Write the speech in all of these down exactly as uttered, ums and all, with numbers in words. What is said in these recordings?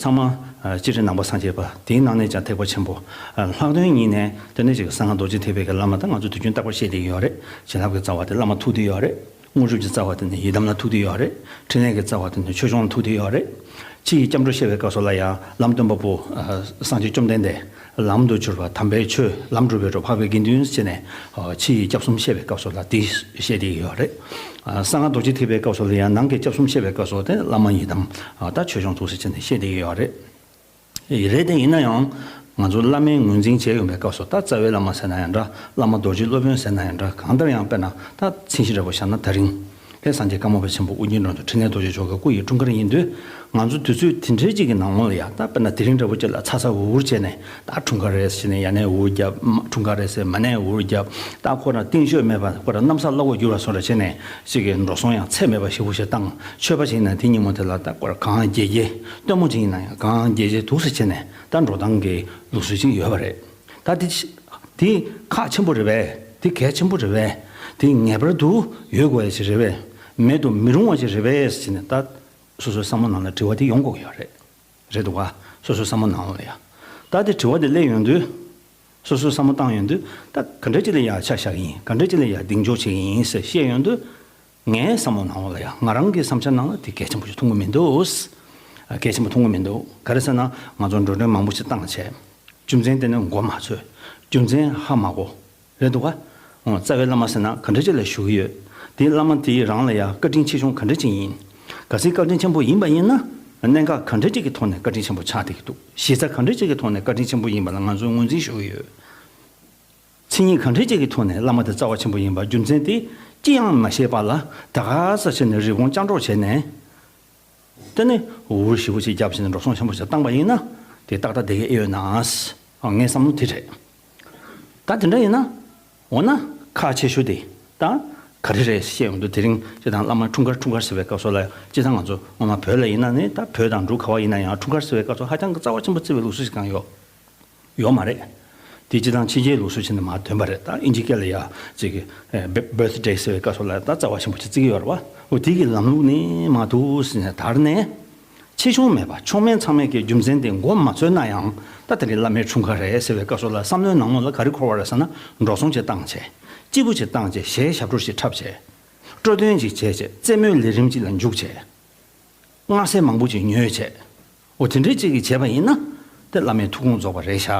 ཚང་མ་སྤྱིར་ནང་པ་སངས་རྒྱས་པ། དེའི་ནང་ནས་ཀྱང་ཐེག་པ་ཆེན་པོ། ལྷག་དོན་ཉིད་ནས་དེ་ནས་ཅིག་གསང་སྔགས་རྡོ་རྗེ་ཐེག་པའི་གི་བླ་མ་དང་ང་ཚོ་དུས་རྒྱུན་རྟག་པར་བཤད་བསྡད་ཀྱི་ཡོད་རེད། བྱིན་རླབས་ཀྱི་རྩ་བ་དེ་བླ་མ་ཐུག་བསྡད་ཡོད་རེད། དངོས་གྲུབ་ཀྱི་རྩ་བ་དེ་ནི་ཡི་དམ་ལ་ཐུག་བསྡད་ཡོད་རེད། འཕྲིན་ལས་ཀྱི་རྩ་བ་དེ་ནི་ཆོས་སྐྱོང་ལ་ཐུག་བསྡད་ཡོད་རེད། ཕྱི་ཡི་སྐྱབས་འགྲོ་བཤད་པའི་སྐབས་སུ་ལ་ཡང་ལམ་སྟོན་པ་པོ་སངས་རྒྱས་བཅོམ་ལྡན་འདས། ལམ་དུ་གྱུར་པ་དམ་པའི་ཆོས་ལམ་སྒྲུབ་པའི་གྲོགས་འཕགས་པའི་དགེ་འདུན་ཟེར་ནས། ཕྱི་ཡི་སྐྱབས་གསུམ་བཤད་པའི་སྐབས་སུ་ལ་དེ་བཤད་བསྡད་ཀྱི་ཡོད་རེད། གསང་སྔགས་རྡོ་རྗེ་ཐེག་པའི་སྐབས་སུ་ལ་ཡང་ནང་གི་སྐྱབས་གསུམ་བཤད་པའི་སྐབས་སུ་དེ་བླ་མ་ཡི་དམ། ད་ཆོས་སྐྱོང་ཐུགས་སུ་ཆེ་ནས་བཤད་བསྡད་ཀྱི་ཡོད་རེད། རེད་དེ་ཡིན་ན་ཡང་། ང་ཚོ་བླ་མའི་ངོས་འཛིན་བྱས་ཡོང་པའི་སྐབས་སུ་ད་རྩ་བའི་བླ་མ་ཟེར་ན་ཡང་འདྲ། བླ་མ་རྡོ་རྗེ་སློབ་དཔོན་ཟེར་ན་ཡང་འདྲ། གང་ལྟར་ཡང་དཔེར་ན་ད་མཚན་གཞི་འདྲ་པོ་བཞག་ན་ད་རིང་། དེ་སངས་རྒྱས་ཀརྨ་པ་ཆེན་པོ་ཨོ་རྒྱན་འགྲོ་འདུལ་འཕྲིན་ལས་རྡོ་རྗེ་མཆོག་གི་སྐུ་ཡི་འཁྲུངས་སྐར་ཡིན་དུས། ང་ཚོ་དུས་ཚོད་དེ་འདྲའི་གཅིག་གི་ནང་ལོགས་ལ་ཡང་ད་དཔེར་ན་དེ་རིང་འདྲ་པོ་གཅིག་ལ་ཚ་ཚ་འུར་འུར་བྱས་ནས་ད་འཁྲུངས་སྐར་རེད་ཟེར་ནས་ཡར་ནས་འུར་རྒྱབ། འཁྲུངས་སྐར་རེད་ཟེར་མར་ནས་འུར་རྒྱབ། ད་ཁོ་རང་རྟིང་ཤོད་མེད་པ་ཁོ་རང་གནམ་ས་བླ་འོག་འགྱུར་བ་བཟོ་འདྲ་བྱས་ནས་གཅིག་གི་འགྲོ་སོང་ཡང་ཚད་མེད་པ་ཞེ་པོ་ཞིག་བཏང་། མཆོད་པ་བྱས་ན་དེ་ཉིན་མོ་དེ་ལ་ད་ཁོ་རང་གང་རྒྱས་རྒྱས། སྟོན་མོ་ཅིག་ཡིན་ན་ཡང་གང་རྒྱས་རྒྱས་འདུག་ཟེར་བྱས་ནས་ད་འགྲོ་སྟངས་ཀྱི་ལུགས་སྲོལ་ཅིག་ཡོད་པ་རེད། ད་དེ་དེ་ཁག་ཆེན་པོ་རེད་པས། དེ་གལ་ཆེན་པོ་རེད་པས། དེ་ངེས་པར་དུ་ཡོད་དགོས་ཡ་ཞིག་རེད་པས། མེད་དུ་མི་རུང་བ་ཞིག་རེད་པས་ཟེར་ནས་ད་སོ་སོའི་བསམ་བློ་ནང་ལ་དྲི་བ་དེ་ཡོང་དགོས་ཀྱི་ཡོད་རེད། རེད་འདུག་ག་སོ་སོའི་བསམ་བློ་ནང་ལ་ཡ། ད་དེ་དྲི་བ་དེ་སླེབས་ཡོང་དུས། སོ་སོའི་བསམ་བློ་བཏང་ཡོང་དུས། ད་ག་འདྲ་ཅིག་ལ་ཡ་ཆ་བཞག་གི་ཡིན། ག་འདྲ་ཅིག་ལ་ཡ་གདེང་འཇོག་བྱེད་ཀྱི་ཡིན་ཟེར་བཤད་ཡོང་དུས། ངའི་བསམ་བློ་ནང་ལ་ཡང་ང་རང་གི་བསམ་འཆར་ནང་ལ་དེ་གལ་ཆེན་པོ་ཞིག་མཐོང་གི་མི་འདུག་གལ་ཆེན་པོ་མཐོང་གི་མི་འདུག་ག་རེ་ཟེར་ན། ང་ཚོ་འགྲོ་གྲོན་མང་པོ་ཞིག་བཏང་བྱས། རྒྱུ་མཚན་དེ་ནི་མགོ་མ་ཚོས། རྒྱུ་མཚན་ཧ་མ་གོ། རེད་འདུག་ག་ཨོ། རྩ་བའི་བླ་མ་ཟེར་ན་ག་འདྲ་ཅིག་ལ་ཞུ་གི་ཡོད། དེ་བླ་མ་དེའི་རང་ལ་ཡང་བཀའ་དྲིན་ཆེ་ཆུང་ག་འདྲ་ཅིག་ཡིན། གལ་སྲིད་བཀའ་དྲིན་ཆེན་པོ་ཡིན་པ་ཡིན་ན། གནད་འགག་ག་འདྲ་ཅིག་གི་ཐོག་ནས་བཀའ་དྲིན་ཆེན་པོ་ཆགས་བསྡད་ཀྱི་འདུག་གཞི་རྩ་ག་འདྲ་ཅིག་གི་ཐོག་ནས་བཀའ་དྲིན་ཆེན་པོ་ཡིན་པ་ལ་ང་ཚོས་ངོས་འཛིན་ཞུ་གི་ཡོད། མཚན་ཉིད་གང་འདྲ་ཅིག་གི་ཐོག་ནས་བླ་མ་དེ་རྩ་བ་ཆེན་པོ་ཡིན་པ་རྒྱུ་མཚན་དེ་ཅི་ཡང་མ་ཤེས་པ་ལ་ད་ག་ས་བྱས་ནས་རི་བོང་ལྕགས་སྒྲོག་བྱས་ནས། དེ་ནས་འུར་ཞེ་པོ་ཅིག་བརྒྱབ་བྱས་ནས་འགྲོ་སོང་ཆེན་པོ་ཞིག་བཏང་པ་ཡིན་ན་དེ་ཏག་ཏག་བསྡད་ཀྱི་ཨེ་ཡོད་ན། ཨ། ངའི་བསམ་བློ་དེ་རེད། ད་དེ་འདྲ་ཡིན་ན། འོ་ན་ཁག་ཆེ་ཤོས་དེ་ད་ག་རེ་རེད་བཤད་ཡོང་དུས། དེ་རིང་སྤྱིར་བཏང་བླ་མ་འཁྲུངས་སྐར་འཁྲུངས་སྐར་ཟེར་བའི་སྐབས་སུ་ལ་སྤྱིར་བཏང་ང་ཚོ་སྔོན་མ་བོད་ལ་ཡིན་ན་ནི་ད་བོད་དང་འབྲུག་ག་བ་ཡིན་ན་ཡང་འཁྲུངས་སྐར་ཟེར་བའི་སྐབས་སུ་ཧ་ཅང་གི་རྩ་བ་ཆེན་པོ་བརྩི་བའི་ལུགས་སྲོལ་ཞིག་གང་ཡོད། ཡོད་མ་རེད། དེ་སྤྱིར་བཏང་ཕྱི་རྒྱལ་ལུགས་སྲོལ་བྱས་ནས་མར་ཐོན་པ་རེད། ད་ཨིན་ཇི་སྐད་ལ་ཡ་ཅིག་གི་ཨེ་བྷར་ཐི་ཌེ་ཟེར་བའི་སྐབས་སུ་ལ་ད་རྩ་བ་ཆེན་པོ་ཅིག་བརྩི་གི་ཡོད་རེད་བ། འོ་དེ་གི་ལམ་ལུགས་ནི་མར་འདུག་ཟེར་ནས་དར་ནས། ཆེ་ཆུང་མེད་པ་མཆོག་དམན་ཚང་མས་ཀྱི་རྒྱུ་མཚན་དེ་མགོ་མ་ཚོས་ན་ཡང་། ད་དེ་རིང་བླ་མའི་འཁྲུངས་སྐར་རེད་ཟེར་བའི་སྐབས་སུ་ལ་བསམ་བློའི་ནང་ལོགས་ལ་ག་རེ་འཁོར་བ་རེད་ཟེར་ན། འགྲོ་སོང་ཅིག་བཏང་བྱས། སྐྱིད་པོ་ཅིག་བཏང་བྱས། གཞས་ཞབས་བྲོ་ཞིག་འཁྲབ་བྱས། སྤྲོ་སྟོན་ཅིག་བྱས་བྱས། རྩེད་མོའི་ལས་རིམ་ཅིག་ལ་འཇུག་བྱས། མངར་ཟས་མང་པོ་ཅིག་ཉོས་བྱས། འོ་དེ་འདྲའི་ཅིག་གིས་བྱས་པ་ཡིན་ན། དེ་བླ་མའི་ཐུགས་དགོངས་རྫོགས་པ་རེད་ཤག་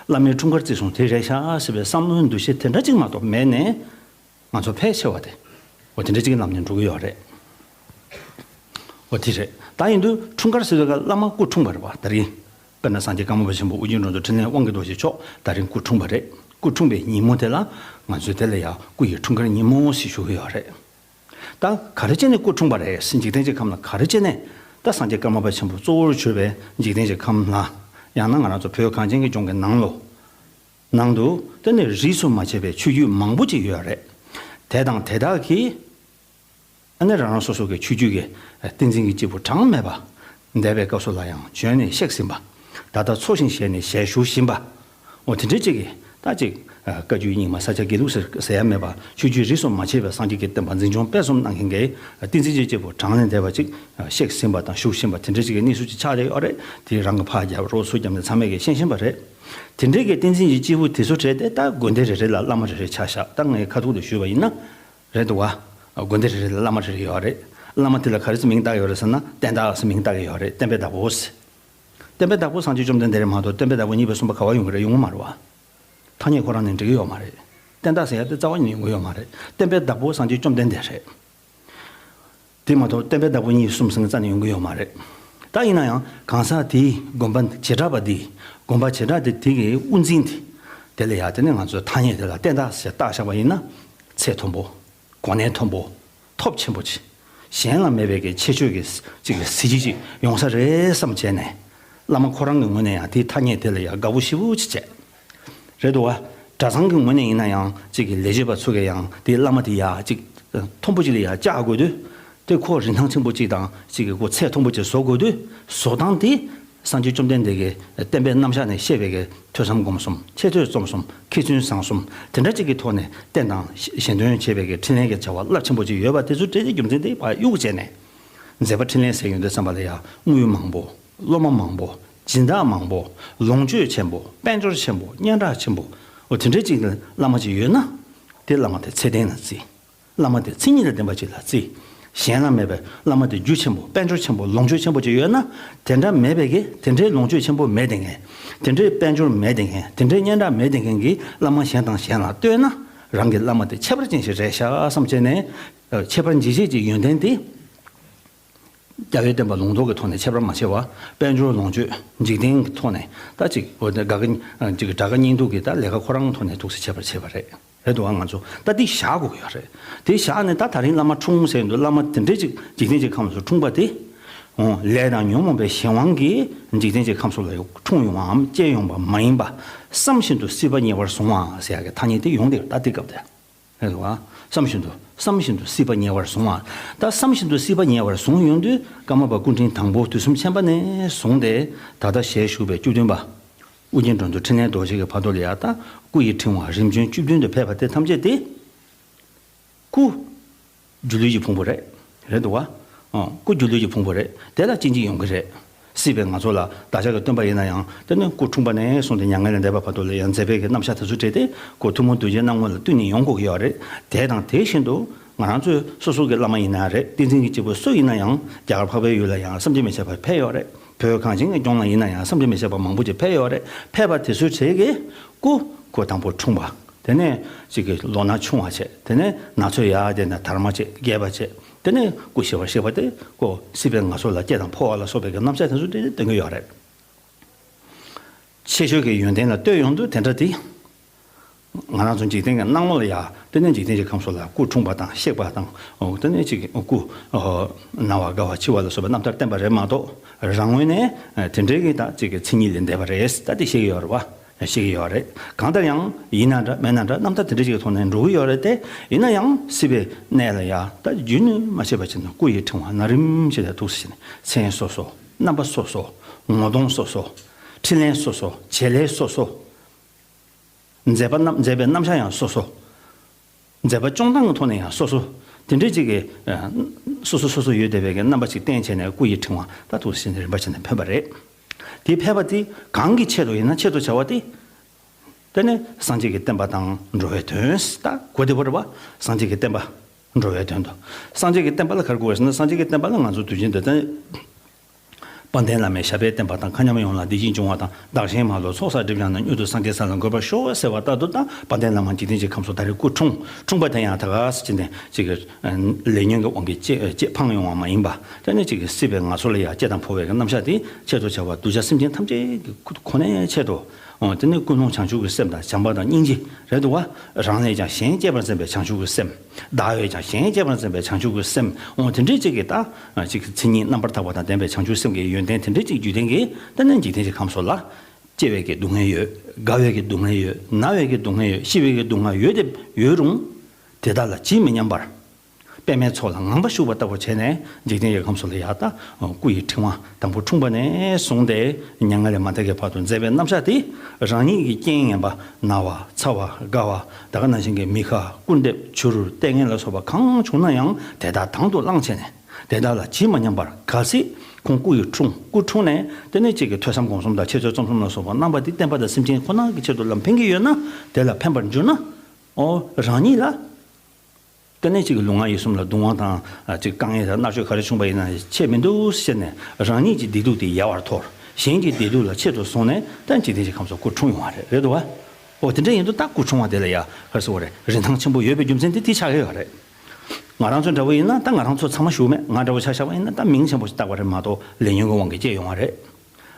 བླ་མའི་འཁྲུངས་སྐར་བརྩི་སྲུང་དེ་རེད་ཤག་ཟེར་བའི་བསམ་བློའི་འདུ་ཤེས་དེ་འདྲ་ཅིག་མ་གཏོགས་མེད་ནས། ང་ཚོ་ཕལ་ཆེ་བ་དེ། འོ་དེ་འདྲ་ཅིག་གི་ལམ་ནས་འགྲོ་གི་ཡོད་རེད། འོ་དེ་རེད། ད་ཡིན་དུས་འཁྲུངས་སྐར་ཟེར་བའི་སྐབས་བླ་མ་སྐུ་འཁྲུངས་པ་རེད་བ། ད་རིང་། དཔེར་ན་སངས་རྒྱས་ཀརྨ་པ་ཆེན་པོ་ཨོ་རྒྱན་འགྲོ་འདུལ་འཕྲིན་ལས་དབང་གི་རྡོ་རྗེ་མཆོག་ད་རིང་སྐུ་འཁྲུངས་པ་རེད། སྐུ་འཁྲུངས་པའི་ཉིན་མོ་དེ་ལ། ང་ཚོས་དེ་ལ་ཡང་སྐུ་ཡི་འཁྲུངས་སྐར་ཉིན་མོ་ཞེས་ཞུ་གི་ཡོད་རེད། ད་ག་རེ་བྱས་ནས་སྐུ་འཁྲུངས་པ་རེད། འཇིག་རྟེན་གྱི་ཁམས་ལ་ག་རེ་བྱས་ནས། ད་སངས་རྒྱས་ཀརྨ་པ་ཆེན་པོ་གཙོ་བོར་གྱུར་པའི་འཇིག་རྟེན་གྱི་ཁམས་ལ། ཡང་ན་ང་རང་ཚོ་བོད་གངས་ཅན་གྱི་ལྗོངས་ཀྱི་ནང་ལོགས། ནང་དུ་དེ་ནི་རིས་སུ་མ་ཆད་པའི་ཆོས་བརྒྱུད་མང་པོ་ཅིག་ཡོད་རེད། དེ་དང་དེ་དག་གིས། ཨ་ནི་རང་རང་སོ་སོ་གི་ཆོས་བརྒྱུད་ཀྱི་བསྟན་འཛིན་གྱི་སྐྱེས་བུ་གྲངས་མེད་པ། འདས་པའི་སྐབས་སུ་ལ་ཡང་བྱོན་ནས་གཤེགས་ཟིན་པ། ད་ལྟ་འཚོ་ཞིང་གཞེས་ནས་ཞལ་བཞུགས་བཞིན་པ། འོ་དེ་འདྲའི་ཅིག་གིས་ད་ཅིག་བཀའ་བརྒྱུད་རྙིང་མ་ས་སྐྱ་དགེ་ལུགས་ཟེར་ཟེར་ཡ་མེད་པ། ཆོས་བརྒྱུད་རིས་སུ་མ་ཆད་པའི་སངས་རྒྱས་ཀྱི་བསྟན་པ་འཛིན་སྐྱོང་སྤེལ་གསུམ་གནང་མཁན་གྱི་བསྟན་འཛིན་གྱི་སྐྱེས་བུ་གྲངས་ལས་འདས་པ་ཅིག་གཤེགས་ཟིན་པ་དང་བཞུགས་བཞིན་པ་དེ་འདྲའི་ཅིག་གི་གནས་ཚུལ་ཅིག་ཆགས་བསྡད་ཡོད་རེད། དེ་རང་གི་ཕར་རྒྱབ་རོགས་ཚུར་རྒྱབ་ནས་ཚང་མས་ཀྱི་ཤེས་བཞིན་པ་རེད། དེ་འདྲའི་གི་བསྟན་འཛིན་གྱི་སྐྱེས་བུ་དེ་ཚོ་གྲས་དེ་ད་དགོན་སྡེ་རེ་རེ་ལ་བླ་མ་རེ་རེ་ཆ་བཞག་ད་ངས་ཁ་ཐུག་ཏུ་ཞུས་པ་ཡིན་ན། རེད་འདུག་བ། དགོན་སྡེ་རེ་རེ་ལ་བླ་མ་རེ་རེ་ཡོད་རེད། བླ་མ་དེ་ལ་ག་རེ་ཟེར་མིང་བཏགས་ཡོད་རེད་ཟེར་ན་བསྟན་བདག་ཟེར་མིང་བཏགས་ཀྱི་ཡོད་རེད། བསྟན་པའི་བདག་པོ་ཟེར། བསྟན་པའི་བདག་པོ་སངས་རྒྱས་བཅོམ་ལྡན་འདས་རེད་མ་གཏོགས་བསྟན་པའི་བདག་པོ་གཉིས་པ་གསུམ་པ་ག་བ་ཡོང་གི་རེད། ཡོང་གི་མ་རེད་བ། ཐ་སྙད་ཁོ་རང་ནས་འགྲིག་གི་ཡོད་མ་རེད། བསྟན་བདག་ཟེར་ཡ་དེ་རྩ་བ་ཉིད་ནས་ཡོང་གི་ཡོད་མ་རེད། བསྟན་པའི་བདག་པོ་སངས་རྒྱས་བཅོམ་ལྡན་འདས་རེད། དེ་མ་གཏོགས་བསྟན་པའི་བདག་པོ་གཉིས་གསུམ་ཟེར་མཁན་རྩ་ནས་ཡོང་གི་ཡོད་མ་རེད། ད་ཡིན་ན་ཡང་གང་ཟག་དེའི་དགོན་པ་བྱེ་བྲག་པ་དེ། དགོན་པ་བྱེ་བྲག་དེ་དེ་གི་དབུ་འཛིན་དེ། དེ་ལ་ཡ་དེ་ནས་ང་ཚོས་ཐ་སྙད་དེ་ལ་བསྟན་བདག་ཟེར་བཏགས་བཞག་པ་ཡིན་ན། ཚད་མཐོན་པོ། གོ་གནས་མཐོན་པོ། ཐོབ་ཆེན་པོ་ཅིག་གཞན་ལ་མེད་པའི་གི་ཁྱད་ཆོས་ཀྱི་ཅིག་གི་གཟི་བརྗིད་ཅིག་ཡོང་ས་རེད་བསམ་བྱས་ནས། བླ་མ་ཁོ་རང་གི་ངོས་ནས་ཡང་དེའི་ཐ་སྙད་དེ་ལ་ཡ་དགའ་པོ་ཞེ་པོ་ཅིག་བྱས། རེད་འདུག་བ། གྲྭ་ཚང་གི་ངོས་ནས་ཡིན་ན་ཡང་ཅིག་གི་ལས་བྱེད་པ་ཚོ་གིས་ཡང་དེའི་བླ་མ་དེ་ཡ་ཅིག་མཐོན་པོ་ཅིག་ལ་ཡ་བཅར་དགོས་དུས། དེ་ཁོ་རིན་ཐང་ཆེན་པོ་ཅིག་དང་ཅིག་གི་ཁོ་ཚད་མཐོན་པོ་ཅིག་བཟོ་དགོས་དུས། བཟོ་སྟངས་དེ་སངས་རྒྱས་བཅོམ་ལྡན་འདས་ཀྱི་བསྟན་པའི་རྣམ་གཞག་ནས་བཤད་པའི་གི་ཐོས་བསམ་སྒོམ་གསུམ། འཆད་རྩོད་རྩོམ་གསུམ། མཁས་བཙུན་བཟང་གསུམ། དེ་འདྲ་ཅིག་གི་ཐོག་ནས་བསྟན་དང་ཞལ་འདོན་བྱེད་པའི་གི་འཕྲིན་ལས་ཀྱི་བྱ་བ་རླབས་ཆེན་པོ་ཅིག་ཡོད་པ་དེ་ཚོ་གྲས་དེ་རྒྱུ་མཚན་དེ་ཕར་གཡུག་བྱས་ནས། མཛད་པ་འཕྲིན་ལས་ཟེར་ཡོང་དུས་ཙམ་པ་ལ་ཡ་དངུལ་མང་པོ། སློབ་མ་མང་པོ། སྦྱིན་བདག་མང་པོ། ལོངས་སྤྱོད་ཆེན་པོ། དཔལ་འབྱོར་ཆེན་པོ། སྙན་གྲགས་ཆེན་པོ། འོ་དེ་འདྲའི་ཅིག་བླ་མ་ཅིག་ཡོད་ན། དེ་བླ་མ་དེ་ཚད་ལྡན་ལ་བརྩི། བླ་མ་དེ་མཚན་ཉིད་དང་ལྡན་པ་ཅིག་ལ་བརྩི། གཞན་ལ་མེད་པའི་བླ་མ་དེ་རྒྱུ་ཆེན་པོ། དཔལ་འབྱོར་ཆེན་པོ། ལོངས་སྤྱོད་ཆེན་པོ་ཅིག་ཡོད་ན། དེ་འདྲ་མེད་པའི་གི། དེ་འདྲའི་ལོངས་སྤྱོད་ཆེན་པོ་མེད་བསྡད་མཁན། དེ་འདྲའི་དཔལ་འབྱོར་མེད་བསྡད་མཁན། དེ་འདྲའི་སྙན་གྲགས་མེད་བསྡད་མཁན་གྱི་བླ་མ་གཞན་དང་གཞན་ལ་ལྟོས་ན། རང་གི་བླ་མ་དེ་ཁྱད་པར་ཅན་ཞིག་རེད་ཤག་བསམ་བྱས་ནས། ཁྱད་པར་འབྱེད་བྱེད་ཀྱི་ཡོན་ཏན་དེ། རྒྱལ་བའི་བསྟན་པ་ལུང་རྟོགས་ཀྱི་ཐོག་ནས་ཁྱད་པར་མ་ཕྱེ་བར། དཔལ་འབྱོར་ལོངས་སྤྱོད་འཇིག་རྟེན་གྱི་ཐོག་ནས། ད་ཅིག་འོ་ད་དགའ་གི་ཅིག་དགྲ་དགའ་གཉེན་སྡུག་གི་ད་ལས་ཀ་ཁོ་རང་ཐོག་ནས་ཐུགས་སུ་ཆད་པར་བྱེད་པ་རེད། རེད་འདུག་བ། ང་ཚོ་ད་འདི་བཞག་དགོས་ཀྱི་ཡོད་རེད། དེ་བཞག་ནས་ད་དེ་རིང་བླ་མ་འཁྲུངས་ཟེར་འདུག་བླ་མ་དེ་འདྲའི་ཅིག་འཇིག་རྟེན་གྱི་ཁམས་སུ་འཁྲུངས་པ་དེ། འོ་ལས་དང་ཉོན་མོངས་པའི་གཞན་དབང་གིས་འཇིག་རྟེན་གྱི་ཁམས་སུ་ལ་འཁྲུངས་ཡོང་བའམ་སྐྱེས་ཡོང་བ་མ་ཡིན་པ། བསམ་བཞིན་དུ་སྲིད་པ་ཉེ་བར་བཟུང་བ་ཟེར་ཡག་གི་ཐ་སྙད་དེ་ཡོང་བསྡད་ཡོད་ད་དེ་སྐབས་དེ། རེད་འདུག་བ། བསམ་བཞིན་དུ། བསམ་བཞིན་དུ་སྲིད་པ་ཉེ་བར་བཟུང་བ། ད་བསམ་བཞིན་དུ་སྲིད་པ་ཉེ་བར་བཟུང་ཡོང་དུས། ཀརྨ་པ་སྐུ་ཕྲེང་དང་པོ་དུས་གསུམ་མཁྱེན་པ་ནས་བཟུང་སྟེ། ད་ལྟ་ཞལ་བཞུགས་པའི་བཅུ་བདུན་པ། ཨོ་རྒྱན་འགྲོ་འདུལ་འཕྲིན་ལས་རྡོ་རྗེ་གི་བར་དུ་ལ་ཡ། ད་སྐུ་ཡི་ཕྲེང་བ་རིམ་བྱོན་བཅུ་བདུན་དུ་ཕེབས་པ་དེ་ཐམས་ཅད་དེ། སྐུ། སྒྱུ་ལུས་ཀྱི་ཕུང་པོ་རེད། རེད་འདུག་བ། ཨོ། སྐུ་སྒྱུ་ལུས་ཀྱི་ཕུང་པོ་རེད། དེ་ལ་གཅིག་གཅིག་ཡོང་གི་རེད། སྲིད་པའི་ང་ཚོ་ལ་བདག་ཅག་གི་སྟོན་པ་ཡིན་ན་ཡང་། དེ་ནི་སྐུ་འཁྲུངས་པ་ནས་བཟུང་སྟེ་མྱ་ངན་ལས་འདས་པ་བར་དུ་ལ་ཡང་མཛད་པའི་གི་རྣམ་གཞག་དེ་ཚོ་བྲིས་ཏེ། སྐུ་ཐུན་མོང་གདུལ་བྱའི་སྣང་ངོ་ལ་བསྟུན་ནས་ཡོང་དགོས་ཀྱི་ཡོད་རེད། དེ་དང་དེ་བཞིན་དུ། ང་རང་ཚོའི་སོ་སོ་གི་བླ་མ་ཡིན་ན་རེད། བསྟན་འཛིན་གྱི་སྐྱེས་བུ་སུ་ཡིན་ན་ཡང་། རྒྱ་གར་འཕགས་པའི་ཡུལ་ལ་ཡང་བསམ་གྱིས་མི་ཁྱབ་པ་ཕེབས་ཡོད་རེད། བོད་གངས་ཅན་གྱི་ལྗོངས་ལ་ཡིན་ན་ཡང་བསམ་གྱིས་མི་ཁྱབ་པ་མང་པོ་ཅིག་ཕེབས་ཡོད་རེད། ཕེབས་པ་དེ་ཚོའི་གྲས་ཀྱི་སྐུ། སྐུ་དང་པོ་འཁྲུངས་པ། དེ་ནས་ཅིག་གི་ལོ་ན་ཆུང་བ་བྱས། དེ་ནས་ན་ཚོད་ཡར་དེ་ན་དར་མ་བྱས། རྒས་པ་བྱས། དེ་ནས་སྐུ་ཞི་བར་གཤེགས་པ་དེ། སྐུ་སྲིད་པའི་ངལ་གསོ་ལ་སྐྱེ་དང་འཕོ་བ་ལ་སོགས་པའི་གི་རྣམ་གཞག་དེ་ཚོ་དེ་སྟོན་གྱི་ཡོད་རེད། ཆེ་ཤོས་ཀྱི་ཡོན་ཏན་ལ་ལྟོས་ཡོང་དུས་དེ་འདྲ་དེ། ང་རང་ཚོ་འཇིག་རྟེན་གྱི་སྣང་ངོ་ལ་ཡ། དེ་ནས་འཇིག་རྟེན་གྱི་ཁམས་སུ་ལ་སྐུ་འཁྲུངས་པ་དང་གཤེགས་པ་དང་། འོ། དེ་ནས་ཅིག་སྐུ། ཨོ། ན་བ་རྒ་བ་འཆི་བ་ལ་སོགས་པའི་རྣམ་ཐར་བསྟན་པ་རེད་མ་གཏོགས། རང་ངོས་ནས་དེ་འདྲའི་གི་ད་ཅིག་གི་མཚན་ཉིད་ལས་འདས་པ་རེད། ད་དེ་ཤེས་ཀྱི་ཡོད་རེད་བ། ཤེས་ཀྱི་ཡོད་རེད། གང་ལྟར་ཡང་ཡིན་ན་འདྲ་མིན་ན་འདྲ། རྣམ་ཐར་དེ་འདྲ་ཅིག་གི་ཐོག་ནས་འགྲོ་གི་ཡོད་རེད་དེ། ཡིན་ན་ཡང་སྲིད་པའི་གནས་ལ་ཡ། ད་རྒྱུན་མ་ཆད་པ་ཅིག་ན་སྐུ་ཡི་ཕྲེང་བ་ན་རིམ་བཞིན་དུ་འདུག་ཟེར་ནས། མཚན་སོ་སོ། རྣམ་པ་སོ་སོ། ངོ་གདོང་སོ་སོ། འཕྲིན་ལས་སོ་སོ། བྱེད་ལས་སོ་སོ། མཛད་པ་རྣམ། མཛད་པའི་རྣམ་གཞག་ཡང་སོ་སོ། མཛད་པ་སྐྱོང་སྟངས་ཀྱི་ཐོག་ནས་ཡང་སོ་སོ། དེ་འདྲའི་ཅིག་གི། ཨ། སོ་སོ་སོ་སོ་ཡོད་བསྡད་པའི་གི་རྣམ་པ་ཅིག་བསྟན་བྱས་ནས། སྐུ་ཡི་ཕྲེང་བ་ད་འདུག་ཟེར་ནས་རིམ་པ་བྱས་ནས་ཕེབས་པ་རེད། དེ་ཕེབས་པ་དེ་གང་གི་ཆེད་དུ་ཡིན་ན། ཆེད་དུ་བྱ་བ་དེ། དེ་ནི་སངས་རྒྱས་ཀྱི་བསྟན་པ་དང་འགྲོ་བའི་དོན། ད་གོ་བདེ་པོ་རེད་བ། སངས་རྒྱས་ཀྱི་བསྟན་པ། འགྲོ་བའི་དོན་དུ། སངས་རྒྱས་ཀྱི་བསྟན་པ་ལ་ག་རེ་དགོས་ཟེར་ན། སངས་རྒྱས་ཀྱི་བསྟན་པ་ལ་ང་ཚོ་དུས་རྒྱུན་དུ་ད། དཔལ་ལྡན་བླ་མའི་ཞབས་པད་བརྟན་པ་དང་། མཁའ་མཉམ་ཡོངས་ལ་བདེ་སྐྱིད་འབྱུང་བ་དང་། བདག་གཞན་མ་ལུས་ཚོགས་བསགས་སྒྲིབ་སྦྱངས་ནས། མྱུར་དུ་སངས་རྒྱས་ས་ལ་འགོད་པར་ཤོག་ཟེར་བ་ལྟར་དུ། ད་དཔལ་ལྡན་བླ་མ་འཇིག་རྟེན་གྱི་ཁམས་སུ་ད་རེས་སྐུ་འཁྲུངས། འཁྲུངས་པ་དེ་ཡང་ད་ག་ཟེར་གྱི་ནས་ཅིག་གི་ལས་ཉོན་གྱི་དབང་གིས་སྐྱེ་སྐྱེ་འཕངས་ཡོང་བ་མ་ཡིན་པ། དེ་ནས་ཅིག་གི་སྲིད་པའི་ངལ་གསོ་ལ་ཡ་སྐྱེ་དང་འཕོ་བའི་གི་རྣམ་གཞག་དེ་ཆེད་དུ་བྱ་བ་གདུལ་བྱ་སེམས་ཅན་ཐམས་ཅད་ཀྱི་ཁོ་ནའི་ཆེད་དུ། འོ། དེ་ནས་ཀུན་སློང་བྱང་ཆུབ་ཀྱི་སེམས་དང་། བྱམས་པ་དང་སྙིང་རྗེ་རེད་འདུག་བ། རང་ལས་ཀྱང་གཞན་གཅེས་པར་འཛིན་པའི་བྱང་ཆུབ་ཀྱི་སེམས། བདག་བས་ཀྱང་གཞན་གཅེས་པར་འཛིན་པའི་བྱང་ཆུབ་ཀྱི་སེམས། འོ། དེ་འདྲའི་ཅིག་གི་ད་ཅིག་མཚན་ཉིད་རྣམ་པར་དག་པ་དང་ལྡན་པའི་བྱང་ཆུབ་སེམས་ཀྱི་ཡོན་ཏན་དེ་འདྲའི་ཅིག་རྒྱུད་ལྡན་གྱི། དེ་ནས་འཇིག་རྟེན་གྱི་ཁམས་སོགས་ལ། སྐྱེ་བའི་གི་སྡུག་བསྔལ་ཡོད། རྒ་བའི་གི་སྡུག་བསྔལ་ཡོད། ན་བའི་གི་སྡུག་བསྔལ་ཡོད། ཤི་བའི་གི་སྡུག་བསྔལ་ཡོད་དེ་ཡོད་རུང་། དེ་དག་ལ་ཇི་མི་སྙམ་པར། པདྨའི་ཚོགས་ལ་ངང་པ་བཞུགས་པ་ལྟ་བུ་བྱས་ནས། འཇིག་རྟེན་གྱི་ཁམས་སུ་ལ་ཡ། ད་སྐུ་ཡི་ཕྲེང་བ་དང་པོ་འཁྲུངས་པ་ནས་བཟུང་སྟེ་མྱ་ངན་ལས་མ་འདས་ཀྱི་བར་དུ་མཛད་པའི་རྣམ་གཞག་དེ། རང་ཉིད་ཀྱི་རྐྱེན་ངན་པ་ན་བ་ཚ་བ་རྒ་བ། ད་ག་ནང་བཞིན་གྱི་མི་ཁ་སྐུར་འདེབས་བྱུ་རུ་ལྟས་ངན་ལ་སོགས་པ་གང་བྱུང་ན་ཡང་དེ་དག་དང་དུ་བླངས་བྱས་ནས། དེ་དག་ལ་ཇི་མ་སྙམ་པར། གལ་སྲིད་ཁོང་སྐུ་ཡི་ཕྲེང་། སྐུ་འཁྲུངས་ནས་དེ་ནས་ཅིག་གི་ཐོས་བསམ་སྒོམ་གསུམ་དང་འཆད་རྩོད་རྩོམ་གསུམ་ལ་སོགས་པ་རྣམ་པ་དེ་བསྟན་པ་དང་སེམས་ཅན་ཁོ་ན་གི་ཆེད་དུ་ལ་ཕན་གྱི་ཡོད་ན། དེ་ལ་ཕན་པར་འགྱུར་ན། ཨོ། རང་ཉིད་ལ། དེ་ནས་ཅིག་ལུས་ངག་ཡིད་གསུམ་ལ་གདུང་བ་དང་། ཨ། ཅིག་དཀའ་ངལ་དང་མནར་གཅོད་ག་རེ་བྱུང་བ་ཡིན་ན་ཆེད་མི་འདུག་ཟེར་ནས། རང་ཉིད་ཀྱི་བདེ་སྡུག་དེ་ཡལ་བར་དོར། གཞན་གྱི་བདེ་སྡུག་ལ་ཆེད་དུ་བཟུང་ནས། ད་འཇིག་རྟེན་གྱི་ཁམས་སུ་སྐུ་འཁྲུངས་ཡོང་བ་རེད། རེད་འདུག་བ། འོ། དེ་འདྲ་ཡིན་དུས་ད་སྐུ་འཁྲུངས་པ་དེ་ལ་ཡ་ག་རེ་ཟེར་དགོས་རེད། རིན་ཐང་ཆེན་པོ་ཡོད་པའི་རྒྱུ་མཚན་དེ་དེ་ཆགས་ཀྱི་ཡོད་རེད། ང་རང་ཚོ་འདྲ་བོ་ཡིན་ན། ད་ང་རང་ཚོ་ཚང་མ་ཞུ་མེད། ང་འདྲ་བོ་ཆ་བཞག་པ་ཡིན་ན། ད་མིང་ཆེན་པོ་ཞིག་བཏགས་པ་རེད་མ་གཏོགས། ལས་ཉོན་གྱི་དབང་གིས་སྐྱེས་ཡོང་བ་རེད།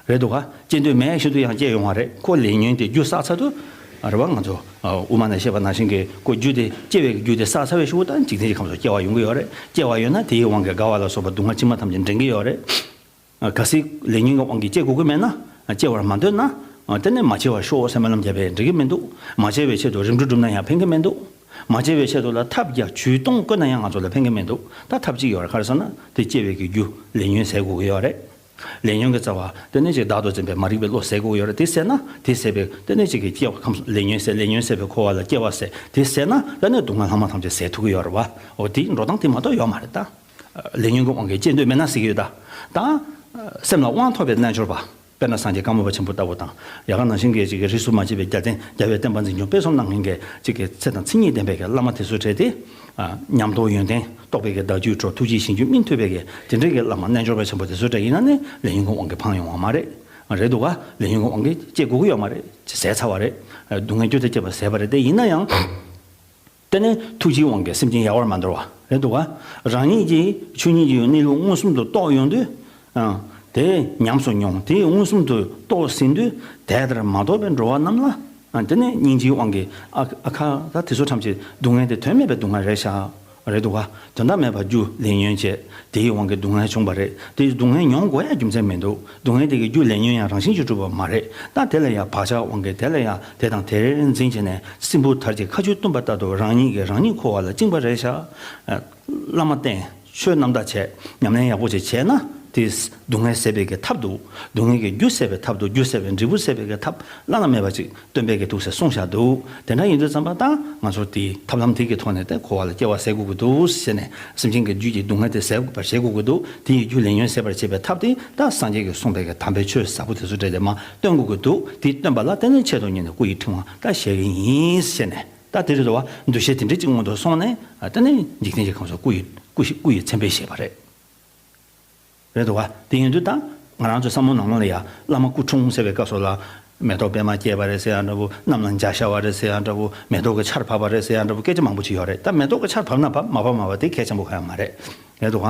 རེད་འདུག་ག། སྐྱེ་འདོད་མེད་ཞུ་དུས་ཡང་སྐྱེས་ཡོང་བ་རེད། ཁོ་ལས་ཉོན་དེ་རྒྱུ་བསགས་ཚར་དུས། ཨ། རེད་བ། ང་ཚོ། ཨ། དབུ་མ་ནས་བཤད་པ་ནང་བཞིན་གྱི་ཁོ་རྒྱུ་དེ། སྐྱེ་བའི་རྒྱུ་དེ་བསགས་ཚར་བའི་གཞུག་གུ། ད་འཇིག་རྟེན་གྱི་ཁམས་སུ་སྐྱེ་བ་ཡོང་གི་ཡོད་རེད། སྐྱེ་བ་ཡོད་ན་དེའི་དབང་གིས་རྒ་བ་ལ་སོགས་པ་སྡུག་བསྔལ་ཕྱི་མ་ཐམས་ཅད་འདྲེན་གྱི་ཡོད་རེད། ཨ། གལ་སྲིད་ལས་ཉོན་གྱི་དབང་གིས་སྐྱེ་དགོས་ཀྱི་མེད་ན། ཨ། སྐྱེ་བར་མ་འདོད་ན། ཨ། དེ་ནས་མ་སྐྱེ་བར་ཤོག་ཟེར་སྨོན་ལམ་བརྒྱབ་པས་འགྲིག་གི་མི་འདུག། མ་སྐྱེ་བའི་ཆེད་དུ་རིམ་གྲོ་བསྒྲུབས་ན་ཡང་ཕན་གྱི་མི་འདུག། མ་སྐྱེ་བའི་ཆེད་དུ་ལ་ཐབས་བརྒྱ་ཇུས་སྟོང་བཀོད་ན་ཡང་ང་ཚོ་ལ་ཕན་གྱི་མི་འདུག། ད་ཐབས་གཅིག་ཡོད་རེད། ག་རེ་ཟེར་ན། དེ་སྐྱེ་བའི་གི་རྒྱུ་ལས་ཉོན་ཟད་དགོས་ཀྱི་ཡོད་རེད། ལས་ཉོན་གྱི་རྩ་བ་དེ་ནས་ཅིག་བདག་ཏུ་འཛིན་པའི་མ་རིག་པའི་བློ་ཟད་དགོས་ཀྱི་ཡོད་རེད། དེ་ཟད་ན། དེ་ཟད་པའི་དེ་ནས་ཅིག་གི་སྐྱེ་བ་ཁམས་སུ། ལས་ཉོན་ཟད། ལས་ཉོན་ཟད་པའི་འཁོར་བ་ལ་སྐྱེ་བ་ཟད། དེ་ཟད་ན་ད་ནི་སྡུག་བསྔལ་ལྷག་མ་ཐམས་ཅད་ཟད་ཐུབ་ཀྱི་ཡོད་རེད་བ། འོ། དེ་འགྲོ་སྟངས་དེ་མ་གཏོགས་ཡོད་མ་རེད་ད། ལས་ཉོན་གྱི་དབང་གིས་སྐྱེ་འདོད་མེད་ན་ཟེར་གྱི་ཡོད་ད། ད་ སེམས་ལ་དབང་ཐོབ་པའི་རྣལ་འབྱོར་པ། དཔེར་ན་སངས་རྒྱས་ཀརྨ་པ་ཆེན་པོ་ལྟ་བུ་དང་ཡ་ག་ནང་བཞིན་གྱི་ཅིག་གི་རིས་སུ་མ་ཆད་པའི་རྒྱལ་བསྟན་རྒྱལ་བའི་བསྟན་པ་འཛིན་སྐྱོང་སྤེལ་གསུམ་གནང་མཁན་གྱི་ཅིག་གི་ཚེ་དང་མཚན་ཉིད་ལྡན་པའི་གི་བླ་མ་དེ་ཚོའི་གྲས་དེ། ཉམས་རྟོགས་ཡོན་ཏན་རྟོགས་པའི་གི་བརྡ་བརྒྱུད་འཕྲོ་ཐུགས་རྗེའི་ཞིང་བཅུད་སྨིན་ཐུབ་པའི་གི་དེ་འདྲའི་གི་བླ་མ་རྣལ་འབྱོར་པ་ཆེན་པོ་དེ་ཚོའི་གྲས་ཡིན་ན་ནི་ལས་ཉོན་གྱི་དབང་གིས་ཕམ་ཡོང་བ་མ་རེད། རེད་འདུག་ག་ལས་ཉོན་གྱི་དབང་གིས་སྐྱེ་དགོས་ཀྱི་ཡོད་མ་རེད། ཟད་ཚར་བ་རེད། སྡུག་བསྔལ་རྒྱུ་དང་བཅས་པ་ཟད་པ་རེད། དེ་ཡིན་ན་ཡང་། དེ་ནས་ཐུགས་རྗེའི་དབང་གིས་སེམས་ཅན་ཡལ་བར་མ་འདོར་བ་རེད་འདུག་ག་རང་ཉིད་ཀྱིས་ཆོས་ཉིད་ཀྱི་གནས་ལུགས་མངོན་སུམ་དུ་རྟོགས་ཡོང་དུས། ཨ། དེ་ཉམས་སུ་མྱོང་དེ་མངོན་སུམ་དུ་རྟོགས་ཟིན་དུས་དེ་ལྟར་མ་རྟོགས་པའི་འགྲོ་བ་རྣམས་ལ། ཨ། དེ་ནས་སྙིང་རྗེའི་དབང་གིས་ཨ་ཨ་ཁ་ད་དེ་ཚོ་ཐམས་ཅད་སྡུག་བསྔལ་དེ་དོན་མེད་པའི་སྡུག་བསྔལ་རེད་ཤག་རེད་འདུག་ག་དོན་དག་མེད་པར་རྒྱུ་ལས་ཉོན་བྱས་དེའི་དབང་གིས་སྡུག་བསྔལ་བྱུང་བ་རེད། དེ་སྡུག་བསྔལ་མྱོང་དགོས་ཡ་རྒྱུ་མཚན་མི་འདུག་སྡུག་བསྔལ་དེ་གི་རྒྱུ་ལས་ཉོན་ཡང་རང་བཞིན་གྱིས་གྲུབ་པ་མ་རེད། ད་དེ་ལ་ཡང་བག་ཆགས་དབང་གིས་དེ་ལ་ཡང་དེ་དང་དེར་འཛིན་བྱས་ནས་སྲིན་བུ་དར་གྱི་ཁ་ཆུ་བཏུམས་པ་ལྟར་དུ་རང་ཉིད་ཀྱིས་རང་ཉིད་འཁོར་བ་ལ་བཅིངས་པ་རེད་ཤག་བླ་མ་བསྟེན། ཆོས་རྣམ་དག་བྱས། ཉམས་ལེན་ཡག་པོ་ཅིག་བྱས་ན་དེ་སྡུག་བསྔལ་ཟད་པའི་གི་ཐབས་འདུག་སྡུག་བསྔལ་གྱི་རྒྱུ་ཟད་པའི་ཐབས་འདུག་རྒྱུ་ཟད་པའི་འབྲས་བུ་ཟད་པའི་གི་ཐབས་བླ་ན་མེད་པ་ཅིག་སྟོན་པས་གི་འདུག་ཟེར་གསུངས་བཞག་འདུག་དེ་འདྲ་ཡིན་དུས་ཙམ་པ་ད་ང་ཚོ་དེ་ཐབས་ལམ་དེ་གི་ཐོག་ནས་དེ་འཁོར་བ་ལ་སྐྱེ་བ་ཟད་དགོས་ཀྱི་འདུག་ཟེར་ནས་སེམས་ཅན་གྱི་རྒྱུད་ཀྱི་སྡུག་བསྔལ་དེ་ཟད་པར་བྱེད་དགོས་ཀྱི་འདུག་དེ་ཡི་རྒྱུ་ལས་ཉོན་ཟད་པར་བྱེད་པའི་ཐབས་དེ་ད་སངས་རྒྱས་ཀྱིས་གསུངས་པའི་གི་དམ་པའི་ཆོས་ཟབ་པོ་དེ་ཚོ་སྤྲད་དེ་མར་སྟོན་དགོས་ཀྱི་འདུག་དེ་སྟོན་པ་ལ་དེ་ནས་ཆེད་དུ་གཉེར་ནས་སྐུ་ཡི་ཕྲེང་བ་ད་བཞེས་ཀྱི་ཡིན་ཟེར་ནས། ད་དེ་རེད་དོ། འདུ་ཤེས་དེ་འདྲ་གཅིག་སྔོན་དུ་སོང་ནས་ཨ་དེ་ནས་འཇིག་རྟེན་གྱི་ཁམས་སུ་སྐུ་ཡི་སྐུ་ཞིག་སྐུ་ཡི་མཚན་དཔེ་བཞེས་པ་རེད། རེད་དོ། དེ་ཡིན་དུས་ད་ང་རང་ཚོའི་བསམ་བློ་ནང་ལ་ཡ་བླ་མ་སྐུ་འཁྲུངས་ཟེར་བའི་སྐབས་སུ་ལ་མེ་ཏོག་པད་མ་སྐྱེས་པ་རེད་ཟེར་ཡ་འདྲ་བོ། གནམ་ལ་འཇའ་ཤར་བ་རེད་ཟེར་ཡ་འདྲ་བོ། མེ་ཏོག་གི་ཆར་བབས་པ་རེད་ཟེར་ཡ་འདྲ་བོ། སྐད་ཆ་མང་པོ་ཅིག་ཡོད་རེད། ད་མེ་ཏོག་གི་ཆར་བབས་ན་བབས། མ་བབས་མ་བབས། དེ་གལ་ཆེན་པོ་གང་ཡང་མ་རེད། རེད་དོ།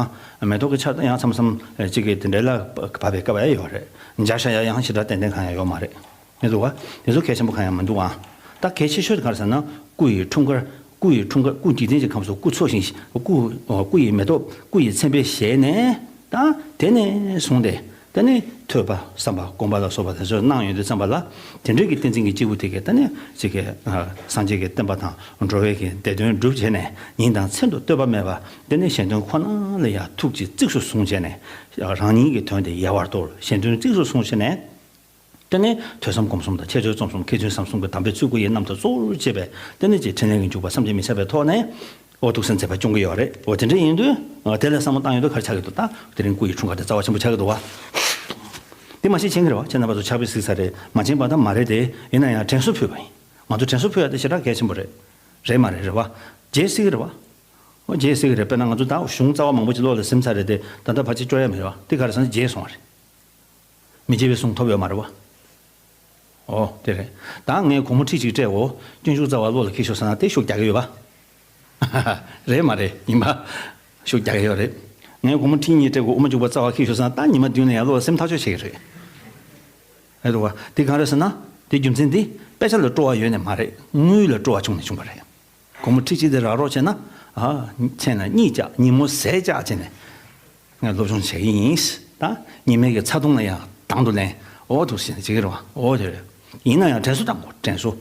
མེ་ཏོག་གི་ཆར་ད་ཡང་མཚམས་མཚམས་ཅིག་གི་དེ་འདྲ་ལ་བབས་པའི་སྐབས་ཡང་ཡོད་རེད། འཇའ་ཤར་ཡ་ཡང་ཞེ་དྲག་ཏན་ཏན་གང་ཡང་ཡོད་མ་རེད། ངས་ལུག་པ་དེ་ཚོ་གལ་ཆེན་པོ་གང་ཡང་མི་འདུག་ཨ། ད་གལ་ཆེ་ཤོས་དེ་ག་རེ་ཟེར་ན་སྐུ་ཡི་འཁྲུངས་སྐར། སྐུ་ཡི་འཁྲུངས་སྐར། སྐུ་འཇིག་རྟེན་གྱི་ཁམས་སུ་སྐུ་འཚོ་ཞིང་སྐུ་སྐུ་ཡི་མེ་ཏོག་སྐུ་ཡི་མཚན་དཔེ་བཞེས་ནས་ད་དེ་ནས་བཟུང་སྟེ་དེ་ནས་ཐོས་པ་བསམ་པ་སྒོམ་པ་ལ་སོགས་པ་དེ་ཚོ་གནང་ཡོང་དུས་ཙམ་པ་ལ་དེ་འདྲའི་གི་བསྟན་འཛིན་གྱི་སྐྱེས་བུ་དེ་གས་ད་ནས་ཅིག་གི་སངས་རྒྱས་ཀྱི་བསྟན་པ་དང་འགྲོ་བའི་གི་བདེ་དོན་སྒྲུབ་བྱས་ནས་ཉིན་དང་མཚན་དུ་ལྟོས་པ་མེད་པ་དེ་ནས་གཞན་དོན་ཁོ་ན་ལ་ཡང་ཐུགས་ཀྱི་གཙིགས་སུ་བཟུང་བྱས་ནས་རང་ཉིད་ཀྱི་དོན་དེ་ཡལ་བར་དོར། གཞན་དོན་གཙིགས་སུ་བཟུང་བྱས་ནས། དེ་ནས་ཐོས་བསམ་སྒོམ་གསུམ་དང་འཆད་རྩོད་རྩོམ་གསུམ་མཁས་བཙུན་བསམ་གསུམ་གྱི་དམ་པའི་ཚུལ་སྐུ་ཡི་རྣམ་ཐར་གཙོ་བོར་བྱས་པའི་དེ་ནས་ཀྱི་འཕྲིན་ལས་ཀྱི་འཇུག་པ་བསམ་གྱིས་མི་ཁྱབ་པའི་ཐོག་ནས་འོ་ཐུགས་སེམས་མཛད་པ་སྐྱོང་གི་ཡོད་རེད། འོ་དེ་འདྲ་ཡིན་དུས་དེ་ལ་བསམ་བློ་བཏང་ཡོང་དུས་ག་རེ་ཆགས་ཀྱི་འདུག་ད་དེ་རིང་སྐུ་ཡི་འཁྲུངས་སྐར་དེ་རྩ་བ་ཆེན་པོ་ཆགས་ཀྱི་འདུག་བ། དེ་མ་ཤེས་མཁྱེན་གྱི་རེད་བ། ཁྱེད་རྣམ་པ་ཚོ་ཕྱག་དཔེ་གཟིགས་ས་རེད། མ་མཁྱེན་པ་ད་མ་རེད་དེ། ཡིན་ན་ཡང་དྲན་གསོ་ཕུལ་བ་ཡིན། ང་ཚོ་དྲན་གསོ་ཕུལ་ཡ་དེ་ཞེ་དྲག་གལ་ཆེན་པོ་རེད། རེད་མ་རེད། རེད་བ། བརྗེད་སྲིད་ཀྱི་རེད་བ། འོ་བརྗེད་སྲིད་ཀྱི་རེད། དཔེར་ན་ང་ཚོ་ད་གཞུང་རྩ་བ་མང་པོ་ཅིག་བློ་ལ་ཟིན་ཚར་རེད་དེ། ད་ལྟ་ཕལ་ཆེར་སྐྱོར་ཡ་མེད་རེད་བ། དེ་ག་རེ་ཟེར་ན་བརྗེད་སོང་བ་རེད། མི་བརྗེད་པའི་གཟུངས་ཐོབ་ཡོད་མ་རེད་བ། ཨོ་དེ་རེད། ད་ངས་སྒོར་མོ་ཁྲི་གཅིག་སྤྲད་གོ། སྤྱོད་འཇུག་རྩ་བ་བློ་ལ་འཁྱེར་ཤོག་ཟེར་ན་དེ་ཤུགས་རྒྱག་གི་ཡོད་པ། རེད་མ་རེད། ཡིན་པ། ཤུགས་རྒྱག་གི་ཡོད་རེད། ངས་སྒོར་མོ་ཁྲི་གཉིས་སྤྲད་གོ། དབུ་མ་འཇུག་པ་རྩ་བ་འཁྱེར་ཤོག་ཟེར་ན་ད་ཉི་མ་བདུན་ལ་ཡང་བློ་ལ་སེམས་ཐག་ཆོད་བྱེད་ཀྱི་རེད། རེད་འདུག་བ། དེ་གང་རེད་ཟེར་ན། དེ་རྒྱུ་མཚན་དེ་དཔེ་ཆ་ལ་སྤྲོ་བ་ཡོད་ནས་མ་རེད། དངུལ་ལ་སྤྲོ་བ་བྱུང་ནས་བྱུང་བ་རེད། སྒོར་མོ་ཁྲི་གཅིག་དེ་རག་རོགས་བྱས་ན། ཨ། མཚན་ལ་གཉིད་བཅག་ཉིན་མོ་ཟས་བཅག་བྱས་ནས། ངས་སློབ་སྦྱོང་བྱེད་ཀྱི་ཡིན། ད་ཉི་མའི་གི་ཚ་གདུང་ལ་ཡང་དང་དུ་ལེན། འོ་ཐུགས་ཟིན་བྱེད་ཀྱི་རེད་བ། འོ་དེ་རེད། ཡིན་ན་ཡང་དྲན་གསོ་བཏང་དགོས། དྲན་གསོ།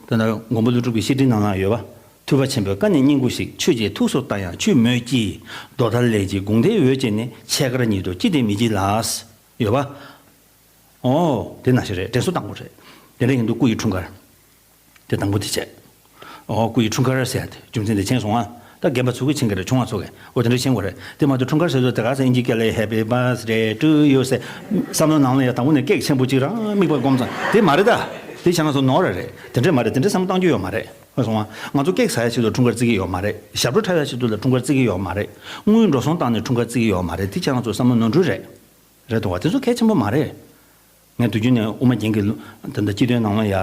ད་ནི་མགོན་པོ་ཀླུ་སྒྲུབ་ཀྱི་བཤེས་སྤྲིང་ནང་ལ་ཡོད་པ། ཐུབ་པ་ཆེན་པོའི་བཀའ་ནི་སྙིང་པོ་ཞིག །ཆོས་ཀྱི་ཐུགས་སུ་བཏང་ཡང་ཆུད་མོད་ཀྱི། །རྡོ་ལྟར་ལས་ཀྱི་དགོངས་འགྲེལ་འོད་བྱས་ནས། །ཕྱེད་ཀར་ཉིད་དུ་ཅི་སྟེ་མི་བགྱིད་ལ། ཡོད་པ། ཨོ། དེ་ནང་བཞིན་རེད། དྲན་གསོ་བཏང་དགོས་རེད། དེ་འདྲ་ཡིན་དུས་སྐུ་ཡི་འཁྲུངས་སྐར། དེ་དང་པོ་དེ་བྱས། ཨོ། སྐུ་ཡི་འཁྲུངས་སྐར་ཟེར་ཡ་དེ་རྒྱུ་མཚན་དེ་མཁྱེན་སོང་ང་། ད་རྒན་པ་ཚོ་གིས་མཁྱེན་གྱི་རེད། ཆུང་བ་ཚོ་གིས། ཨོ། དེ་འདྲ་མཁྱེན་དགོས་རེད། དེ་མ་གཏོགས་འཁྲུངས་སྐར་ཟེར་དུས་དེ་ག་ས་ཨིན་ཇི་སྐད་ལ་Happy Birthday to you ཟེར། བསམ་བློ་ནང་ལ་ཡ་དང་པོ་ནས་ཀེག་ཆེན་པོ་གཅིག་རང་མིག་པར་སྒོམ་ཙང་དེ་མ་རེད་ད། དེ་ཁྱེད་རང་ཚོ་ནོར་ར་རེད། དེ་འདྲ་མ་རེད། དེ་འདྲ་བསམ་བློ་བཏང་རྒྱུ་ཡོད་མ་རེད། ཧ་སོང་ང་། ང་ཚོ་ཀེག་ཟ་ཡ་ཆེད་དུ་འཁྲུངས་སྐར་བརྩི་གི་ཡོད་མ་རེད། ཞབས་བྲོ་འཁྲབ་ཡ་ཆེད་དུ་ལ་འཁྲུངས་སྐར་བརྩི་གི་ཡོད་མ་རེད། དངུལ་འགྲོ་སོང་བཏང་ནས་འཁྲུངས་སྐར་བརྩི་གི་ཡོད་མ་རེད། དེ་ཁྱེད་རང་ཚོ་བསམ་བློ་ནོར་འཁྲུལ་རེད། རེད་འདུག་བ། དེ་ཚོ་གལ་ཆེན་པོ་མ་རེད། ངས་དུས་རྒྱུན་ནས་དབུ་མ་རྒྱན་གྱི་ལུང་ད་ལྟ་སྤྱི་དོན་ནང་ལ་ཡ།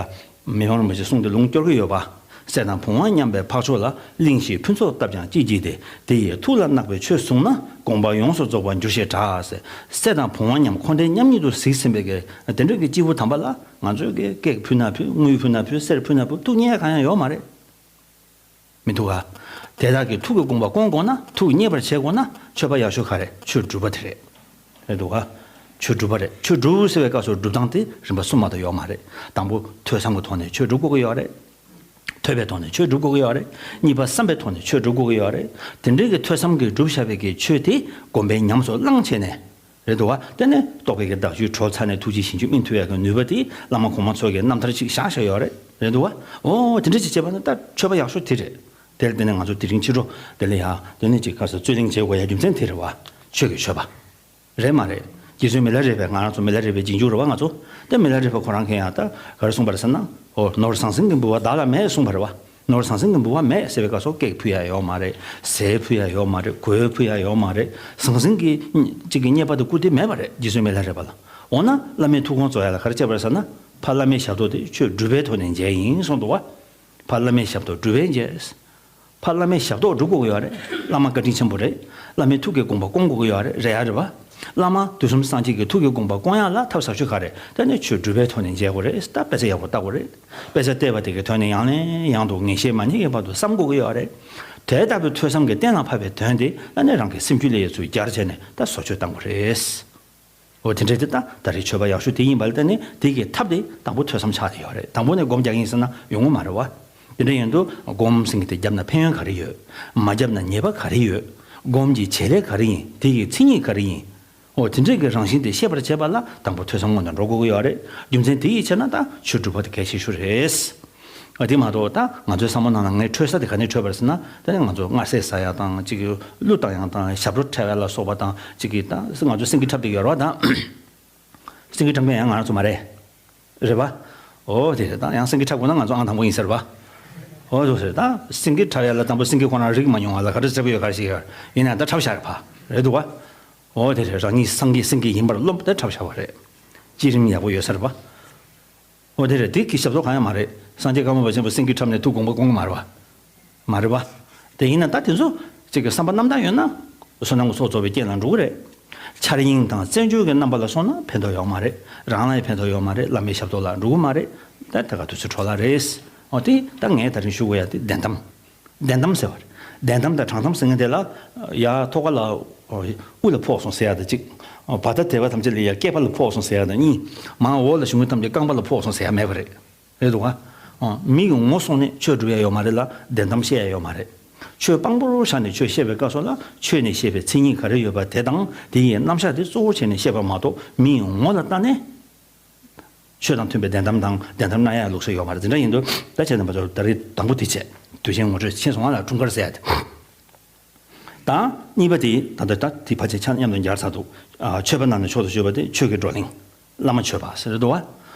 མི་ཕམ་རིན་པོ་ཆེ་གསུང་དེ་ལུང་སྐྱོར་གྱི་ཡོད་པ། སྲས་དང་བུ་དབང་མཉམ་པའི་འཕགས་མཆོག་ལ། གླིང་བཞིའི་ཕུན་ཚོགས་བཏབ་ཀྱང་ཅི་བགྱིས་ཏེ། །དེ་ཡི་ཐུགས་ལ་བརྣག་པའི་ཆོས་བཟུང་ན། །དགོངས་པ་ཡོངས་སུ་རྫོགས་པར་འགྱུར་ཞེས་གྲགས། །ཟེར། སྲས་དང་བུ་དབང་མཉམ་འཁོར་འདས་མཉམ་ཉིད་དུ་གཟིགས་ཟིན་པའི་གི་དེ་འདྲ་གི་སྐྱེས་བུ་དམ་པ་ལ་ང་ཚོས་གི་ཀེག་ཕུལ་ན་ཕུལ། དངུལ་ཕུལ་ན་ཕུལ། གསེར་ཕུལ་ན་ཕུལ། ཐུགས་མཉེས་གང་ཡང་ཡོད་མ་རེད། མི་འདུག་ག། དེ་དག་གི་ཐུགས་ཀྱི་དགོངས་པ་སྐོང་དགོས་ན། ཐུགས་མཉེས་པར་བྱེད་དགོས་ན། མཆོད་པ་ཡག་ཤོས་ག་རེ། ཆོས་སྒྲུབ་པ་དེ་རེད། རེད་འདུག་ག། ཆོས་སྒྲུབ་པ་རེད། ཆོས་སྒྲུབ་ཟེར་བའི་སྐབས་སུ་སྒྲུབ་སྟངས་དེ་རིམ་པ་གསུམ་མ་གཏོགས་ཡོད་མ་རེད། དང་པོ་ཐོས་བསམ་གྱི་ཐོག་ནས་ཆོས་སྒྲུབ་དགོས་ཀྱི་ཡོད་རེད། ཐོས་པའི་ཐོག་ནས་ཆོས་སྒྲུབ་དགོས་ཀྱི་ཡོད་རེད། གཉིས་པ་བསམ་པའི་ཐོག་ནས་ཆོས་སྒྲུབ་དགོས་ཀྱི་ཡོད་རེད། དེ་འདྲའི་གི་ཐོས་བསམ་གྱིས་སྒྲུབ་བཞག་པའི་གི་ཆོས་དེ་སྒོམ་པས་ཉམས་སུ་བླངས་བྱས་ནས། རེད་འདུག་བ། དེ་ནས་རྟོགས་པའི་གི་བརྡ་བརྒྱུད་འཕྲོ་ཚར་ནས་ཐུགས་རྗེའི་ཞིང་བཅུད་སྨིན་ཐུབ་ཡག་གི་ནུས་པ་དེ་བླ་མ་གོང་མ་ཚོ་གིས་རྣམ་ཐར་ཅིག་བཞག་བཞག་ཡོད་རེད། རེད་འདུག་བ། ཨོ། དེ་འདྲ་ཅིག་བྱས་པ་ན་ད་མཆོད་པ་ཡག་ཤོས་དེ་རེད། དེར་བརྟེན་ནས་ང་ཚོ་དེ་རིང་ཕྱི་དྲོ་དེ་ལ་ཡ་དེ་ནས་ཅིག་ག་ས་རྩོད་གླེང་བྱེད་དགོས་ཡ་རྒྱུ་མཚན་དེ་རེད་བ། ཆོས་ཀྱི་མཆོད་པ། རེད་མ་རེད། རྗེ་བཙུན་མི་ལ་རས་པས། ང་རང་ཚོ་མི་ལ་རས་པའི་རྗེས་འཇུག་རེད་བ་ང་ཚོ། དེ་མི་ལ་རས་པ་ཁོ་རང་གིས་ཡང་ད་ག་རེ་གསུངས་པ་རེད་ཟེར་ན། ཨོ་ནོར་ཟང་ཟིང་གི་འབུལ་བ་བདག་ལ་མེད་གསུངས་པ་རེད་བ། ནོར་ཟང་ཟིང་གི་འབུལ་བ་མེད་ཟེར་བའི་སྐབས་སུ་ཀེག་ཕུལ་ཡ་ཡོད་མ་རེད། ཟས་ཕུལ་ཡ་ཡོད་མ་རེད། གོས་ཕུལ་ཡ་ཡོད་མ་རེད། ཟང་ཟིང་གི་གཅིག་གི་རྙེད་པ་དེ་བསྐུར་དེ་མེད་པ་རེད། རྗེ་བཙུན་མི་ལ་རས་པ་ལ། འོ་ན་བླ་མའི་ཐུགས་དགོངས་རྫོགས་ཡ་ལ་ག་རེ་བྱས་པ་རེད་ཟེར་ན། ཕ་བླ་མའི་ཞབས་ཏོག་དེ་ཆོས་སྒྲུབ་པའི་ཐོག་ནས་མཇལ་ཡིན་གསུངས་འདུག་བ། ཕ་བླ་མའི་ཞབས་ཏོག་སྒྲུབ་པས་མཇལ། ཕ་བླ་མའི་ཞབས་ཏོག་སྒྲུབ་དགོས་ཀྱི་ཡོད་རེད། བླ་མ་བཀའ་དྲིན་ཆེན་པོ་རེད། བླ་མའི་ཐུགས་ཀྱི་དགོངས་པ་སྐོང་དགོས་ཀྱི་ཡོད་རེད། རེད་ཡ་རེད་བ། བླ་མ་དུས་གསུམ་སངས་རྒྱས་ཀྱི་ཐུགས་ཀྱི་དགོངས་པ་སྐོང་ཡག་ལ་ཐབས་ཟབ་ཤོས་ག་རེད། དེ་ནི་ཆོས་སྒྲུབ་པའི་ཐོག་ནས་མཇལ་དགོས་རེད། ད་དཔེ་ཆ་ཡག་པོ་ལྟ་དགོས་རེད། དཔེ་ཆ་བལྟས་པ་དེ་གའི་དོན་ནི་ཡང་ནས་ཡང་དུ་ངེས་ཤེས་མ་རྙེད་ཀྱི་བར་དུ་བསམ་དགོས་ཀྱི་ཡོད་རེད། དེ་ལྟ་བུའི་ཐོས་བསམ་གྱིས་གཏན་ལ་ཕབ་པའི་དོན་དེ་ད་ནི་རང་གི་སེམས་རྒྱུད་ལ་ཡོད་ཚུལ་སྦྱར་བྱས་ནས་ད་བཟོ་བཅོས་བཏང་དགོས་རེད། འོ་དེ་འདྲ་དེ་ད་ད་རེས་མཆོད་པ་ཡག་ཤོས་དེ་ཡིན་པ་ལ་བརྟེན་ནས་དེ་གི་ཐབས་དེ་དང་པོ་ཐོས་བསམ་ཆགས་བསྡད་ཡོད་རེད། དང་པོ་ནས་སྒོམ་རྒྱག་ཡིན་ཟེར་ན་ཡོང་གི་མ་རེད་བ། དེ་འདྲ་ཡིན་དུས་སྒོམ་ཟེར་མཁན་དེ་བརྒྱབ་ན་ཕན་ཡོན་ག་རེ་ཡོད། མ་བརྒྱབ་ན་ཉེས་པ་ག་རེ་ཡོད། སྒོམ་གྱི་བྱེད་ལས་ག་རེ་ཡིན། དེ་ཡི་མཚན་ཉིད་ག་རེ་ཡིན། འོ་དེ་འདྲ་གི་རང་བཞིན་དེ་ཤེས་པར་བྱེད་པ་ལ་དང་པོ་ཐོས་བསམ་སྔོན་དུ་འགྲོ་དགོས་ཀྱི་ཡོད་རེད། རྒྱུ་མཚན་དེ་ཡིས་བྱས་ན་ད་ཆོས་སྒྲུབ་པ་དེ་གལ་ཆེ་ཤོས་རེད། ཨ་དེ་མ་གཏོགས་ད་ང་ཚོའི་བསམ་བློ་ནང་ལ་ངས་འཕྲོད་ས་དེ་ག་ནས་འཕྲོད་པ་རེད་ཟེར་ན། ད་ནི་ང་ཚོ་མངར་ཟས་ཟ་ཡག་དང་གཅིག་གི་གླུ་བཏང་ཡག་དང་ཞབས་བྲོ་འཁྲབ་ཡག་ལ་སོགས་པ་དང་གཅིག་གི་ད་ང་ཚོ་སེང་གེ་འཁྲབ་བསྡད་ཡོད་རེད་བ་ད། སེང་གེ་འཁྲབ་མཁན་ཡང་ང་རང་ཚོ་མ་རེད། རེད་བ། འོ་དེ་རེད། ད་ཡང་སེང་གེ་འཁྲབ་དགོས་ན་ང་ཚོ་ཨང་དང་པོ་ཡིན་ཟེར་བ། འོ་དེ་རེད། ད་སེང་གེ་འཁྲབ་ཡག་ལ་དང་པོ་སེང་གེ་ཁོ་རང་རིག་མ་མྱོང་བ་ལ་ག་རེ་འཁྲབ་ཀྱི་ཡོད་ག་རེ་ཞིག་ཡོད། ཡིན་ན་ད་འཁྲབ་བཞག་རེད་བ། རེད་འདུག་བ། འོ་དེ་རེད། རང་ཉིད་སངས་རྒྱས་སེང་གེ་ཡིན་པར་རློམ་ད་འཁྲབ་བཞག་པ་རེད། བསྐྱེད་རིམ་ཡག་པོ་ཡོད་ས་རེད་བ། འོ་དེ་རེད། དེ་གི་ཞབས་ཏོག་གང་ཡང་མ་རེད། སངས་རྒྱས་བཀའ་མོལ་པ་ཆེན་པོ་སེང་གེ་འཁྲབ་ནས་ཐུགས་དགོངས་པ་སྐོང་གི་མ་རེད་བ། མ་རེད་བ། དེ་ཡིན་ན་ད་དེ་ཚོ་གཅིག་གི་བསམ་པ་རྣམ་དག་ཡོད་ན་བསོད་ནམས་ཀྱི་ཚོགས་རྫོགས་པའི་རྐྱེན་ལ་འགྲོ་གི་རེད། འཆར་དབྱིངས་དང་བཙན་བྱོལ་གྱི་རྣམ་པ་ལ་སོང་ན་ཕན་ཐོགས་ཡོད་མ་རེད། རང་ལ་ཡང་ཕན་ཐོགས་ཡོད་མ་རེད། བླ་མའི་ཞབས་ཏོག་ལ་འགྲོ་གི་མ་རེད། ད་དེ་ག་དུས་ཚོད་འཕྲོ་བརླག་རེད། འོ་དེ་ད་ངས་ད་རིང་ཞུ་དགོས་ཡ་དེ་བདེན་གཏམ། བདེན་གཏམ་ཟེར་བ་རེད། བདེན་གཏམ་དང་དྲང་གཏམ་ཟེར་མཁན་དེ་ལ། ཡ་ཐོག་ཁ་ལ། དབུ་ལ་ཕོག་སོང་ཟེར་ཡ་དང་གཅིག་བ་ད་དད་པ་ཐམས་ཅད་ལ་ཡ་སྐེད་པ་ལ་ཕོག་སོང་ཟེར་ཡ་དང་གཉིས། མར་འོག་ལ་ཞུགས་མཁན་ཐམས་ཅད་རྐང་པ་ལ་ཕོག་སོང་ཟེར་ཡ་མེད་པ་རེད། རེད་འདུག་ག་མི་གི་ངོ་སོང་ནས་ཆོས་སྒྲུབ་ཡ་ཡོད་མ་རེད་ལ་བདེན་གཏམ་བཤད་ཡ་ཡོད་མ་རེད། ཆོས་དཔང་པོར་བཞག་ནས་ཆོས་བཤད་པའི་སྐབས་སུ་ལ་ཆོས་ནས་བཤད་པའི་མཚན་ཉིད་ག་རེ་ཡོད་པ་དེ་དང་དེ་ཡི་རྣམ་གཞག་དེ་གཙོ་བོར་བྱས་ནས་བཤད་པ་མ་གཏོགས་མི་ཡི་ངོ་ལ་ལྟ་ནས། ཆོས་དང་མཐུན་པའི་བདེན་གཏམ་དང་བདེན་གཏམ་སྣ་ཡ་ལུགས་སྲོལ་ཡོད་མ་རེད། དེ་འདྲ་ཡིན་དུས་ད་ཁྱེད་རྣམ་པ་ཚོར་ད་རེས་དང་པོ་དེ་བྱས། དུས་ཆེན་ངོ་སྤྲོད་ཕྱིན་སོང་ང་ལ་འཁྲུངས་སྐར་ཟེར་ཡ་དེ། དང་གཉིས་པ་དེ་ད་ལྟ་ད་དེ་ཕལ་ཆེར་ཆ་མཉམ་དུ་འབྱར་ཚར་འདུག་མཆོད་པ་གནང་ནས་མཆོག་ཏུ་གྱུར་པ་དེ་ཆོས་ཀྱི་བགྲོ་གླེང་། བླ་མ་མཆོད་པ་ཟེར་འདུག་བ།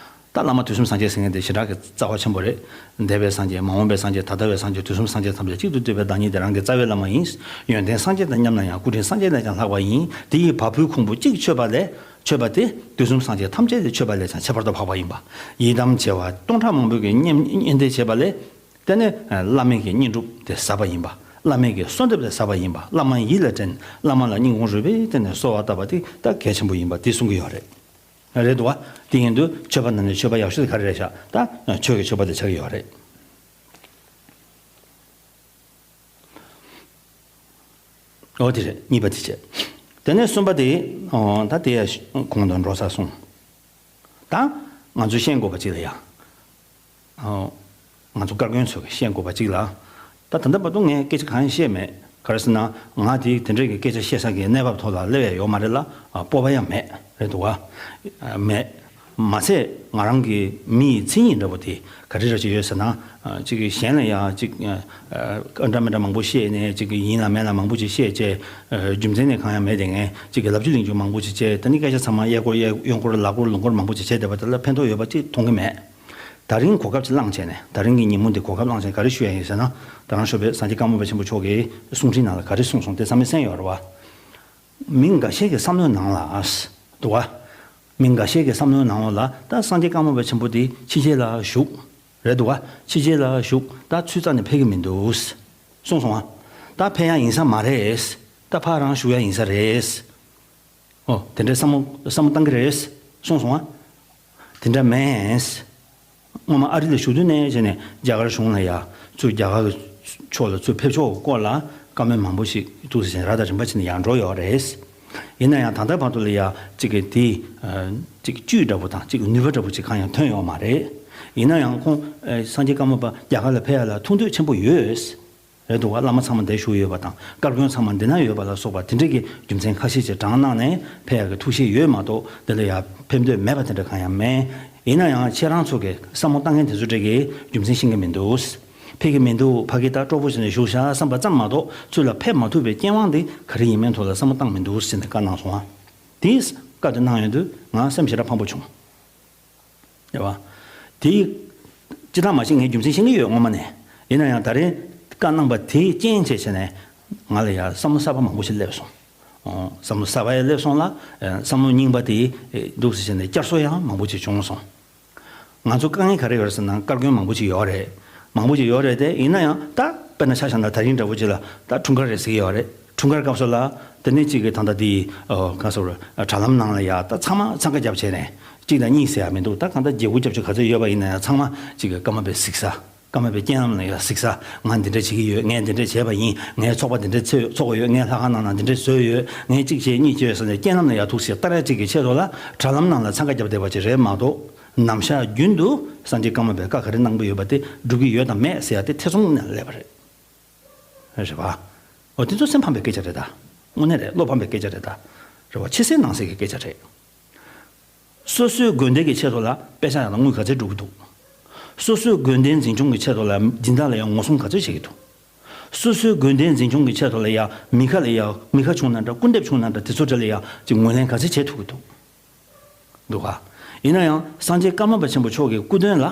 ད་བླ་མ་དུས་གསུམ་སངས་རྒྱས་ཟེར་མཁན་དེ་ཞེ་དྲག་གི་རྩ་བ་ཆེན་པོ་རེད། འདས་པའི་སངས་རྒྱས། མ་འོངས་པའི་སངས་རྒྱས། ད་ལྟ་བའི་སངས་རྒྱས། དུས་གསུམ་སངས་རྒྱས་ཐམས་ཅད་གཅིག་ཏུ་བསྡུས་པའི་བདག་ཉིད་དེ་རང་གི་རྩ་བའི་བླ་མ་ཡིན། ཡོན་ཏན་སངས་རྒྱས་དང་མཉམ་ན་ཡང་སྐུ་ཕྲེང་སངས་རྒྱས་ལས་ཀྱང་ལྷག་པ་ཡིན། དེ་ཡི་བ་སྤུའི་ཁུང་བུ་གཅིག་མཆོད་པ་ལས། མཆོད་པ་དེ་དུས་གསུམ་སངས་རྒྱས་ཐམས་ཅད་ཀྱི་མཆོད་པ་ལས་ཀྱང་ཁྱད་པར་དུ་འཕགས་པ་ཡིན་པ། ཡི་དམ་བྱེ་བ་སྟོང་ཕྲག་མང་པོས་ཀྱི་བསྙེན་བསྙེན་བཟླས་བྱས་པ་ལས། དེ་ནས་བླ་མའི་གི་བསྙེན་སྒྲུབ་དེ་ཟབ་པ་ཡིན་པ། བླ་མའི་གི་གསོལ་འདེབས་དེ་ཟབ་པ་ཡིན་པ། བླ་མ་ཡིད་ལ་དྲན། བླ་མ་ལ་སྙིང་ཁོང་རུས་པའི་གཏིང་ནས་གསོལ་བ་བཏབ་པ་དེ་ད་གལ་ཆེན་པོ་ཡིན་པ་དེ་གསུང་གི་ཡོད་རེད། རེད་འདུག་བ། དེ་ཡིན་དུས་མཆོད་པ་ནང་ནས་མཆོད་པ་ཡག་ཤོས་དེ་ག་རེ་རེད་ཤག་ད་ཆོས་ཀྱི་མཆོད་པ་དེ་ཆགས་ཀྱི་ཡོད་རེད། འོ་དེ་རེད། གཉིས་པ་དེ་བྱས། དེ་ནས་གསུམ་པ་དེ། ཨོ་ད་དེ་ཡ་གོང་དུ་འགྲོ་ས་སོང་། ད་ང་ཚོས་ཤེས་དགོས་པ་གཅིག་ལ་ཡ། ཨོ། ང་ཚོ་བཀའ་བཀོན་ཚོས་ཤེས་དགོས་པ་གཅིག་ལ། ད་ད་ལྟ་བར་དུ་ངས་སྐད་ཆ་གང་ཡང་བཤད་མེད། ག་རེ་ཟེར་ན་ང་དེ་དེ་འདྲའི་གི་སྐད་ཆ་བཤད་ས་གི་གནས་བབ་ཐོག་ལ་སླེབས་ཡ་ཡོད་མ་རེད་ལ། ཨ་སྤོབས་པ་ཡང་མེད། རེད་འདུག་བ། ཨ་མེད། མ་ཚད་ང་རང་གི་མི་ཡི་མཚན་ཉིད་འདྲ་པོ་དེ་ག་རེ་འདྲ་ཅིག་ཡོད་ཟེར་ན། ཨ་གཅིག་གིས་གཞན་ལ་ཡང་གཅིག་ཨ་འདྲ་མི་འདྲ་མང་པོ་བཤད་ནས་གཅིག་གིས་ཡིན་ལ་མིན་ལ་མང་པོ་ཅིག་བཤད་བྱས། ཨ་རྒྱུ་མཚན་ནི་གང་ཡང་མེད་དེ་ངས་གཅིག་གིས་ལབ་རྒྱུ་གླེང་རྒྱུ་མང་པོ་ཅིག་བྱས། དེ་ནི་སྐད་ཆ་ཚང་མ་གཡས་སྐོར་གཡས་གཡོན་སྐོར་ལ་སྐོར་ལུང་སྐོར་མང་པོ་ཅིག་བྱས་བསྡད་པ་དེ་ལ་ཕན་ཐོགས་ཡོད་པ་ཅིག་མཐོང་གི་མེད། ད་རིང་གོ་སྐབས་ཅིག་བླངས་བྱས་ནས། ད་རིང་གི་ཉིན་མོ་འདི་གོ་སྐབས་བླངས་བྱས་ག་རེ་ཞུ་ཡ་ཡིན་ཟེར་ན། ད་རང་ཞོགས་པའི་སངས་རྒྱས་བཀའ་མོལ་པ་ཆེན་པོ་མཆོག་གིས་གསུང་འཕྲིན་ནང་ལ་ག་རེ་གསུངས་སོང་དེ་ཚང་མས་གསན་ཡོད་རེད་བ། མི་འགའ་ཤས་ཀྱི་བསམ་བློའི་ནང་ལ། འདུག་བ། མི་འགའ་ཤས་ཀྱི་བསམ་བློའི་ནང་ལ་ད་སངས་རྒྱས་བཀའ་མོལ་པ་ཆེན་པོ་འདི་ཕྱི་རྒྱལ་ལ་བཞུགས། རེད་འདུག་བ། ཕྱི་རྒྱལ་ལ་བཞུགས། ད་ཚུར་རྩ་ནས་ཕེབས་ཀྱི་མི་འདུག་གསུངས་སོང་བ། ད་ཕེབས་ཡ་ཡིན་ས་མ་རེད། ད་ཕར་རང་བཞུགས་ཡ་ཡིན་ས་རེད། ཨོ། དེ་འདྲའི་བསམ་བློ་བསམ་བློ་བཏང་གི་རེད། གསུངས་སོང་ཨ། དེ་འདྲ་མེད། སྔོན་མ་ཨ་རི་ལ་བཞུགས་དུས་ནས་བྱས་ནས་རྒྱ་གར་གཞུང་ལ་ཡ་ཚུར་རྒྱ་གར་གྱི་ཕྱོགས་ལ་ཚུར་ཕེབས་ཕྱོགས་སྐོར་ལ་བཀའ་མོལ་མང་པོ་ཞིག་འདུག་ཟེར་བྱས་ནས་ར་དང་རིམ་པ་བྱས་ནས་ཡར་འགྲོ་ཡོད་རེད། ཡིན་ན་ཡང་ད་ལྟ་བར་དུ་ལ་ཡ་གཅིག་གི་དེ་གཅིག་བཅུད་འདྲ་པོ་དང་གཅིག་ནུས་པ་འདྲ་པོ་ཅིག་གང་ཡང་ཐོན་ཡོད་མ་རེད། ཡིན་ན་ཡང་ཁོང་སངས་རྒྱས་བཀའ་མོལ་པ་རྒྱ་གར་ལ་ཕེབས་ཡ་ལ་ཐུགས་འདོད་ཆེན་པོ་ཡོད། རེད་འདུག་བ། བླ་མ་ཚང་མ་འདིར་བཞུགས་ཡོད་པ་དང་བཀའ་བཀྱོན་ཚང་མ་འདི་ན་ཡོད་པ་ལ་སོགས་པ་དེ་འདྲ་གི་རྒྱུ་མཚན་ཁ་ཤས་ཅིག་དྲངས་གནང་ནས་ཕེབས་ཡག་གི་ཐུགས་བཞེད་ཡོད་མ་གཏོགས་འདི་ལ་ཡར་ཕེབས་འདོད་མེད་པ་དེ་འདྲ་གང་ཡང་མེད། ཡིན་ན་ཡང་ཁྱེད་རང་ཚོ་གི་བསམ་བློ་བཏང་མཁན་དེ་ཚོ་འདྲ་གི་རྒྱུ་མཚན་ཤེས་ཀྱི་མི་འདུག་ཕེབས་ཀྱི་མི་འདུག་ཕ་གི་ད་སྤྲོ་པོ་བྱས་ནས་བཞུགས་ཤག་བསམ་པ་ཙམ་མ་གཏོགས་ཚུར་ལ་ཕེབས་མ་ཐུབ་པའི་རྐྱེན་དབང་འདི་ག་རེ་ཡིན་མིན་ཐོག་ལ་བསམ་བློ་བཏང་མི་འདུག་ཟེར་ནས་བཀའ་གནང་སོང་ཨ། དེས་བཀའ་དེ་གནང་ཡོང་དུས་ང་སེམས་ཞེ་དྲག་ཕངས་པོ་བྱུང་། རེད་བ། དེ་ཅི་ལྟར་མ་ཤེས་ངས་རྒྱུ་མཚན་ཤེས་ཀྱི་ཡོད་ངོ་མ་ནས། ཡིན་ན་ཡང་ད་རེས་བཀའ་གནང་པ་དེའི་རྐྱེན་བྱས་བྱས་ནས་ང་ལ་ཡང་བསམ་བློ་གསར་པ་མང་པོ་ཞིག་སླེབས་སོང་། ཨོ། བསམ་བློ་གསར་པ་ཡང་སླེབས་སོང་ལ། ཨེ། བསམ་བློ་རྙིང་པ་དེ་ཨེ་འདུག་སེ་བྱས་ནས་བསྐྱར་གསོ་ཡང་མང་པོ་ཅིག་བྱུང་སོང་། ང་ཚོ་དཀའ་ངལ་ག་རེ་ཡོད་རེད་ཟེར་ན་སྐར་དགུན་མང་པོ་ཅིག་ཡོད་རེད། མང་པོ་ཅིག་ཡོད་རེད་དེ། ཡིན་ན་ཡང་ད་དཔེར་ན་ཆ་བཞག་ན་ད་རིང་འདྲ་པོ་ཅིག་ལ་ད་འཁྲུངས་སྐར་རེད་ཟེར་གྱི་ཡོད་རེད། འཁྲུངས་སྐར་སྐབས་སུ་ལ་དེ་ནས་གཅིག་གིས་ད་ལྟ་དེ་ཨོ་ག་ཟེར་དྲ་ལམ་ནང་ལ་ཡ་ད་ཚང་མ་འཚང་ཁ་རྒྱབ་བྱས་ནས་གཅིག་དང་གཉིས་ཟེར་ཡ་མི་འདུག་ད་གང་ལྟར་བརྒྱད་དགུ་བརྒྱད་ཅུ་ག་ཚོད་ཡོད་པ་ཡིན་ན་ཡང་ཚང་མ་གཅིག་གིས་ཀརྨ་པའི་གཟིགས་ས། ཀརྨ་པའི་རྐྱེན་ལམ་ལ་ཡ་གཟིགས་ས། ང་འདི་འདྲ་བྱེད་ཀྱི་ཡོད། ངས་འདི་འདྲ་བྱས་པ་ཡིན། ངའི་ཚོགས་པ་འདི་འདྲ་ཚོགས་ཚོགས་ཡོད། ངས་ལྷ་ཁང་ནང་ན་འདི་འདྲ་བཟོས་ཡོད། ངས་གཅིག་བྱས་གཉིས་བྱས་ཟེར་ནས་རྐྱེན་ལམ་ལ་ཡ་ཐུག་སེ་ལྟ་ར་གཅིག་གི་ཆེད་དུ་ལ་དྲ་ལམ་ནང་ལ་འཚང་ཁ་རྒྱབ་བསྡད་པ་ཅིག་རེད་མ་གཏོགས། ནམ་ཞག་རྒྱུན་དུ་སངས་རྒྱས་ཀརྨ་པས་བཀའ་ག་རེ་གནང་གི་ཡོད་པ་དེ་སྒྲུབ་ཀྱི་ཡོད་དམ་མེད་ཟེར་ཡ་དེ་ཐེ་ཚོམ་ནས་སླེབས་པ་རེད། རེད་པ། འོ་དེ་ཚོ་སེམས་ཕམ་པའི་སྐད་ཆ་རེད་ད། དངོས་གནས་རེད། བློ་ཕམ་པའི་སྐད་ཆ་རེད་ད། རེད་པ། ཕྱི་གསལ་ནང་གསལ་གྱི་སྐད་ཆ་རེད། སོ་སོའི་དགོན་སྡེ་གི་ཆེད་དུ་ལ་དཔེ་ཆ་ཡང་ལ་དངུལ་ག་ཚོད་སྒྲུབ་ཀྱི་འདུག་སོ་སོའི་དགོན་སྡེ་འཛིན་སྐྱོང་གི་ཆེད་དུ་ལ་སྦྱིན་བདག་ལ་ཡང་ངོ་སྲུང་ག་ཚོད་བྱེད་ཀྱི་འདུག་སོ་སོའི་དགོན་སྡེ་འཛིན་སྐྱོང་གི་ཆེད་དུ་ལ་ཡང་མི་ཁ་ལ་ཡང་མི་ཁ་བྱུང་ན་འདྲ། སྐུར་འདེབས་བྱུང་ན་འདྲ། དེ་ཚོ་འདྲ་ལ་ཡང་ཅིག་ངོས་ལེན་ག་ཚོད་བྱེད་ཐུབ་ཀྱི་འདུག་འདུག་ག་ཡིན་ན་ཡང་སངས་རྒྱས་ཀརྨ་པ་ཆེན་པོ་མཆོག་གི་སྐུ་དོན་ལ།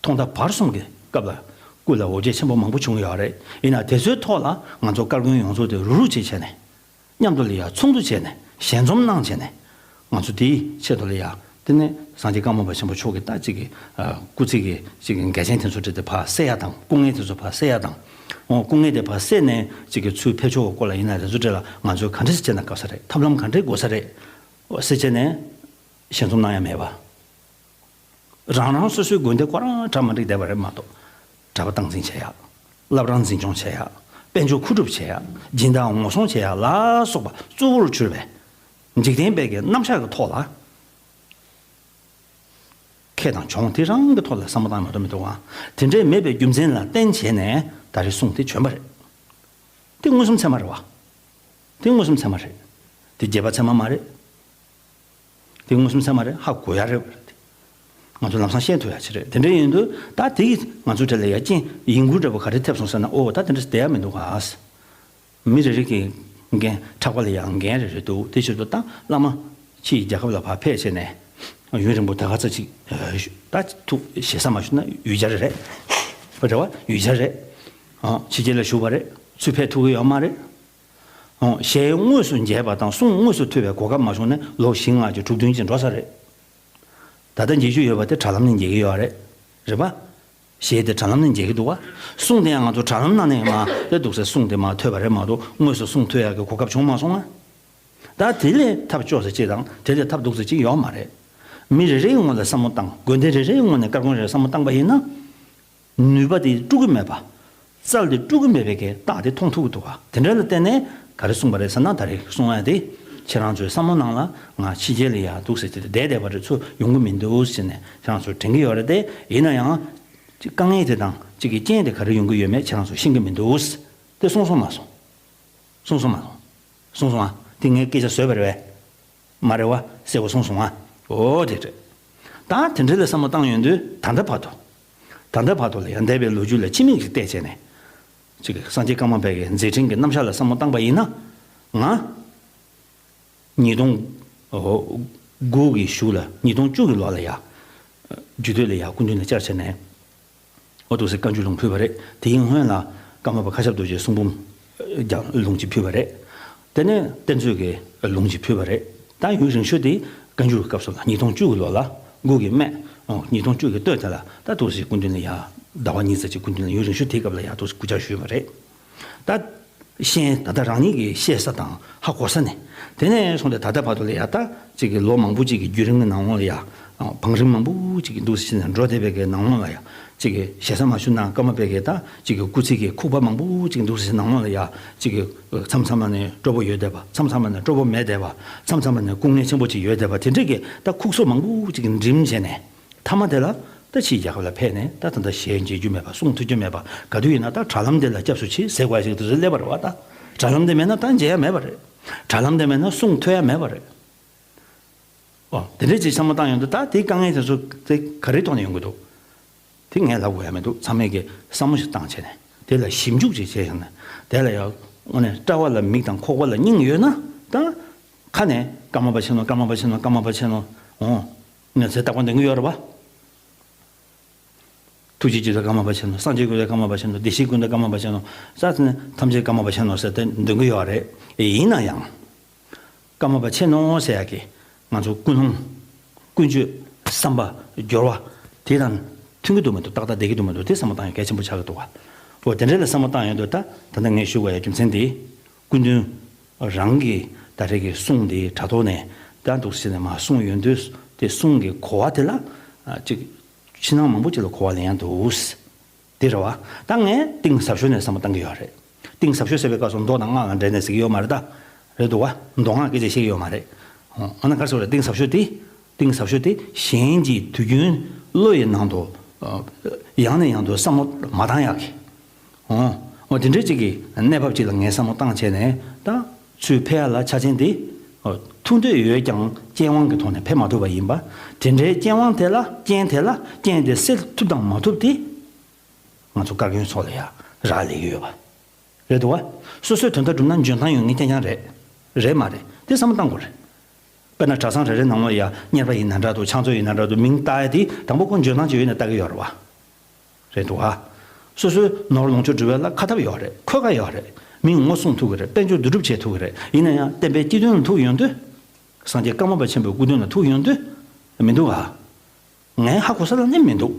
ཐོག་མཐའ་བར་གསུམ་གྱི་སྐབས་ལ་སྐུ་ལ་འོ་བརྒྱལ་ཆེན་པོ་མང་པོ་བྱུང་ཡོད་རེད། ཡིན་ན་དེ་ཚོའི་ཐོག་ལ་ང་ཚོ་སྐར་དགུན་ཡོངས་རྫོགས་དེ་རུག་རུག་བྱས་བྱས་ནས། མཉམ་དུ་ལ་ཡ་ཚོགས་འདུ་བྱས་ནས་ཞལ་འཛོམས་གནང་བྱས་ནས། ང་ཚོ་དེའི་ཆེད་དུ་ལ་ཡ་དེ་ནས་སངས་རྒྱས་ཀརྨ་པ་ཆེན་པོ་མཆོག་གི་ད་ཅིག་གི་སྐུ་ཚེ་གི་ཅིག་གི་འགལ་རྐྱེན་དེ་ཚོ་འདྲ་དེ་ཕར་སེལ་ཡ་དང་། སྐུ་ངལ་དེ་ཚོ་ཕར་སེལ་ཡ་དང་། འོ། སྐུ་ངལ་དེ་ཕར་སེལ་ནས་ཅིག་གི་ཚུར་ཕེབས་ཕྱོགས་ཀྱི་སྐོར་ལ་ཡིན་ན་དེ་ཚོ་འདྲ་ལ་ང་ཚོས་ག་འདྲ་ཞིག་བྱས་ན་དགའ་ས་རེད། ཐབས་ལམ་ག་འདྲས་དགོས་ས་རེད་ཟེར་བྱས་ནས་ཞལ་འཛོམས་གནང་ཡ་མེད་པ། རང་རང་སོ་སོའི་དགོན་སྡེ་ཁོ་རང་གྲ་མ་འགྲིག་བསྡད་པ་རེད་མ་གཏོགས། གྲྭ་པ་སྟངས་འཛིན་བྱེད་ཡག་བླ་བྲང་འཛིན་སྐྱོང་བྱེད་ཡག་དཔལ་འབྱོར་མཁོ་སྒྲུབ་བྱེད་ཡག་སྦྱིན་བདག་ངོ་སྲུང་བྱེད་ཡག་ལ་སོགས་པ་གཙོ་བོར་གྱུར་པའི་འཇིག་རྟེན་པའི་གི་རྣམ་གཞག་གི་ཐོག་ལ། ཁེ་དང་གྱོང་དེ་རང་གི་ཐོག་ལ་བསམ་བློ་བཏང་མ་གཏོགས་མི་འདུག་ཨང་། དེ་འདྲའི་མེད་པའི་རྒྱུ་མཚན་ལ་བརྟེན་བྱས་ནས་ད་རེས་གསུང་དེ་བྱོན་པ་རེད། དེ་མངོན་སུམ་ཚད་མ་རེད་བ། དེ་མངོན་སུམ་ཚད་མ་རེད། དེ་རྗེས་དཔག་ཚད་མ་མ་རེད། དེ་མངོན་སུམ་ཚད་མ་རེད། ཧ་གོ་ཡ་རེད་བ། ང་ཚོ་ལམ་སང་ཤེས་ཐུབ་ཡ་ཅིག་རེད། དེ་འདྲ་ཡིན་དུས་ད་དེ་གིས་ང་ཚོ་དེ་ལ་ཡ་རྐྱེན་ཡིན་ཁུལ་འདྲ་པོ་ག་རེ་ཐེབས་སོང་ཟེར་ན། ཨོ། ད་དེ་འདྲ་བསྡད་ཡ་མི་འདུག་ག་མི་རེ་རེ་གི་འགན་ཕྲག་པ་ལ་ཡ་འགན་རེ་རེ་འདུག་དེ་ཕྱིར་དུ་ད་བླ་མ་ཕྱིའི་རྒྱལ་ཁབ་ལ་ཕར་ཕེབས་བྱས་ནས་ཡུན་རིང་པོ་ད་ག་ཚོད་ཅིག་ད་ཐུག་ཞེ་ས་མ་ཞུ་ན་ཡུལ་གྱར་རེད། རེད་བ། ཡུལ་གྱར་རེད། ཕྱི་རྒྱལ་ལ་བཞུགས་པ་རེད། ཚུར་ཕེབས་ཐུབ་ཀྱི་ཡོད་མ་རེད། ཨོ། ཞལ་དངོས་སུ་མཇལ་བ་དང་གསུང་དངོས་སུ་ཐོས་པའི་གོ་སྐབས་མ་བྱུང་ན་ལོ་བཞི་ལྔ་ཅིག་དྲུག་བདུན་ཅིག་འགྲོ་ས་རེད། ད་ལྟ་མཇལ་རྒྱུ་ཡོད་པ་དེ་དྲ་ལམ་ནས་མཇལ་གྱི་ཡོད་རེད། རེད་པ། ཞལ་དེ་དྲ་ལམ་ནས་མཇལ་གྱི་འདུག་བ། གསུང་དེ་ཡང་ང་ཚོ་དྲ་ལམ་ནང་ནས་མར་དེ་འདུག་སེ་གསུང་དེ་མར་ཐོས་པ་རེད་མ་གཏོགས་དངོས་སུ་གསུང་ཐོས་ཡག་གི་གོ་སྐབས་བྱུང་མ་སོང་ང་། ད་དེ་ལས་ཐབས་སྐྱོ་ས་ཅིག་དང་དེ་ལས་ཐབས་སྡུག་ས་ཅིག་ཡོད་མ་རེད། མི་རེ་རེའི་ངོས་ལ་བསམ་བློ་བཏང་། དགོན་སྡེ་རེ་རེའི་ངོས་ནས་སྐར་དགུན་རེར་བསམ་བློ་བཏང་པ་ཡིན་ན། ནུས་པ་དེ་དཀྲུག་གི་མེད་པ། རྩལ་དེ་དཀྲུག་གི་མེད་པའི་གི་རྟགས་དེ་མཐོང་ཐུབ་ཀྱི་འདུག་ག་དེ་འདྲ་ལ་བརྟེན་ནས་ག་རེ་གསུངས་པ་རེད་ཟེར་ན། ད་རེས་གསུང་ཡ་དེ་ཁྱེད་རང་ཚོའི་བསམ་བློ་ནང་ལ་ང་ཕྱི་རྒྱལ་ལ་ཡ་འདུག་ཟེར་དེ་བསྡད་བསྡད་པ་རེད། ཚུར་ཡོང་གི་མི་འདུག་ཟེར་ནས་ཁྱེད་རང་ཚོར་དྲན་གྱི་ཡོད་རེད་དེ། ཡིན་ན་ཡང་དཀའ་ངལ་དེ་དང་གཅིག་གི་རྐྱེན་དེ་ག་རེ་ཡོང་གི་ཡོད་མེད་ཁྱེད་རང་ཚོ་ཤེས་ཀྱི་མི་འདུག་དེ་གསུངས་སོང་མ་སོང་། གསུངས་སོང་མ་སོང་། གསུངས་སོང་ཨ། དེ་ངས་སྐད་ཆ་བཟོས་པ་རེད་པས། མ་རེད་བ། གསལ་པོ་གསུངས་སོང་ཨ། འོ་དེ་རེད། ད་དེ་འདྲ་ལ་བསམ་བློ་བཏང་ཡོང་དུས་ད་ལྟ་བར་དུ། ད་ལྟ་བར་དུ་ལ་ཡང་འདས་པའི་ལོ་རྒྱུས་ལ་ཕྱི་མིག་ཅིག་བལྟས་བྱས་ནས། ཅིག་སངས་རྒྱས་ཀརྨ་པའི་གི་མཛད་འཕྲིན་གྱི་རྣམ་གཞག་ལ་བསམ་བློ་བཏང་པ་ཡིན་ན། ང་། ཉིས་སྟོང་དགུ་གི་གཞུག་ལ་ཉིས་སྟོང་བཅུ་གི་ལོ་ལ་ཡ། རྒྱུད་སྟོད་ལ་ཡ་སྐུ་མདུན་ལ་བཅར་བྱས་ནས། འོ་འདུག་སེ་བཀའ་འགྱུར་ལུང་ཕུལ་བ་རེད། དེའི་སྔོན་ལ་ཀརྨ་པ་མཁའ་ཁྱབ་རྡོ་རྗེས་གསུང་འབུམ་ཀྱང་ལུང་གཅིག་ཕུལ་བ་རེད། དེ་ནས་གཏེར་མཛོད་ཀྱི་ལུང་གཅིག་ཕུལ་བ་རེད། ད་ཡུན་རིང་ཤོས་དེ་བཀའ་འགྱུར་གྱི་སྐབས་སུ་ལ་ཉིས་སྟོང་བཅུ་གི་ལོ་ལ་དགུ་གི་སྨད། ཨོ། ཉིས་སྟོང་བཅུ་གི་སྟོད་དེ་ལ་ད་འདུག་སེ་སྐུ་མདུན་ལ་ཡ་ཟླ་བ་གཉིས་ཙམ་ཅིག་སྐུ་མདུན་ལ་ཡུན་རིང་ཤོས་དེའི་སྐབས་ལ་ཡ་འདུག་སེ་སྐུ་བཅར་ཞུས་པ་རེད། ད། ཤེས། ད་ལྟ་རང་ཉིད་ཀྱིས་ཤེས་ས་དང་ཧ་གོ་ས་ནས། དེ་ནས་བཟུང་སྟེ་ད་ལྟ་བར་དུ་ལ་ཡ་ད་ཅིག་གི་ལོ་མང་པོ་ཅིག་གི་བརྒྱུད་རིམ་གྱི་ནང་ལོགས་ལ་ཡ། བང་རིམ་མང་པོ་ཅིག་གི་འདུག་སེ་བྱས་ནས་འགྲོ་བསྡད་པའི་གི་ནང་ལོགས་ལ་ཡ། ཅིག་གི་ཞེ་ས་མ་ཞུ་ན་ཀརྨ་པའི་གི་ད་ཅིག་གི་སྐུ་ཚེ་གི་ཁུག་པ་མང་པོ་ཅིག་འདུག་སེ་ནང་ལོགས་ལ་ཡ། ཅིག་གི་མཚམས་མཚམས་ལ་ནས་སྤྲོ་པོ་ཡོད་བསྡད་པ། མཚམས་མཚམས་ལ་ནས་སྤྲོ་པོ་མེད་བསྡད་པ། མཚམས་མཚམས་ལ་ནས་སྐུ་ངལ་ཆེན་པོ་ཅིག་ཡོད་བསྡད་པ། དེ་འདྲས་ཀྱི་ད་ཁུག་སོ་མང་པོ་ཅིག་གི་འགྲིམ་བྱས་ནས། མཐའ་མ་དེ་ལ་ད་ཕྱིའི་རྒྱལ་ཁབ་ལ་ཕེབས་ནས་ད་ད་ལྟ་ཞལ་མཇལ་རྒྱུ་མེད་པ། གསུང་ཐོས་རྒྱུ་མེད་པ། ག་དུས་ཡིན་ན་ད་དྲ་ལམ་དེ་ལ་སྐྱབས་སུ་མཆི་ཟེར་དགོས་ཞིག་དུ་སླེབས་པ་རེད་བ། ད་དྲ་ལམ་དེ་མེད་ན་ད་མཇལ་ཡ་མེད་པ་རེད། དྲ་ལམ་དེ་མེད་ན་གསུང་ཐོས་ཡ་མེད་པ་རེད། ཨོ། དེ་འདྲས་ཅིག་བསམ་བློ་བཏང་ཡོང་དུས་ད་དེའི་དཀའ་ངལ་དེ་ཚོ་དེ་ག་རེའི་ཐོག་ནས་ཡོང་གི་འདུག་དེ་ངས་ལབ་དགོས་ཡ་མི་འདུག་ཚང་མས་ཀྱི་བསམ་བློ་ཞིག་བཏང་བྱས་ནས་དེ་ལ་ཞིབ་འཇུག་ཅིག་བྱས་ཡོང་ན། དེ་ལ་ཡང་དངོས་གནས་དཔྲལ་བ་ལ་མིག་དང་ཁོག་པ་ལ་སྙིང་ཡོད་ན་ད། ཁ་ནས་ཀརྨ་པ་ཆེ་ནོ། ཀརྨ་པ་ཆེ་ནོ། ཀརྨ་པ་ཆེ་ནོ། འོ། ནས་ཚེ་རྟག་པར་འདོན་གྱི་ཡོད་རེད་པ། ཐུགས་རྗེ་ཅི་ལྟར་ཀརྨ་པ་ཆེ་ནོ། སངས་རྒྱས་ཀུན་ལས་ཀརྨ་པ་ཆེ་ནོ། བདེ་གཤེགས་ཀུན་ལས་ཀརྨ་པ་ཆེ་ནོ། ས་ནས་ཐམས་ཅད་ཀརྨ་པ་ཆེ་ནོ་ཟེར་ཏེ་འདོན་གྱི་ཡོད་རེད། ཡིན་ན་ཡང་། ཀརྨ་པ་ཆེ་ནོ་ཟེར་ཡག་གི་ང་ཚོ་ཀུན་སློང་། ཀུན་སྤྱོད། བསམ་པ། སྦྱོར་བ། དེ་དང་མཐུན་གྱི་འདུག་མི་འདུག་ཏག་ཏག་བསྡད་ཀྱི་འདུག་མི་འདུག་དེ་བསམ་བློ་བཏང་ཡག་གལ་ཆེན་པོ་ཆགས་ཀྱི་འདུག་ག་འོ་དེ་འདྲ་ལ་བསམ་བློ་བཏང་ཡོང་དུས་ད་ད་ལྟ་ངས་ཞུ་དགོས་ཡག་རྒྱུ་མཚན་དེ། སྐུ་མདུན་རང་གི་ད་རེས་ཀྱི་གསུང་དེ་དྲ་ཐོག་ནས་ད་འདུག་ཟེར་ནས་མར་གསུངས་ཡོང་དུས་དེ་གསུང་གི་གོ་བ་དེ་ལ་ཅིག་ཕྱི་ནང་མང་པོ་ཅིག་ལ་གོ་བ་ལེན་ཡག་འདུག་དེ་རེད་བ། ད་ངས་གཏིང་ཟབ་ཤོས་ནས་བསམ་བློ་བཏང་གི་ཡོད་རེད། གཏིང་ཟབ་ཤོས་ཟེར་བའི་སྐབས་སུ་མདོ་དང་སྔགས་ལ་འབྲེལ་ནས་ཟེར་གྱི་ཡོད་མ་རེད་ད། རེད་འདུག་བ། མདོ་སྔགས་སྐད་ཆ་བཤད་ཀྱི་ཡོད་མ་རེད། འོ་ན་ག་རེ་ཟེར་བ་རེད། གཏིང་ཟབ་ཤོས་དེ། གཏིང་ཟབ་ཤོས་དེ་གཞན་གྱིས་དུས་རྒྱུན་བློ་ཡི་ནང་དུ་ཡང་ནས་ཡང་དུ་བསམ་བློ་མ་བཏང་ཡག་གི་འོ། འོ་དེ་འདྲའི་ཅིག་གི་གནས་བབ་ཅིག་ལ་ངས་བསམ་བློ་བཏང་བྱས་ནས་ད་ཚུར་ཕེབས་ཡག་ལ་ཆ་རྐྱེན་དེ། འོ་ཐུགས་འདོད་ཡོད་ཀྱང་རྐྱེན་དབང་གི་ཐོག་ནས་ཕེབས་མ་ཐུབ་པ་ཡིན་པ། དེ་འདྲའི་རྐྱེན་དབང་དེ་ལ་རྐྱེན་དེ་ལ་རྐྱེན་དེ་སེལ་ཐུབ་དང་མ་ཐུབ་དེ། ང་ཚོ་བཀའ་བརྒྱུད་ཚོ་ལ་ཡང་རག་ལས་ཀྱི་ཡོད་པ། རེད་འདུག་བ། སོ་སོའི་དོན་དག་བསྒྲུབ་ན་འཇོན་ཐང་ཡོད་ངེས་རྐྱང་རྐྱང་རེད། རེད་མ་རེད། དེ་བསམ་བློ་བཏང་དགོས་རེད། དཔེར་ན་གྲྭ་ཚང་རེ་རེ་ནང་ལ་ཡང་གཉེར་པ་ཡིན་ན་འདྲ་འདུག་ཕྱག་མཛོད་ཡིན་ན་འདྲ་འདུག་མིང་བཏགས་ཡ་དེ་དང་པོ་ཁོ་འཇོན་ཐང་ཅིག་ཡོད་ནས་བཏགས་ཀྱི་ཡོད་རེད་བ། རེད་འདུག་བ། སོ་སོའི་ནོར་ལོངས་སྤྱོད་སྒྲུབ་ཡ་ལ་ཁ་ཐབས་ཡོད་རེད། འཁོས་ཀ་ཡོད་རེད། མིང་ངོ་སྲུང་ཐུབ་ཀྱི་རེད། དཔལ་འབྱོར་བསྡུ་སྒྲུབ་བྱེད་ཐུབ་ཀྱི་རེད། ཡིན་ན་ཡང་བསྟན་པའི་སྤྱི་དོན་ལ་ཐུག་ཡོང་དུས། སངས་རྒྱས་ཀརྨ་པ་ཆེན་པོའི་སྐུ་དོན་ལ་ཐུག་ཡོང་དུས། མི་འདུག་ག་ངས་ཧ་གོ་ས་ལ་ནི་མི་འདུག་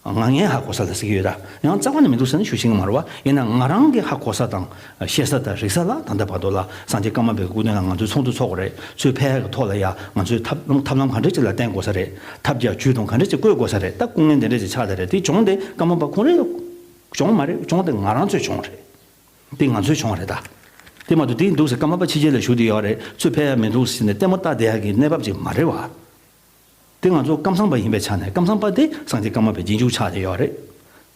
ང་ངས་ཧ་གོ་ས་ལ་ཟེར་གྱི་ཡོད་ད། ཡང་རྩ་བ་ནས་མི་འདུག་ཟེར་ནས་ཞུ་ཤེས་ཀྱི་མ་རེད་བ། ཡིན་ན་ང་རང་གི་ཧ་གོ་ས་དང་ཤེས་ས་དང་རིག་ས་ལ་ད་ལྟ་བར་དུ་ལ་སངས་རྒྱས་ཀརྨ་པའི་སྐུ་དོན་ལ་ང་ཚོས་ཚོགས་འདུ་ཚོགས་དགོས་རེད། ཚུར་ཕེབས་ཡག་གི་ཐོག་ལ་ཡ་ང་ཚོས་ཐབས་ལམ་ཐབས་ལམ་ག་འདྲ་ཅིག་ལ་བརྟེན་དགོས་ས་རེད། ཐབས་བརྒྱ་ཇུས་སྟོང་ག་འདྲ་ཅིག་བཀོལ་དགོས་ས་རེད། ད་སྐུ་ངལ་འདི་འདྲ་ཅིག་ཆགས་བསྡད་རེད། དེ་གྱོང་དེ་ཀརྨ་པ་ཁོང་རང་གྱོང་མ་རེད། གྱོང་དེ་ང་རང་ཚོའི་གྱོང་རེད། དེ་ང་ཚོའི་གྱོང་རེད་ད། དེ་མ་གཏོགས་དེ་འདུག་ཟེར་ཀརྨ་པ་ཕྱི་རྒྱལ་ལ་བཞུགས་བསྡད་ཡོད་རེད། ཚུར་ཕེབས་ཡ་མི་འདུག་ཟེར་ནས་ལྟད་མོ་ལྟ་བསྡད་ཡ་གི་གནས་བབ་ཅིག་མ་རེད་བ། དེ་ང་ཚོ་ཀམ་ཚང་པ་ཡིན་པའི་ཆ་ནས་ཀམ་ཚང་པ་དེ་སངས་རྒྱས་ཀརྨ་པའི་རྗེས་འཇུག་ཆགས་བསྡད་ཡོད་རེད།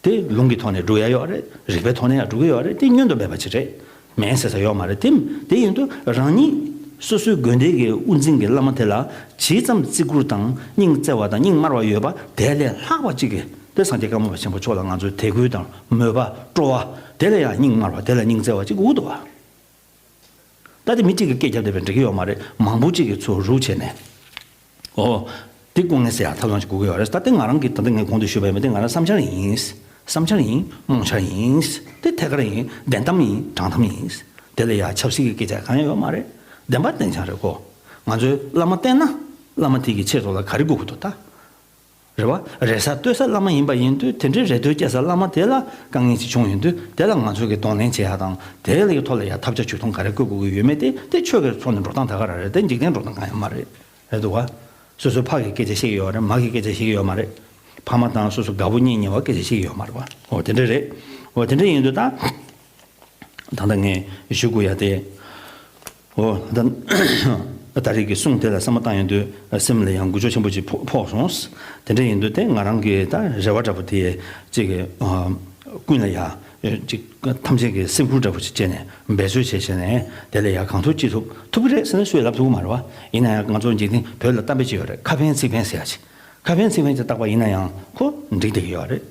དེ་ལུང་གི་ཐོག་ནས་སྒྲུབ་ཡ་ཡོད་རེད། རིགས་པའི་ཐོག་ནས་ཡང་སྒྲུབ་ཀྱི་ཡོད་རེད། དེ་བསྙོན་དུ་མེད་པ་ཅིག་རེད། མེད་ཟེར་ས་ཡོད་མ་རེད། དེ་དེ་ཡིན་དུས་རང་ཉིད་སོ་སོའི་དགོན་སྡེ་གི་དབུ་འཛིན་གྱི་བླ་མ་དེ་ལ་ཇི་ཙམ་བརྩི་བཀུར་དང་སྙིང་བརྩེ་བ་དང་སྙིང་དམར་བ་ཡོད་པ་དེ་ལས་ལྷག་པ་ཅིག་གིས་དེ་སངས་རྒྱས་ཀརྨ་པ་ཆེན་པོ་མཆོག་ལ་ང་ཚོའི་དད་གུས་དང་མོས་པ་སྤྲོ་བ་དེ་ལས་ཡང་སྙིང་དམར་བ་དེ་ལ་སྙིང་བརྩེ་བ་ཅིག་དགོས་འདུག་བ། ད་དེ་མི་གཅིག་གིས་སྐད་རྒྱབ་བསྡད་པས་འགྲིག་གི་ཡོད་མ་རེད། མང་པོ་གཅིག་གིས་ཚུར་རུག་བྱས་ནས། ཨོ། དེ་སྐུ་ངལ་སེལ་ཡག་ཐབས་ལམ་ཞིག་དགོས་ཀྱི་ཡོད་རེད། ད་དེ་ང་རང་གིས་ད་ལྟ་ངས་གོང་དུ་ཞུས་པ་ཡིན་པ་དེ་ང་རང་བསམ་འཆར་ཡིན། བསམ་འཆར་ཡིན། རྨོངས་འཆར་ཡིན། དེ་ཐད་ཀར་ཡིན། བདེན་གཏམ་ཡིན། དྲང་གཏམ་ཡིན། དེ་ལ་ཡ་ཆབ་སྲིད་ཀྱི་སྐད་ཆ་གང་ཡང་ཡོད་མ་རེད། བདེན་པ་བདེན་ཆ་རེད་ཁོ། ང་ཚོས་བླ་མ་བསྟེན་ན་བླ་མ་དེ་གི་ཆེད་དུ་ལ་ག་རེ་དགོས་ཀྱི་འདུག་ད། རེད་བ། རེ་ས་ལྟོས་ས་བླ་མ་ཡིན་པ་ཡིན་དུས་དེ་འདྲའི་རེ་ལྟོས་སྐྱེ་ས་བླ་མ་དེ་ལ་དཀའ་ངལ་ཅིག་བྱུང་ཡོང་དུས་དེ་ལ་ང་ཚོ་གིས་གདོང་ལེན་བྱེད་ཡ་དང་དེ་ལ་ཡི་ཐོག་ལ་ཡ་ཐབས་ཆ་ཇུས་གཏོང་ག་རེ་བཀོད་དགོས་ཀྱི་ཡོད་མེད་དེ་དེ་ཆོས་ཀྱི་ཐོག་ནས་འགྲོ་སྟངས་ད་ག་རང་རེད་དེ་འཇིག་རྟེན་འགྲོ་སྟངས་གང་ཡང་མ་རེད། རེད་འདུག་བ། སོ་སོའི་ཕ་གི་སྐད་ཆ་བཤད་ཀྱི་ཡོད་རེད། མ་གི་སྐད་ཆ་བཤད་ཀྱི་ཡོད་མ་རེད། ཕ་མ་དང་སོ་སོ་དགའ་པོ་གཉིས་ཉེ་བ་སྐད་ཆ་བཤད་ཀྱི་ཡོད་མ་རེད་བ། འོ་དེ་འདྲ་རེད། འོ་དེ་འདྲ་ཡིན་དུས་ད། ད་ལྟ་ངས་ཞུ་དགོས་ཡ་དེ། འོ་ད། ད་རེས་ཀྱི་གསུང་དེ་ལ་བསམ་བློ་བཏང་ཡོང་དུས་སེམས་ལ་ཡང་འགུལ་སྐྱོད་ཆེན་པོ་ཅིག་ཕོག་ཕོག་སོང་། དེ་འདྲ་ཡིན་དུས་དེ་ང་རང་གི་ད་རེ་བ་འདྲ་པོ་དེ་ཅིག་གི་ཀུན་ལ་ཡ་ཅིག་ཐམས་ཅད་ཀྱི་སེམས་ཁུར་འདྲ་པོ་ཅིག་བྱས་ནས་འབད་རྩོལ་བྱས་བྱས་ནས་དེ་ལ་ཡ་གང་ཐུབ་ཅི་ཐུབ་ཐུབ་ཀྱི་རེད་ཟེར་ནས་སུས་ལབ་ཐུབ་ཀྱི་མ་རེད་བ། ཡིན་ན་ཡང་ང་ཚོ་འཇིག་རྟེན་བོད་ལ་གཏམ་དཔེ་ཅིག་ཡོད་རེད། ཁ་ཕན་ཚིག་ཕན་ཟེར་ཡ་ཅིག་ཁ་ཕན་ཚིག་ཕན་ཅིག་བཏགས་པ་ཡིན་ན་ཡང་ཁོ་འགྲིག་བསྡད་ཀྱི་ཡོད་རེད།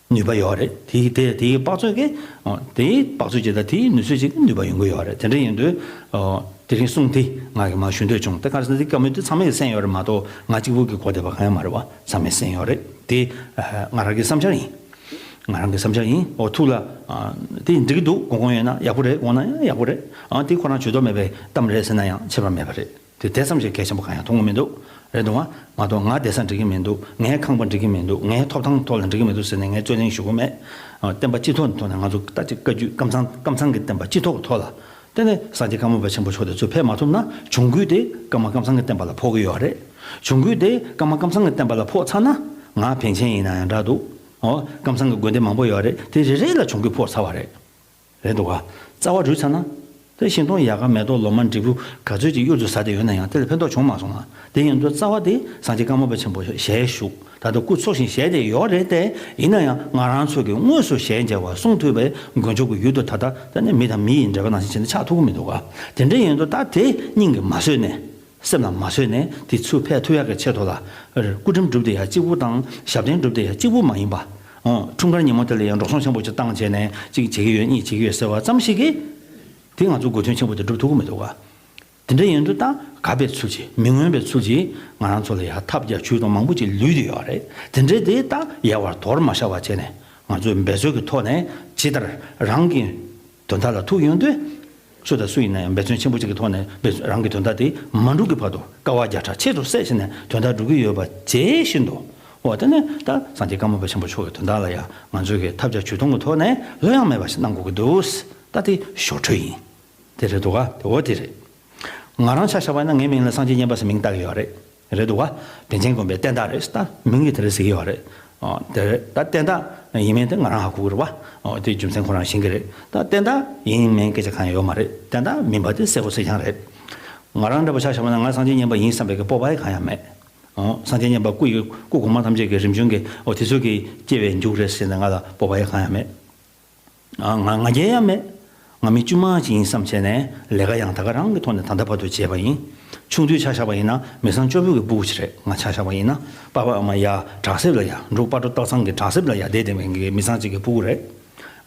ནུས་པ་ཡོད་རེད། དེའི་དེ་དེའི་དཔག་ཚོད་ཀྱིས། ཨོ། དེའི་དཔག་ཚོད་ཅིག་དང་དེའི་ནུས་ཚོད་ཅིག་གིས་ནུས་པ་ཡོང་གི་ཡོད་རེད། དེ་འདྲ་ཡིན་དུས། ཨོ། དེ་རིང་གསུང་དེ་ང་གིས་མར་ཞུ་འདོད་བྱུང་། དེ་ག་རེ་ཟེར་ན་དེ་བཀའ་མོལ་དེ་ཚང་མས་གསན་ཡོད་རེད་མ་གཏོགས་ང་གཅིག་པུ་གིས་གོ་བསྡད་པ་གང་ཡང་མ་རེད་བ། ཚང་མས་གསན་ཡོད་རེད། དེ་ང་རང་གི་བསམ་འཆར་ཡིན། ང་རང་གི་བསམ་འཆར་ཡིན། ཨོ་ཐུགས་ལ། ཨ། དེ་འགྲིག་གི་འདུག་དགོངས་དགོངས་ཡོད་ན་ཡག་པོ་རེད། འོ་ན་ཡང་ཡག་པོ་རེད། ཨ། དེ་ཁོ་རང་ཇུས་གཏོགས་མེད་པའི་གཏམ་རེད་ཟེར་ན་ཡང་ཁྱད་པར་མེད་པ་རེད། དེ་དེ་ཙམ་ཞིག་གལ་ཆེན་པོ་གང་ཡང་མཐོང་གི་མི་འདུག་རེད་འདུག་བ། མ་གཏོགས་ང་བསྡད་ས་འགྲིག་གི་མི་འདུག་ངའི་ཁང་པ་འགྲིག་གི་མི་འདུག་ངའི་ཐོབ་ཐང་ཐོག་ལ་འགྲིག་གི་མི་འདུག་ཟེར་ནས་ངས་རྩོད་ལེན་ཞུ་གི་མེད། ཨ། བསྟན་པ་སྤྱི་ཐོག་ཐོག་ནས་ང་ཚོ་ད་ཅིག་བཀའ་བརྒྱུད་ཀམ་ཚང་ཀམ་ཚང་གི་བསྟན་པ་སྤྱི་ཐོག་གི་ཐོག་ལ། དེ་ནས་སངས་རྒྱས་ཀརྨ་པ་ཆེན་པོ་མཆོག་དེ་ཚོ་ཕེབས་མ་ཐུབ་ན་གྱོང་གུད་དེ་ཀརྨ་ཀམ་ཚང་གི་བསྟན་པ་ལ་ཕོག་གི་ཡོད་རེད། གྱོང་གུད་དེ་ཀརྨ་ཀམ་ཚང་གི་བསྟན་པ་ལ་ཕོག་ཚར་ན་ང་བན་ཆེན་ཡིན་ན་ཡང་འདྲ་འདུག་ཨོ། ཀམ་ཚང་གི་དགོན་སྡེ་མང་པོ་ཡོད་རེད། དེ་རེ་རེ་ལ་གྱོང་གུད་ཕོག་ཚར་བ་རེད། རེད་འདུག་ག་རྩ་བ་རུལ་ཚར་ན། དེ་ཤིང་སྡོང་ཡལ་ག་མེ་ཏོག་ལོ་མ་འབྲས་བུ་ག་ཚོད་ཅིག་གཡུར་དུ་ཟ་བསྡད་ཡོད་ན་ཡང་དེ་ལ་ཕན་ཐོགས་བྱུང་མ་སོང་ང་། དེ་ཡིན་དུས་རྩ་བ་དེ་སངས་རྒྱས་ཀརྨ་པ་ཆེན་པོ་ཞལ་བཞུགས། ད་ལྟ་སྐུ་འཚོ་ཞིང་གཞེས་བསྡད་ཡོད་རེད་དེ། ཡིན་ན་ཡང་ང་རང་ཚོ་གིས་དངོས་སུ་ཞལ་མཇལ་བ་གསུང་ཐོས་པའི་མགོན་མཆོག་གི་ཡུལ་དུ་ད་ལྟ་ད་ནི་མི་དང་མི་ཡི་འབྲེལ་བ་ནང་བཞིན་བྱས་ནས་ཆགས་ཐུབ་ཀྱི་མི་འདུག་ག་དེ་འདྲ་ཡིན་དུས་ད་དེ་སྙིང་གིས་མ་བཟོད་ནས། སེམས་ལ་མ་བཟོད་ནས་དེ་ཚུར་ཕེབས་ཐུབ་ཡག་གི་ཆེད་དུ་ལ། སྐུ་དྲིན་སྒྲུབ་བསྡད་ཡག་གཅིག་པུ་དང་ཞབས་བརྟན་སྒྲུབ་བསྡད་ཡག་གཅིག་པུ་མ་ཡིན་པ། འོ། འཁྲུངས་སྐར་ཉིན་མོ་དེ་ལ་ཡང་འགྲོ་སོང་ཆེན་པོ་ཅིག་བཏང་བྱས་ནས་གཅིག་བྱེད་ཀྱི་ཡོད་གཉིས་བྱེད་ཀྱི་ཡོད་ཟེར་བ་ཙམ་ཞིག་གིས། དེ་ང་ཚོ་དགོས་དོན་ཆེན་པོ་དེ་སྒྲུབ་ཐུབ་ཀྱི་མི་འདུག་ག་དེ་འདྲ་ཡིན་དུས་ད་དགའ་བའི་ཚུལ་གྱིས་མི་མངོན་པའི་ཚུལ་གྱིས་ང་རང་ཚོ་ལ་ཡང་ཐབས་བརྒྱ་ཇུས་གཏོང་མང་པོ་ཅིག་ལུས་བསྡད་ཡོད་རེད། དེ་འདྲའི་དེ་ད་ཡལ་བར་དོར་མ་བཞག་པ་བྱས་ནས་ང་ཚོས་འབད་རྩོལ་གྱི་ཐོག་ནས་ཇི་ལྟར་རང་གི་དོན་དག་ལ་ཐུག་ཡོང་དུས། སུ་དང་སུ་ཡིན་ན་ཡང་འབད་བརྩོན་ཆེན་པོ་གཅིག་གི་ཐོག་ནས་འབད་བརྩོན་རང་གི་དོན་དག་དེ་མ་འགྲུབ་ཀྱི་བར་དུ་དཀའ་བ་བརྒྱ་ཕྲག་ཆེད་དུ་བསྲེས་བྱས་ནས་དོན་དག་འགྲུབ་ཀྱི་ཡོད་པ་བྱེད་བཞིན་དུ། འོ་དེ་ནས་ད་སངས་རྒྱས་ཀརྨ་པ་ཆེན་པོ་མཆོག་གི་དོན་དག་ལ་ཡང་ང་ཚོས་ཀྱི་ཐབས་བརྒྱ་ཇུས་སྟོང་གི་ཐོག་ནས་ལྷོད་ཡངས་མེད་པ་ཞིག་གནང་དགོས་ཀྱི་འདུག་ད་དེ་ཞོར་འཕྲོས་ཡིན། དེ་རེད་འདུག་ག་དེ་འོ་དེ་རེད། ང་རང་ཆ་བཞག་པ་ཡིན་ན་ངའི་མིང་ལ་སངས་རྒྱས་མཉན་པ་ཟེར་མིང་བཏགས་ཀྱི་ཡོད་རེད། རེད་འདུག་ག་དྲིན་ཆེན་དགོན་པའི་བསྟན་བདག་རེད་ཟེར་ད་མིང་གི་དེ་རེད་ཟེར་གྱི་ཡོད་རེད། ཨོ་དེ་རེད། ད་བསྟན་བདག་ཡིན་མིན་དེ་ང་རང་ཧ་གོ་གི་རེད་བ། ཨོ་དེ་རྒྱུ་མཚན་ཁོ་རང་ཤེས་ཀྱི་རེད། ད་བསྟན་བདག་ཡིན་མིན་སྐད་ཆ་གང་ཡང་ཡོད་མ་རེད། བསྟན་བདག་མིན་པ་དེ་གསལ་པོ་གསལ་རྐྱང་རེད། ང་རང་འདྲ་པོ་ཆ་བཞག་པ་ན་ང་སངས་རྒྱས་མཉན་པ་ཡིན་བསམ་པའི་གི་སྤོབས་པ་ཡང་གང་ཡང་མེད། ཨོ་སངས་རྒྱས་མཉན་པ་སྐུ་ཡི་སྐུ་གོང་མ་ཐམས་ཅད་ཀྱི་རིམ་བྱོན་གྱི་ཨོ་དེ་ཚོ་གི་སྐྱེ་བའི་མཇུག་རེད་ཟེར་ནས་ང་ལ་སྤོབས་པ་ཡང་གང་ཡང་མེད། ང་ང་རྒྱལ་ཡང་མེད། ང་མི་དཀྱུས་མ་ཅིག་ཡིན་བསམ་བྱས་ནས་ལས་ཀ་ཡང་ད་ག་རང་གི་ཐོག་ནས་ད་ལྟ་བར་དུ་བྱས་པ་ཡིན། ཆུང་དུས་ཆ་བཞག་པ་ཡིན་ན་མི་ཚང་སྐྱོ་པོ་གི་སྤུ་གུ་ཅིག་རེད། ང་ཆ་བཞག་པ་ཡིན་ན་པ་ཕ་ཨ་མ་ཡ་དྲག་སེབ་ལ་ཡ་འབྲུག་སྤ་གྲོ་སྟག་ཚང་གི་དྲག་སེབ་ལ་ཡ་བསྡད་བསྡད་པའི་གི་མི་ཚང་ཅིག་གི་སྤུ་གུ་རེད།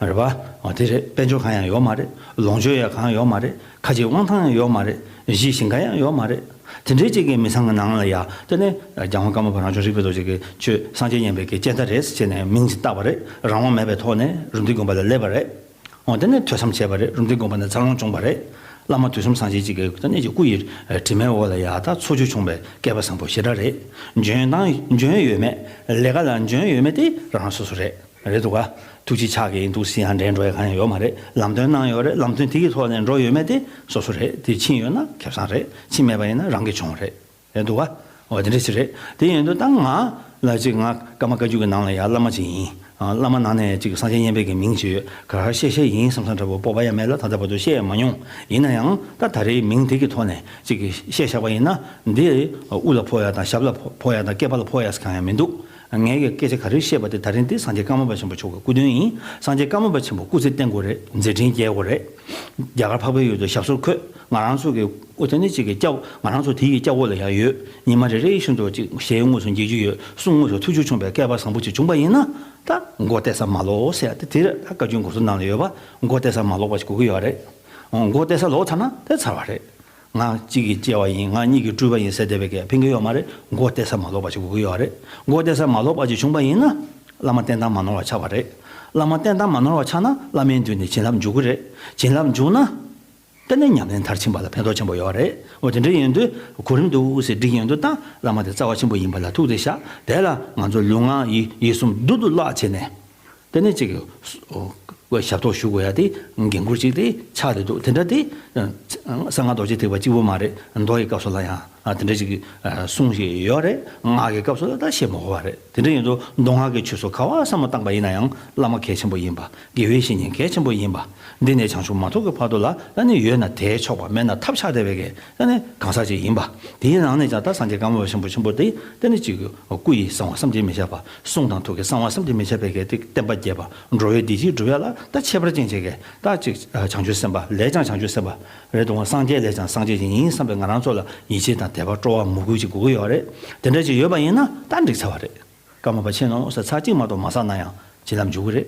རེད་པ། ཨ་དེ་རེད། དཔལ་འབྱོར་གང་ཡང་ཡོད་མ་རེད། ལོངས་སྤྱོད་ཡང་གང་ཡང་ཡོད་མ་རེད། ཁ་ཆེའི་དབང་ཐང་ཡང་ཡོད་མ་རེད། གཞི་ཞིང་ཁ་ཡང་ཡོད་མ་རེད། དེ་འདྲའི་ཅིག་གི་མི་ཚང་གི་ནང་ལ་ཡ་དེ་ནས་རྒྱལ་དབང་ཀརྨ་པ་རང་བྱུང་རིག་པའི་རྡོ་རྗེ་གི་ཆོས་སངས་རྒྱས་མཉན་པའི་གི་སྤྱན་ལྟ་རེད་ཟེར་ནས་མིང་ཅིག་བཏགས་པ་རེད། རང་དབང་མེད་པའི་ཐོག་ནས་རུམ་བཏེག་དགོན་པ་ལ་སླེབས་པ་རེད། འོ་དེ་ནས་ཐོས་བསམ་བྱས་པ་རེད། རུམ་བཏེག་དགོན་པ་ནས་འཚར་ལོངས་བྱུང་བ་རེད། བླ་མ་དུས་གསུམ་སངས་རྒྱས་ཅིག་གི་དེ་ནས་ཀྱི་སྐུ་ཡི་དྲི་མའི་འོག་ལ་ཡ་ད་འཚོ་བཅུད་བྱུང་བའི་སྐལ་པ་བཟང་པོ་ཞེ་དྲག་རེད། འཇོན་ཐང་འཇོན་ཡོད་མེད་ལས་ཀ་ལ་འཇོན་ཡོད་མེད་དེ་རང་རང་སོ་སོ་རེད། རེད་འདུག་ག་ཐུགས་རྗེ་ཆགས་ཀྱི་ཡིན་འདུག་ཟེར་ཡང་འདྲེན་འགྲོ་ཡ་གང་ཡང་ཡོད་མ་རེད། ལམ་སྟོན་གནང་ཡོད་རེད། ལམ་སྟོན་དེ་གི་ཐོག་ནས་འགྲོ་ཡོད་མེད་དེ་སོ་སོ་རེད། དེ་ཕྱིན་ཡོད་ན་ཁེ་བཟང་རེད། ཕྱིན་མེད་པ་ཡིན་ན་རང་གི་གྱོང་རེད། རེད་འདུག་ག་འོ་དེ་འདྲ་ཞིག་རེད། དེ་ཡིན་དུས་ད་ང་ལ་ཅིག་ང་ཀརྨ་བཀའ་བརྒྱུད་ཀྱི་ནང་ལ་ཡ་བླ་མ་ཅིག་ཡིན། ཨ་བླ་མ་ནང་ནས་ཅིག་སངས་རྒྱས་མཉན་པའི་གི་མིང་ཅིག་ཡོད། ག་རེ་བཤད་བཤད་ཡིན་བསམ་བསམ་འདྲ་པོ་སྤོབས་པ་ཡང་མེད་ལ་ད་ལྟ་བར་དུ་བཤད་ཡང་མ་མྱོང་། ཡིན་ན་ཡང་ད་ད་རེས་མིང་དེ་གི་ཐོག་ནས་ཅིག་གི་བཤད་བཞག་པ་ཡིན་ན་འདི་དབུ་ལ་ཕོག་ཡ་དང་ཞབས་ལ་ཕོག་ཡ་དང་སྐེད་པ་ལ་ཕོག་ཡ་ཟེར་གང་ཡང་མི་འདུག་ངས་ཀྱི་སྐད་ཆ་ག་རེ་བཤད་པ་དེ་ད་རིང་འདི་སངས་རྒྱས་ཀརྨ་པ་ཆེན་པོ་མཆོག་གི་སྐུ་དོན་ཡིན། སངས་རྒྱས་ཀརྨ་པ་ཆེན་པོ་སྐུ་ཚེ་བརྟན་དགོས་རེད། མཛད་འཕྲིན་རྒྱས་དགོས་རེད། རྒྱ་གར་འཕགས་པའི་ཡུལ་དུ་ཞབས་སོར་འཁོད། ང་རང་ཚོ་གི་སྐུ་དེ་ནི་གཅིག་གི་སྐྱ་བོ་ང་རང་ཚོ་དེ་ཡི་སྐྱ་བོ་ལ་ཡང་ཡོད། ཉི་མ་རེ་རེ་བཞིན་དུ་གཅིག་ཞལ་དངོས་སུ་མཇལ་རྒྱུ་ཡོད། གསུང་དངོས་སུ་ཐུགས་རྒྱུད་བྱུང་བའི་སྐལ་པ་བཟང་པོ་ཅིག་བྱུང་པ་ཡིན་ན་ད་མགོ་བཏེགས་ས་མ་ལོག་ཟེར་ཡ་དེ་དེ་རེད། ད་བཀའ་བརྒྱུད་འགོ་ཐོག་ནང་ལ་ཡོད་པ་མགོ་བཏེགས་ས་མ་ལོག་པ་ཞིག་དགོས་ཀྱི་ཡོད་རེད། མགོ་བཏེགས་ས་ལོག་ཚར་ན་དེ་ཚར་བ་རེད། ང་གཅིག་གི་སྐྱེ་བ་ཡིན། ང་གཉིས་ཀྱི་སྤྲུལ་པ་ཡིན་ཟེར་བསྡད་པའི་གི་ཕན་གྱི་ཡོད་མ་རེད། མགོ་བཏེགས་ས་མ་ལོག་པ་ཞིག་དགོས་ཀྱི་ཡོད་རེད། མགོ་བཏེགས་ས་མ་ལོག་པ་ཞིག་བྱུང་པ་ཡིན་ན་བླ་མ་བསྟེན་སྟངས་མ་ནོར་བ་ཆགས་པ་རེད། བླ་མ་བསྟེན་སྟངས་མ་ནོར་བ་ཆགས་ན་བླ་མའི་མདུན་ནས་བྱིན་རླབས་འཇུག་གི་རེད། བྱིན་རླབས་འཇུག་ན་དེ་ནས་ཉམས་ལེན་མཐར་ཕྱིན་པ་ལ་ཕན་ཐོགས་ཆེན་པོ་ཡོད་རེད། འོ་དེ་འདྲ་ཡིན་དུས་གོ་རིམ་འདུག་ཟེར་སྒྲིག་ཡོང་དུས་ད་བླ་མ་དེ་རྩ་བ་ཆེན་པོ་ཡིན་པ་ལ་ཐུགས་རྗེ་ཆེ། དེ་ལ་ང་ཚོ་ལུས་ངག་ཡིད་ཡིད་གསུམ་རྡུལ་དུ་བརླག་བྱས་ནས། དེ་ནས་ཅིག་ཞབས་ཏོག་ཞུ་དགོས་ཡ་དེ་འགན་ཁུར་ཅིག་དེ་ཆགས་བསྡད་འདུག་དེ་འདྲ་དེ་གསང་སྔགས་རྡོ་རྗེ་ཐེག་པ་གཅིག་པུ་མ་རེད། མདོ་ཡི་སྐབས་སུ་ལ་ཡང་དེ་འདྲ་ཅིག་གསུང་བཞིན་ཡོད་རེད། སྔགས་ཀྱི་སྐབས་སུ་ལ་ད་བཤད་མ་དགོས་པ་རེད། དེ་འདྲ་ཡིན་དུས་མདོ་སྔགས་ཀྱི་ཆོས་སུ་ག་བ་བསམ་བློ་བཏང་པ་ཡིན་ན་ཡང་བླ་མ་གལ་ཆེན་པོ་ཡིན་པ། དགེ་བའི་བཤེས་གཉེན་གལ་ཆེན་པོ་ཡིན་པ། འདི་ནས་བྱང་ཆུབ་མ་ཐོབ་ཀྱི་བར་དུ་ལ་ད་ནི་ཡོད་ན་དེས་ཆོག་པ་མེད་ན་ཐབས་ཆག་བསྡད་པའི་གི་ད་ནི་གང་ཟག་ཅིག་ཡིན་པ། དེའི་ནང་ནས་ཀྱང་ད་སངས་རྒྱས་ཀརྨ་པ་ཆེན་པོ་ཆེན་པོ་དེ་ད་ནི་ཅིག་སྐུ་ཡི་གསང་བ་བསམ་གྱིས་མི་ཁྱབ་པ། གསུང་དང་ཐུགས་ཀྱི་གསང་བ་བསམ་གྱིས་མི་ཁྱབ་པའི་གི་དེ་བསྟན་པ་རྒྱས་པ། འགྲོ་བའི་བདེ་སྐྱིད་སྒྲུབ་ཡ་ལ་ད་ཁྱད་པར་ཅན་ཅིག་གི་ད་ཅིག་བྱང་ཆུབ་སེམས་དཔའ་ལས་ཀྱང་བྱང་ཆུབ་སེམས་དཔའ་རེད་དོ། སངས་རྒྱས་ལས་ཀྱང་སངས་རྒྱས་ཅིག་ཡིན་བསམ་པའི་ང་རང་ཚོ་ལ་ཡིད་ཆེས་དང་དད་པ་སྤྲོ་བ་མོས་གུས་ཅིག་དགོས་ཀྱི་ཡོད་རེད། དེ་འདྲ་ཅིག་ཡོད་པ་ཡིན་ན་ད་འགྲིག་ཚར་བ་རེད། ཀརྨ་པ་ཆེ་ནོ་ཟེར་ཚར་གཅིག་མ་གཏོགས་མ་བསགས་ན་ཡང་བྱིན་རླབས་འཇུག་གི་རེད།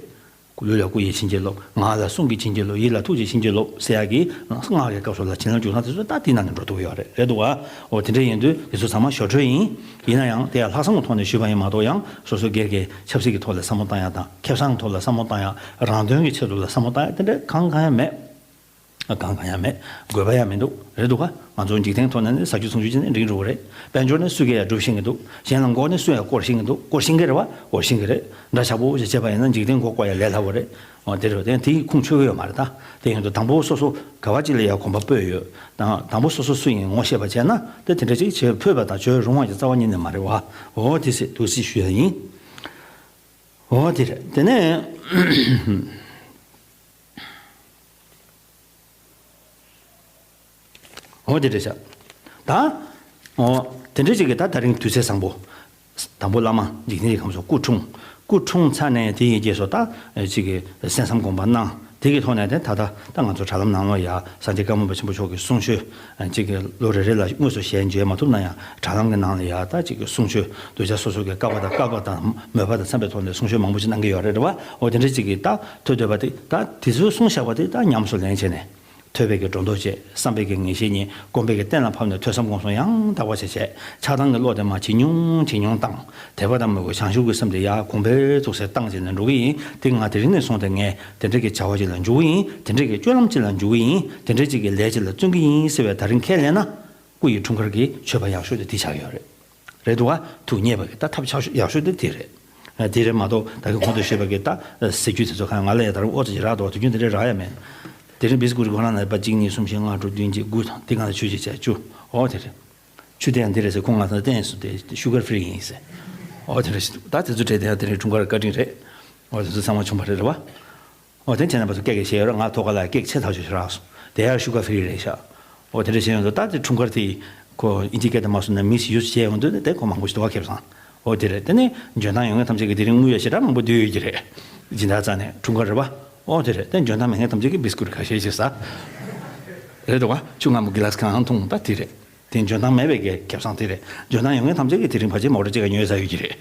ལུས་ལ་སྐུ་ཡི་བྱིན་གྱིས་རློབས། ངག་ལ་གསུང་གི་བྱིན་གྱིས་རློབས། ཡིད་ལ་ཐུགས་ཀྱི་བྱིན་གྱིས་རློབས་ཟེར་ཡག་གི་སྔགས་ཀྱི་སྐབས་སུ་ལ་བྱིན་རླབས་འཇུག་སྟངས་དེ་ཚོ་ད་དེའི་ནང་ནས་འགྲོ་ཐུབ་ཀྱི་ཡོད་རེད། རེད་འདུག་ག་འོ་དེ་འདྲ་ཡིན་དུས་དེ་ཚོ་ཚང་མ་ཞོར་འཕྲོས་ཡིན། ཡིན་ན་ཡང་དེ་ཡང་ལྷག་བསམ་གྱི་ཐོག་ནས་ཞུས་པ་ཡིན་མ་གཏོགས་ཡང་སོ་སོ་སྒེར་གྱི་ཆབ་སྲིད་ཀྱི་ཐོག་ལ་བསམ་བློ་བཏང་ཡག་དང་ཁེ་བཟང་གི་ཐོག་ལ་བསམ་བློ་བཏང་ཡག་རང་དོན་གྱི་ཆེད་དུ་ལ་བསམ་བློ་བཏང་ཡག་དེ་འདྲ་གང་གང་ཡང་མེད། གང་གང་ཡང་མེད། དགོས་པ་ཡང་མི་འདུག་རེད་འདུག་ག་ང་ཚོ་འཇིག་རྟེན་ཐོག་ནས་ནི་ཟ་རྒྱུ་འཐུང་རྒྱུ་ཅི་ནས་འགྲིག་འགྲོ་གི་རེད། དཔལ་འབྱོར་ནི་སུས་ཀྱང་ཡང་སྒྲུབ་ཤེས་ཀྱི་འདུག་གཞན་ལ་མགོ་ནི་སུས་ཡང་བསྐོར་ཤེས་ཀྱི་འདུག་བསྐོར་ཤེས་ཀྱི་རེད་བ། བསྐོར་ཤེས་ཀྱི་རེད། འདྲ་ཆགས་པོ་ཞིག་བྱས་པ་ཡིན་ན་འཇིག་རྟེན་མགོ་བསྐོར་ཡ་ལས་སླ་བོ་རེད། འོ་དེ་རེད། དེ་དེའི་ཁུངས་འཁྱོལ་གྱི་ཡོད་མ་རེད་ད། དེ་ཡིན་དུས་དང་པོ་སོ་སོ་ག་བ་ཅིག་ལ་ཡང་གོམ་པ་སྤོས་ཡོད། དང་དང་པོ་སོ་སོ་སུ་ཡིན་ངོ་ཤེས་པ་བྱས་ན་དེ་དེ་འདྲ་ཅིག་བྱེད་ཕོད་པ་དང་བྱོས་རུང་བ་ཡི་རྩ་བ་ཉིད་ནས་མ་རེད་བ། འོ་དེ་སྲིད་དུ་སྲིད་ཞུ་ཡ་ཡིན། འོ་དེ་རེད། དེ་ནས། འོ་དེ་རེད་ཤག་ད། འོ་དེ་འདྲ་ཅིག་གི་ད་ད་རིང་དུས་ཚོད་བཟང་པོ། དང་པོ་བླ་མ་འཇིག་རྟེན་གྱི་ཁམས་སུ་སྐུ་འཁྲུངས། སྐུ་འཁྲུངས་ཚར་ནས་དེ་ཡི་རྗེས་སུ་ད་ཅིག་གི་གསན་བསམ་སྒོམ་པ་གནང་། དེ་གི་ཐོག་ནས་དེ་ད་ལྟ་ད་ང་ཚོ་དྲ་ལམ་ནང་ལ་ཡ་སངས་རྒྱས་ཀརྨ་པ་ཆེན་པོ་མཆོག་གི་གསུང་ཆོས་ཅིག་གི་ལོ་རེ་རེ་ལ་དངོས་སུ་ཞལ་མཇལ་མ་ཐུབ་ན་ཡང་དྲ་ལམ་གྱི་ནང་ལ་ཡ་ད་ཅིག་གི་གསུང་ཆོས་གདུལ་བྱ་སོ་སོ་གི་བཀའ་བཀའ་དང་མོས་པ་དང་འཚམས་པའི་ཐོག་ནས་གསུང་ཆོས་མང་པོ་ཞིག་གནང་གི་ཡོད་རེད་བ། འོ་དེ་འདྲ་ཅིག་གི་ད་ཐོས་འདོད་པ་དེ་ད་དེ་ཚོའི་གསུང་བཞག་པ་དེ་ད་ཉམས་སུ་ལེན་བྱས་ནས། ཐོས་པའི་གི་སྒྲོ་འདོགས་བཅད། བསམ་པའི་གི་ངེས་ཤེས་རྙེད། སྒོམ་པའི་གི་གཏན་ལ་ཕབ་ནས་ཐོས་བསམ་སྒོམ་གསུམ་ཡང་དག་པ་བྱས་བྱས། ཆགས་སྡང་གི་བློ་དེ་མར་ཇེ་ཉུང་ཇེ་ཉུང་བཏང་། དད་པ་དང་མོས་གུས་བྱང་ཆུབ་ཀྱི་སེམས་དེ་ཡར་གོང་འཕེལ་ཐུབ་སར་བཏང་བྱས་ནས་འགྲོ་གི་ཡིན། དེ་ང་དེ་རིང་ནས་བཟུང་སྟེ་ངས་དེ་འདྲ་གི་བྱ་བ་ཅིག་ལ་འཇུག་གི་ཡིན། དེ་འདྲ་གི་སྤྱོད་ལམ་ཅིག་ལ་འཇུག་གི་ཡིན། དེ་འདྲ་ཅིག་གི་ལས་ཅིག་ལ་བརྩོན་གི་ཡིན་ཟེར་བའི་ད་རིང་ཁས་ལེན་ན། སྐུ་ཡི་འཁྲུངས་སྐར་གྱི་མཆོད་པ་ཡག་ཤོས་དེ་དེ་ཆགས་ཡོད་རེད། རེད་འདུག་ག་ཐུགས་མཉེས་པ་གི་ད་ཐབས་ཆག་ཤོས་ཡག་ཤོས་དེ་དེ་རེད། དེ་རེད་མ་གཏོགས་ད་གི་གོང་དུ་ཞུས་པ་གི་ད་ཟེར་རྒྱུ་དེ་ཚོ་གང་ང་ལ་ཡ་ད་རུང་ཨོ་ཙི་ཅིག་རག་འདུག་དུས་རྒྱུན་དེ་འདྲ་རག་ཡ་མེད། དེ་རིང་བིས་ཀུ་རི་ཁོ་རང་ན་པ་གཅིག་གཉིས་གསུམ་བཞི་ལྔ་དྲུག་བདུན་བརྒྱད་དགུ་དང་དེ་གང་ལ་ཆུ་ཅིག་བྱས་བཅུ། ཨོ་དེ་རེད། ཆུ་དེ་ཡང་འདི་རེད་ཟེར་ཁོང་ང་ཚོ་བསྟན་སོང་དེ་ཤུ་གར་ཧྥི་རི་ཡིན་ཟེར། ཨོ་དེ་རེད། ད་དེ་ཚོ་སྤྲད་དེ་ཡང་དེ་རིང་འཁྲུངས་སྐར་བཀའ་དྲིན་རེད། ཨོ་དེ་ཚོ་ཚང་མ་བྱུང་བ་རེད་རེད་བ། ཨོ་དེ་བྱས་ན་པ་ཚོ་སྐད་ཀྱི་བཤད་ཡོད་ར། ང་ཐོག་ཁ་ལ་སྐད་ཆེ་ཐག་ཆོད་ཞིག་རག་སོང་། དེ་ཡང་ཤུ་གར་ཧྥི་རི་རེད་ཤག་ཨོ་དེ་འདྲ་བཤད་ཡོང་དུས་ད་དེ་འཁྲུངས་སྐར་དེ་ཁོ་ཨིན་ཇི་སྐད་དུ་མ་སོང་ན་མིས་ཡུ་སི་བྱས་ཡོང་དུས་དེ་ཁོ་མང་པོ་ཞིག་འདུག་བ་ཁེབས་སང་། ཨོ་དེ་རེད། དེ་ནས་འཇོན་ཐང་ཡོད་མཁན་ཐམས་ཅད་ཀྱིས་དེ་རིང་དངུལ་ཡ་ཞེ་དྲག་མང་པོ་བསྡུས་ཡོད་ཀྱི་རེད། སྦྱིན་བདག་རྩ་ནས་འཁྲུངས་སྐར་རེད་བ། ཨོ་དེ་རེད། དེ་འཇོན་ཐང་མེད་མཁན་ཐམས་ཅད་ཀྱིས་བིས་ཀུ་རི་ཁ་ཤས་ཤིག་ཟ། རེད་འདུག་བ། ཆུ་མངར་མོ་གི་ལ་སི་གང་འཐུང་ད་དེ་རེད། དེ་འཇོན་ཐང་མེད་པའི་གི་ཁེབས་སང་དེ་རེད། འཇོན་ཐང་ཡོད་མཁན་ཐམས་ཅད་ཀྱིས་དེ་རིང་ཕལ་ཆེར་མོ་ཊ་གཅིག་ག་ཉོས་ཟ་ཡོད་ཀྱི་རེད།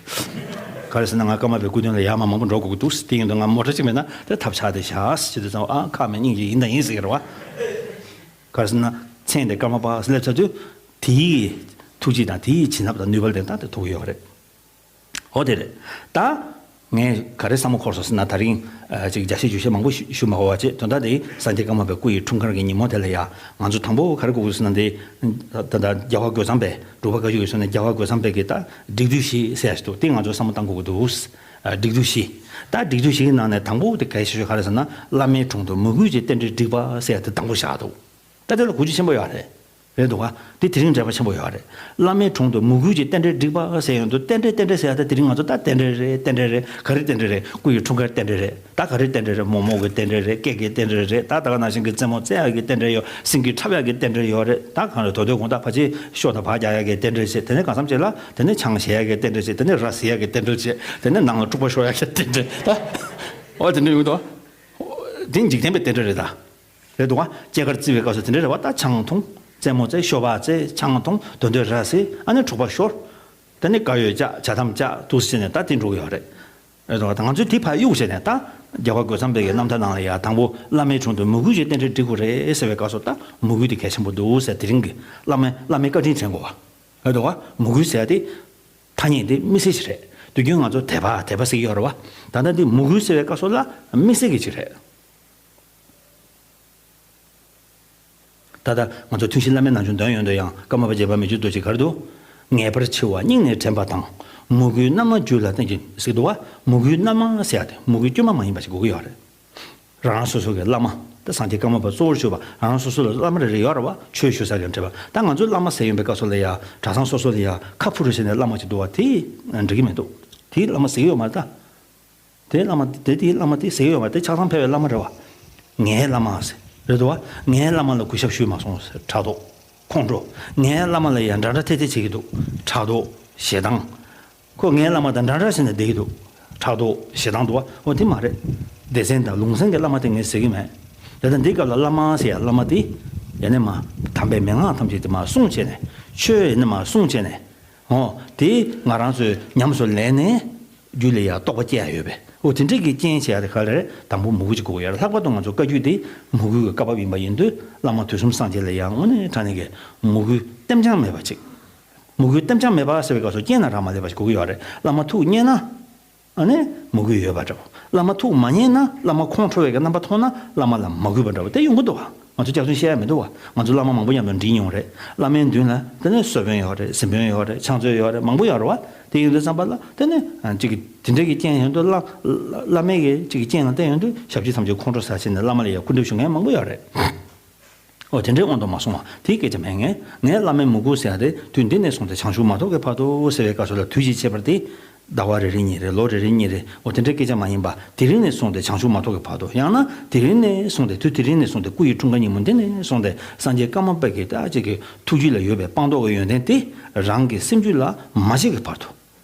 ག་རེ་ཟེར་ན་ང་ཀརྨ་པའི་སྐུ་མདུན་ལ་ཡར་མར་མང་པོ་འགྲོ་དགོས་ཀྱི་འདུག་དེ་ཡིན་དུས་ང་མོ་ཊ་གཅིག་མེད་ན་དེ་ཐབས་ཆག་དེ་བཞག་ཟེར་དུས་ཙང་ཨ་ཁག་མེད་སྙིང་རྗེ་ཡིན་དང་ཡིན་ཟེར་གྱི་རེད་བ། ག་རེ་ཟེར་ན་མཚན་དེ་ཀརྨ་པ་ཟེར་སླེབས་ཚར་དུས་དེའི་ཐུགས་རྗེ་དང་དེའི་བྱིན་རླབས་དང་ནུས་པ་ལ་བརྟེན་ད་དེ་ཐོབ་ཀྱི་ཡོད་རེད། ཨོ་དེ་རེད། ད། ངས་ག་རེ་བསམ་བློ་འཁོར་སོང་ཟེར་ན་ད་རིང་། ཨ་ཅིག་རྒྱ་ཆེ་རྒྱུ་ཆེ་མང་པོ་ཞུ་ཞུ་མ་དགོས་པ་བྱས་དོན་དག་དེ་སངས་རྒྱས་ཀརྨ་པའི་སྐུ་ཡི་འཁྲུངས་སྐར་གྱི་ཉིན་མོ་དེ་ལ་ཡ་ང་ཚོ་དང་པོ་ག་རེ་དགོས་ཀྱི་ཟེར་ན་འདི། ད་ད་རྒྱལ་བ་རྒོད་ཚང་པས་འབྲུག་པ་བཀའ་བརྒྱུད་ཀྱི་སོང་ནས་རྒྱལ་བ་རྒོད་ཚང་པས་ཀྱི་ད་སྒྲིག་སྡུད་བཞི་ཟེར་ཡ་ཞིག་འདུག་དེ་ང་ཚོ་བསམ་བློ་བཏང་དགོས་ཀྱི་འདུག་ཨ་སྒྲིག་སྡུད་བཞི། ད་སྒྲིག་སྡུད་བཞི་གི་ནང་ནས་དང་པོ་དེ་གལ་ཆེ་ཤོས་ག་རེ་ཟེར་ན་བླ་མའི་དྲུང་དུ་མོས་གུས་ཀྱི་རྟེན་འབྲེལ་སྒྲིག་པ་ཟེར་ཡ་དེ་དང་པོ་བཞག་འདུག་ད་དེ་ལ་གོ་རྒྱུ་ཆེན་པོ་ཡོད་རེད། རེད་འདུག་ག་དེ་དེ་རིང་འགྲེལ་པ་ཆེན་པོ་ཡོད་རེད། བླ་མའི་དྲུང་དུ་མོས་གུས་ཀྱི་རྟེན་འབྲེལ་སྒྲིག་པ་ཟེར་ཡོང་དུས་རྟེན་འབྲེལ་རྟེན་འབྲེལ་ཟེར་ཡ་ད་དེ་རིང་ང་ཚོ་ད་རྟེན་འབྲེལ་རེད། རྟེན་འབྲེལ་རེད། ག་རེ་རྟེན་འབྲེལ་རེད། སྐུ་ཡི་འཁྲུངས་སྐར་རྟེན་འབྲེལ་རེད། ད་ག་རེ་རྟེན་འབྲེལ་རེད། མོག་མོག་གི་རྟེན་འབྲེལ་རེད། སྐེ་གི་རྟེན་འབྲེལ་རེད། ད་ད་ག་ནང་བཞིན་གྱི་རྩེད་མོ་རྩེ་ཡ་གི་རྟེན་འབྲེལ་ཡོད། སེང་གེ་འཁྲབ་ཡ་གི་རྟེན་འབྲེལ་ཡོད་རེད། ད་གང་རེད། དོ་དོ་དགོང་དག་ཕལ་ཆེར་ཤོ་དང་བག་རྒྱག་ཡ་གི་རྟེན་འབྲེལ་བྱེད། དེ་ནས་གང་འཚམ་ཅིག་ལ་དེ་ནས་ཆང་བཞེས་ཡ་གི་རྟེན་འབྲེལ་བྱེད། དེ་ནས་ནང་ལ་འཁྲུག་པ་ཤོར་ཡ་གི་རྟེན་འབྲེལ་ད། ཨོ་དེ་འདྲ་ཡོང་དུས། དེ་འཇིག་རྟེན་པའི་རྟེན་འབྲེལ་རེད་ད། རེད་འདུག་ག་སྐྱེས་སྐར་བརྩི་བའི་སྐབས་སུ་དེ་འདྲ་རེད་བ། ད་ཆང་འཐུང་། རྩེད་མོ་རྩེ། ཤོ་སྦག་རྩེ། ཆང་འཐུང་། དོན་དོན་ར་བཟི། ཨ་ནི་འཁྲུག་པ་ཤོར། དེ་ནི་དཀར་ཡོལ་བཅག་ཇ་དམ་བཅག་འདུག་སེ་བྱས་ནས་ད་དེ་འགྲོ་གི་ཡོད་རེད། རེད་འདུག་ག་ད་ང་ཚོས་དེ་ཕར་གཡུག་བྱས་ནས་ད་རྒྱལ་བ་རྒོད་ཚང་པའི་གི་རྣམ་ཐར་ནང་ལ་ཡ་དང་པོ་བླ་མའི་དྲུང་དུ་མོས་གུས་ཀྱི་རྟེན་འབྲེལ་སྒྲིག་དགོས་རེད་ཟེར་བའི་སྐབས་སུ་ད་མོས་གུས་དེ་གལ་ཆེན་པོ་འདུག་ཟེར། དེ་རིང་གི་བླ་མའི་བླ་མའི་བཀའ་དྲིན་དྲན་དགོས་བ། རེད་འདུག་ག་མོས་གུས་ཟེར་ཡ་དེ་ཐ་སྙད་དེ་དམིགས་བསལ་ཞིག་རེད། དུས་རྒྱུན་ང་ཚོ་དད་པ་དད་པ་ཟེར་གྱི་ཡོད་རེད་བ། ད་ལྟ་འདི་མོས་གུས་ཟེར་བའི་སྐབས་སུ་ལ་དམིགས་བསལ་གྱི་ཅིག་རེད། ད་ལྟ་ང་ཚོ་ཐུན་བཞིའི་བླ་མའི་ནང་ཆུང་འདོན་ཡོང་དུས་ཡང་ཀརྨ་པ་རྗེ་འབངས་མི་བསྐྱོད་རྡོ་རྗེས་ག་རེ་འདུག་ངེས་པར་འཆི་བ་སྙིང་ནས་དྲན་པ་དང་། མོས་གུས་རྣལ་མ་རྒྱུད་ལ་བསྟེན་ཅིང་ཟེར་འདུག་བ། མོས་གུས་རྣལ་མ་ཟེར་ཡ་དེ་མོས་གུས་དཀྱུས་མ་མ་ཡིན་པ་ཞིག་དགོས་ཀྱི་ཡོད་རེད། རང་རང་སོ་སོ་གི་བླ་མ་དེ་སངས་རྒྱས་ཀརྨ་པ་གཙོ་བོར་གྱུར་པ་རང་རང་སོ་སོ་ལ་བླ་མ་རེ་རེ་ཡོད་རེད་བ། ཆོས་ཞུ་ས་གི་འདྲ་བ། ད་ང་ཚོའི་བླ་མ་ཟེར་ཡོང་པའི་སྐབས་སུ་ལ་ཡ་གྲྭ་ཚང་སོ་སོ་ལ་ཡ་ཁ་ཕུ་རུ་ཟེར་ནས་བླ་མ་ཅིག་འདུག་བ། དེ་འགྲིག་གི་མི་འདུག་དེའི་བླ་མ་ཟེར་གྱི་ཡོད་མ་རེད་ད། དེའི་བླ་མ་དེ་དེའི་བླ་མ་དེ་ཟེར་གྱི་ཡོད་མ་རེད། དེ་ཆགས་སྡང་འཕེལ་བའི་བླ་མ་རེད་བ། ངའི་བླ་མ་ཟེར། རེད་འདུག་བ། ངའི་བླ་མ་ལ་གུས་ཞབས་ཞུས་མ་སོང་ཟེར་ཕྲག་དོག་ཁོང་ཁྲོ། ངའི་བླ་མ་ལ་ཡང་འདྲ་འདྲ་ཐེ་ཐེ་བྱེད་ཀྱི་འདུག་ཕྲག་དོག་ཞེ་སྡང་། ཁོ་ངའི་བླ་མ་དང་འདྲ་འདྲ་བྱས་ནས་བསྡད་ཀྱི་འདུག་ཕྲག་དོག་ཞེ་སྡང་འདུག་བ། འོ་དེ་མ་རེད། སྡེ་ཚན་དང་ལུང་ཚན་གྱི་བླ་མ་དེ་ངས་ཟེར་གྱི་མེད། དེ་ལྟར་འདི་སྐབས་ལ་བླ་མ་ཟེར་ཡ་བླ་མ་དེ། ཡང་ན་མ་དམ་པའི་མན་ངག་ཐམས་ཅད་དེ་མ་བསྲུངས་བྱས་ནས། ཆོས་ཡང་ན་མ་བསྲུངས་བྱས་ནས། འོ། དེ་ང་རང་ཚོས་ཉམས་སུ་ལེན་ནས། རྒྱུད་ལ་ཡང་རྟོགས་པ་སྐྱེ་ཡ་ཡོད་པས། འོ་དེ་འདྲས་ཀྱི་རྐྱེན་བྱེད་ཡ་དེ་ག་རེ་རེད། དང་པོ་མོས་གུས་ཅིག་དགོས་ཀྱི་ཡོད་རེད། ལྷག་པར་དུ་ང་ཚོ་བཀའ་བརྒྱུད་དེ་མོས་གུས་ཀྱི་བཀའ་བབས་ཡིན་པ་ཡིན་དུས་བླ་མ་དུས་གསུམ་སངས་རྒྱས་ལ་ཡང་དངོས་གནས་དྲང་གནས་ཀྱི་མོས་གུས་ལྟེམ་རྐྱང་མེད་པ་ཅིག་མོས་གུས་ལྟེམ་རྐྱང་མེད་པ་ཟེར་བའི་སྐབས་སུ་རྐྱེན་ལ་རག་མ་ལས་པ་ཞིག་དགོས་ཀྱི་ཡོད་རེད། བླ་མ་ཐུགས་མཉེས་ན། ཨ་ནི་མོས་གུས་ཡོད་པ་འདྲ་བོ། བླ་མ་ཐུགས་མ་མཉེས་ན། བླ་མ་ཁོང་ཁྲོ་བའི་གི་རྣམ་པ་མཐོང་ན་བླ་མ་ལ་མ་གུས་པ་འདྲ་བོ་དེ་ཡོང་གི་འདུག་བ། ང་ཚོ་སྐྱག་རྫུན་བཤད་ཡ་མི་འདུག་བ། ང་ཚོ་བླ་མ་མང་པོ་མཉམ་དུ་འགྲིག་མྱོང་རེད། བླ་མའི་མདུན་ལ་དེ་ནས་གསོལ་དཔོན་ཡོད་རེད། གཟིམ་དཔོན་ཡོད་རེད། ཕྱག་མཛོད་ཡོད་རེད། མང་པོ་ཡོད་རེད་བ། དེ་ཡིན་དུས་ཙམ་པ་ལ་དེ་ནས་ཅིག་དེ་འདྲ་གི་རྐྱེན་ཡོང་དུས་བླ་བླ་མའི་གི་ཅིག་རྐྱེན་ལ་བརྟེན་ཡོང་དུས་ཞབས་ཕྱི་ཐམས་ཅད་ཁོང་ཁྲོ་ཟ་བྱས་ནས་བླ་མ་ལ་ཡ་སྐུར་འདེབས་ཞུ་མཁན་མང་པོ་ཡོད་རེད། ཨོ་དེ་འདྲའི་དབང་དུ་མ་སོང་བ་དེའི་སྐད་ཆ་མེད། ངས་ངས་བླ་མའི་མོས་གུས་ཟེར་ཡ་དེ་དུས་འདི་ནས་བཟུང་སྟེ་བྱང་ཆུབ་མ་ཐོབ་ཀྱི་བར་དུ་ཟེར་བའི་སྐབས་སུ་ལ་དུས་ཀྱི་ཁྱད་པར་དེ་ཟླ་བ་རེ་རེ་གཉིས་རེ་ལོ་རེ་རེ་གཉིས་རེ་ཨོ་དེ་འདྲའི་སྐད་ཆ་མ་ཡིན་པ་དེ་རིང་ནས་བཟུང་སྟེ་བྱང་ཆུབ་མ་ཐོབ་ཀྱི་བར་དུ། ཡང་ན་དེ་རིང་ནས་བཟུང་སྟེ་དུས་དེ་རིང་ནས་བཟུང་སྟེ་སྐུ་ཡི་འཁྲུངས་སྐར་ཉིན་མོ་འདི་ནས་བཟུང་སྟེ་སངས་རྒྱས་ཀརྨ་པ་གི་ད་ཅིག་གི་ཐུགས་རྒྱུད་ལ་ཡོད་པའི་སྤངས་རྟོགས་ཀྱི་ཡོན་ཏན་དེ་རང་གི་སེམས་རྒྱུད་ལ་མ་སྐྱེས་ཀྱི་བར་དུ།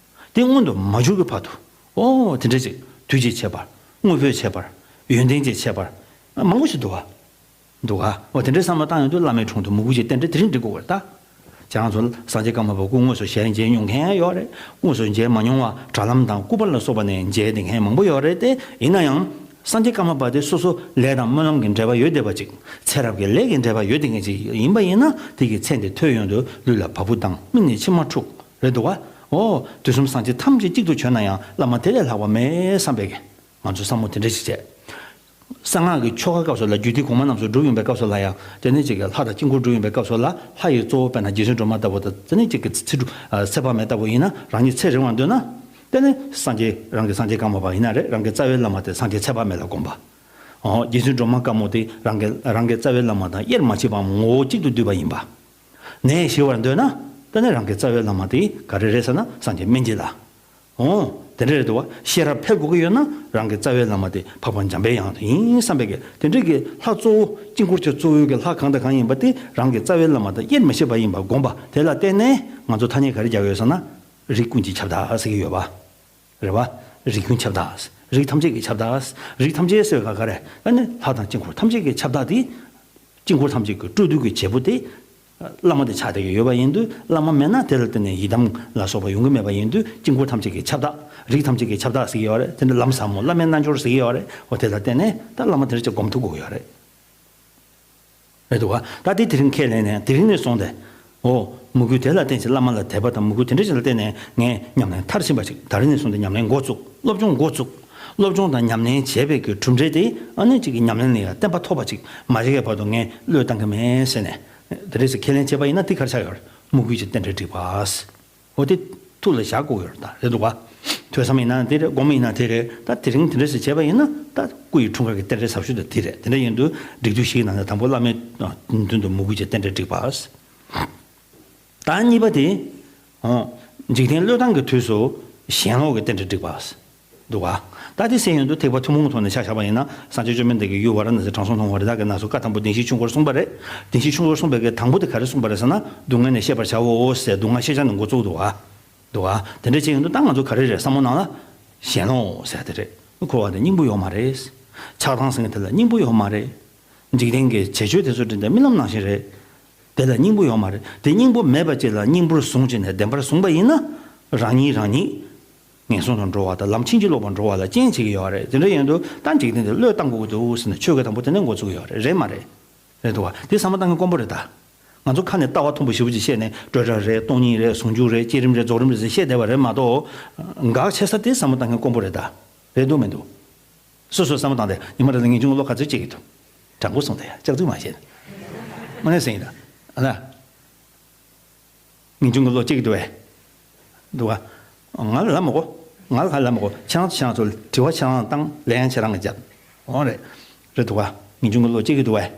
དེ་མངོན་དུ་མ་གྱུར་གྱི་བར་དུ། ཨོ་དེ་འདྲ་ཅིག་དུས་ཀྱི་ཁྱད་པར། དངོས་པོའི་ཁྱད་པར། ཡོན་ཏན་གྱི་ཁྱད་པར། མང་པོ་ཞིག་འདུག་བ། འདུག་ག་འོ་དེ་འདྲའི་བསམ་བློ་བཏང་ཡོང་དུས་བླ་མའི་དྲུང་དུ་མོས་གུས་ཀྱི་རྟེན་འབྲེལ་དེ་རིང་འགྲིག་དགོས་པ་རེད་ད། ཁྱེད་རང་ཚོ་སངས་རྒྱས་ཀརྨ་པ་སྐུ་དངོས་སུ་ཞལ་མཇལ་མྱོང་མཁན་ཡོད་རེད། དངོས་སུ་མཇལ་མ་མྱོང་བ་དྲ་ལམ་དང་སྐུ་པར་ལ་སོགས་པ་ནས་མཇལ་བསྡད་མཁན་མང་པོ་ཡོད་རེད་དེ། ཡིན་ན་ཡང་ སངས་རྒྱས་ཀརྨ་པ་དེ་སོ་སོ་ལས་དང་སྨོན་ལམ་གྱི་འབྲེལ་བ་ཡོད་བསྡད་པ་ཅིག་ཚེ་རབས་ཀྱི་ལས་ཀྱི་འབྲེལ་བ་ཡོད་བསྡད་མཁན་ཅིག་ཡིན་པ་ཡིན་ན། དེ་གི་ཚེ་འདི་ཐོས་ཡོང་དུས་ལུས་ལ་བ་སྤུ་ལྡང་། མིག་ནས་མཆི་མ་འཁྲུག་རེད་འདུག་བ། འོ། དུས་གསུམ་སངས་རྒྱས་ཐམས་ཅད་གཅིག་ཏུ་བྱོན་ན་ཡང་བླ་མ་དེ་ལས་ལྷག་པ་མེད་བསམ་པའི་གི་ང་ཚོས་བསམ་བློ་དེ་འདྲ་ཞིག་བྱས། གསང་སྔགས་ཀྱི་ཆོ་ག་སྐབས་སུ་ལ་རྒྱུད་སྡེ་གོང་མ་རྣམས་སུ་སྒྲུབ་ཡོང་པའི་སྐབས་སུ་ལ་ཡང་དེ་ནས་ཅིག་གི་ལྷ་དང་དཀྱིལ་འཁོར་སྒྲུབ་ཡོང་པའི་སྐབས་སུ་ལ་ལྷ་ཡི་གཙོ་བོ་དཔེར་ན་རྗེ་བཙུན་སྒྲོལ་མ་ལྟ་བུ་དང་དེ་ནས་ཅིག་གི་ཚེ་སྒྲུབ་ཚེ་དཔག་མེད་ལྟ་བུ་ཡིན་ན། རང་ཉིད་ཚེ་རིང་བར་འདོད་ན། དེ་ནས་སངས་རྒྱས་རང་གི་སངས་རྒྱས་ཀརྨ་པ་ཡིན་ན་རེད། རང་གི་རྩ་བའི་བླ་མ་དེ་སངས་རྒྱས་ཚེ་དཔག་མེད་ལ་དགོངས་པ། འོ། རྗེ་བཙུན་སྒྲོལ་མ་དཀར་མོ་དེ་རང་གི་རང་གི་རྩ་བའི་བླ་མ་དང་དབྱེར་མ་ཕྱེད་པའམ་ངོ་བོ་གཅིག་ཏུ་འདུས་པ་ཡིན་པ། ནད་ཞི་བར་འདོད་ན། དེ་ནས་རང་གི་རྩ་བའི་བླ་མ་དེ་ག་རེ་རེད་ཟེར་ན་སངས་རྒྱས་སྨན་བྱེད་ལ། འོ། དེ་འདྲ་རེད་འདུག་བ། ཤེས་རབ་འཕེལ་དགོས་ཀྱི་ཡོད་ན་རང་གི་རྩ་བའི་བླ་མ་དེ་འཕགས་པ་འཇམ་པའི་དབྱངས་དེ་ཡིན་བསམ་པའི་གི་དེ་འདྲའི་གི་ལྷ་གཙོ་བོ་དཀྱིལ་འཁོར་གྱི་གཙོ་བོའི་གི་ལྷ་གང་དང་གང་ཡིན་པ་དེ་རང་གི་རྩ་བའི་བླ་མ་དང་དབྱེར་མི་ཕྱེད་པ་ཡིན་པ་བསྒོམས་པ་དེ་ལ་བརྟེན་ནས་ང་ཚོ་ཐ་སྙད་ག་རེ་རྒྱག་ཡོད་ཟེར་ན། རིགས་ཀུན་གྱི་ཁྱབ་བདག་ཟེར་གྱི་ཡོད་པ། རེད་བ། རིགས་ཀུན་ཁྱབ་བདག་རིགས་ཐམས་ཅད་ཀྱི་ཁྱབ་བདག་རིགས་ཐམས་ཅད་ཟེར་བ་ག་རེ། ཨ་ནི་ལྷ་དང་དཀྱིལ་འཁོར་ཐམས་ཅད་ཀྱི་ཁྱབ་བདག་དེ། དཀྱིལ་འཁོར་ཐམས་ཅད་ཀྱི་སྤྲུལ་སྡུད་ཀྱི་བྱེད་པོ་དེ། བླ་མ་དེ་ཆགས་བསྡད་ཀྱི་ཡོད་པ་ཡིན་དུས་བླ་མ་མེད་ན་དེ་ལ་བརྟེན་ནས་ཡི་དམ་ལ་སོགས་པ་ཡོང་གི་མེད་པ་ཡིན་དུས་དཀྱིལ་འཁོར་ཐམས་ཅད་ཀྱི་ཁྱབ་བདག་རིགས་ཐམས་ཅད་ཀྱི་ཁྱབ་བདག་ཟེར་གྱི་ཡོད་རེད། དེ་འདྲ་ལམ་ཟབ་མོ་བླ་མའི་རྣལ་འབྱོར་ཟེར་གྱི་ཡོད་རེད། འོ་དེ་ལ་བརྟེན་ནས་ད་བླ་མ་དེ་འདྲ་ཅིག་སྒོམ་ཐུབ་དགོས་ཀྱི་ཡོད་རེད། རེད་འདུག་བ། ད་དེ་དེ་རིང་ཁས་ལེན་ནས་དེ་རིང་ནས་བཟུང་སྟེ། འོ། མོས་གུས་དེ་ལ་བརྟེན་ཅིང་བླ་མ་ལ་དད་པ་དང་མོས་གུས་དེ་འདྲ་ཞིག་ལ་བརྟེན་ནས་ངས་ཉམས་ལེན་མཐར་ཕྱིན་པ་ཞིག་ད་རིང་ནས་བཟུང་སྟེ་ཉམས་ལེན་འགོ་བཙུགས། སློབ་སྦྱོང་འགོ་བཙུགས། སློབ་སྦྱོང་དང་ཉམས་ལེན་བྱས་པའི་གི་གྲུབ་འབྲས་དེ་ཨ་ནི་གཅིག་གི་ཉམས་ལེན་ལ་ཡང་བརྟན་པ་ཐོབ་པ་ཅིག་མ་བྱེད་པའི་བར་དུ་ངས་བློས་བཏང་གི་མེད་ཟེར་ནས། དེ་འདྲ་ཞིག་ཁས་ལེན་བྱས་པ་ཡིན་ན་དེ་ག་རེ་ཆགས་ཡོད་རེད། མོས་གུས་ཀྱི་རྟེན་འབྲེལ་འགྲིག་པ། འོ་དེ་ཐུགས་ལ་བཞག་དགོས་ཡོད་རེད། ད་རེད་འདུག་བ། ཐོས་བསམ་ཡིན་ན་དེ་རེད། སྒོམ་ཡིན་ན་དེ་རེད། ད་དེ་རིང་དེ་འདྲ་ཞིག་བྱས་པ་ཡིན་ན་ད་སྐུ་ཡི་འཁྲུངས་སྐར་གྱི་རྟེན་འབྲེལ་ཟབ་ཤོས་དེ་དེ་རེད། དེ་འདྲ་ཡིན་དུས་སྒྲིག་འཛུགས་ཤིག་ནང་ནས་དང་པོ་བླ་མའི་མདུན་དུ་མོས་གུས་ཀྱི་རྟེན་འབྲེལ་བསྒྲིགས་པ། ད་གཉིས་པ་དེ། འོ། འཇིག་རྟེན་བློས་བཏང་གི་དུས་སུ་ཞེན་ལོག་གི་རྟེན་འབྲེལ་བསྒྲིགས་པ། འདུག་ག། ད་དེ་ཟེར་ཡོང་དུས་ཐེག་པ་ཐུན་མོང་གི་ཐོག་ནས་ཆ་བཞག་པ་ཡིན་ན་སངས་རྒྱས་བཅོམ་ལྡན་འདས་ཀྱིས་ཡུལ་ཝཱ་ར་ཎ་སི་དྲང་སྲོང་ལྷུང་བ་རི་དྭགས་ཀྱི་ནགས་སུ་བཀའ་དང་པོ་བདེན་བཞིའི་ཆོས་འཁོར་གསུངས་པ་རེད། བདེན་བཞིའི་ཆོས་འཁོར་གསུངས་པའི་གི་དང་པོ་དེ་ག་རེ་གསུངས་པ་རེད་ཟེར་ན། སྡུག་བསྔལ་ནི་ཤེས་པར་བྱའོ་ཟེར་སྡུག་བསྔལ་ཤེས་བྱ་ནས་འགོ་བཙུགས་འདུག་ག། འདུག་ག། དེ་འདྲ་བྱས་ཡོང་དུས་ད་ང་ཚོ་ག་རེ་རེད་བསམ་བློ་ནང་ལ། ཞེན་ལོག་ཟེར་དེ་རེད། འཁོར་བ་དེ་སྙིང་པོ་ཡོད་མ་རེད། ཆགས་སྡང་ཟེར་མཁན་དེ་ལ་སྙིང་པོ་ཡོད་མ་རེད། འཇིག་རྟེན་གྱི་བྱེད་སྤྱོད་དེ་ཚོ་འདྲ་འདྲ་རྨི་ལམ་ནང་བཞིན་རེད། དེ་ལ་སྙིང་པོ་ཡོད་མ་རེད། དེ་སྙིང་པོ་མེད་པ་ཅིག་ལ་སྙིང་པོར་བཟུང་བྱས་ནས་བདེན་པར་བཟུང་པ་ཡིན་ན། རང་ཉིད་རང་ཉིད་ངན་སོང་དུ་འགྲོ་བ་དང་ལམ་ཕྱིན་ཅི་ལོག་པར་འགྲོ་བ་ལ་རྐྱེན་བྱེད་ཀྱི་ཡོད་རེད། དེ་འདྲ་ཡིན་དུས་ད་འཇིག་རྟེན་འདི་བློས་བཏང་དགོས་ཀྱི་འདུག་ཟེར་ནས་ཆོས་ཀྱི་དང་པོ་དེ་ནས་འགོ་ཚུགས་ཀྱི་ཡོད་རེད། རེད་མ་རེད། རེད་འདུག་བ། དེ་བསམ་བློ་བཏང་མཁན་དཀོན་པོ་རེད་ད། ང་ཚོ་ཁ་ནས་ལྟ་བ་མཐོན་པོ་ཞེ་པོ་ཅིག་བཤད་ནས་སྤྲོས་བྲལ་རེད། སྟོང་ཉིད་རེད། ཟུང་འཇུག་རེད། བསྐྱེད་རིམ་རེད། རྫོགས་རིམ་རེད་ཟེར་བཤད་བསྡད་པ་རེད་མ་གཏོགས། འགག་ཆེ་ས་དེ་བསམ་བློ་བཏང་མཁན་དཀོན་པོ་རེད་ད། རེད་འདུག་མི་འདུག། སོ་སོས་བསམ་བློ་བཏང་སྟེ་ཉི་མ་རེ་ལ་ངེས་འབྱུང་གི་བློ་ག་ཚོད་སྐྱེ་གི་འདུག། དྲང་པོ་གསུངས་ཏེ་ཡ་ལྕགས་རྩུབ་མ་བྱེད། དངོས་གནས་ཟེར་ཡིན་ད། ཨ་ལ། ངེས་འབྱུང་གི་བློ་སྐྱེ་གི་འདུག་བས། འདུག་ག། ང་ལ་ལབ་མི་དགོས། ང་ལ་ཁ་ལབ་མི་དགོས། ཁྱེད་རང་ཚོ་ཁྱེད་རང་ཚོ་དྲི་བ་ཁྱེད་རང་བཏང་ལན་ཁྱེད་རང་གིས་རྒྱབ། འོ་རེད། རེད་འདུག་ག། ངེས་འབྱུང་གི་བློ་སྐྱེ་གི་འདུག་བས།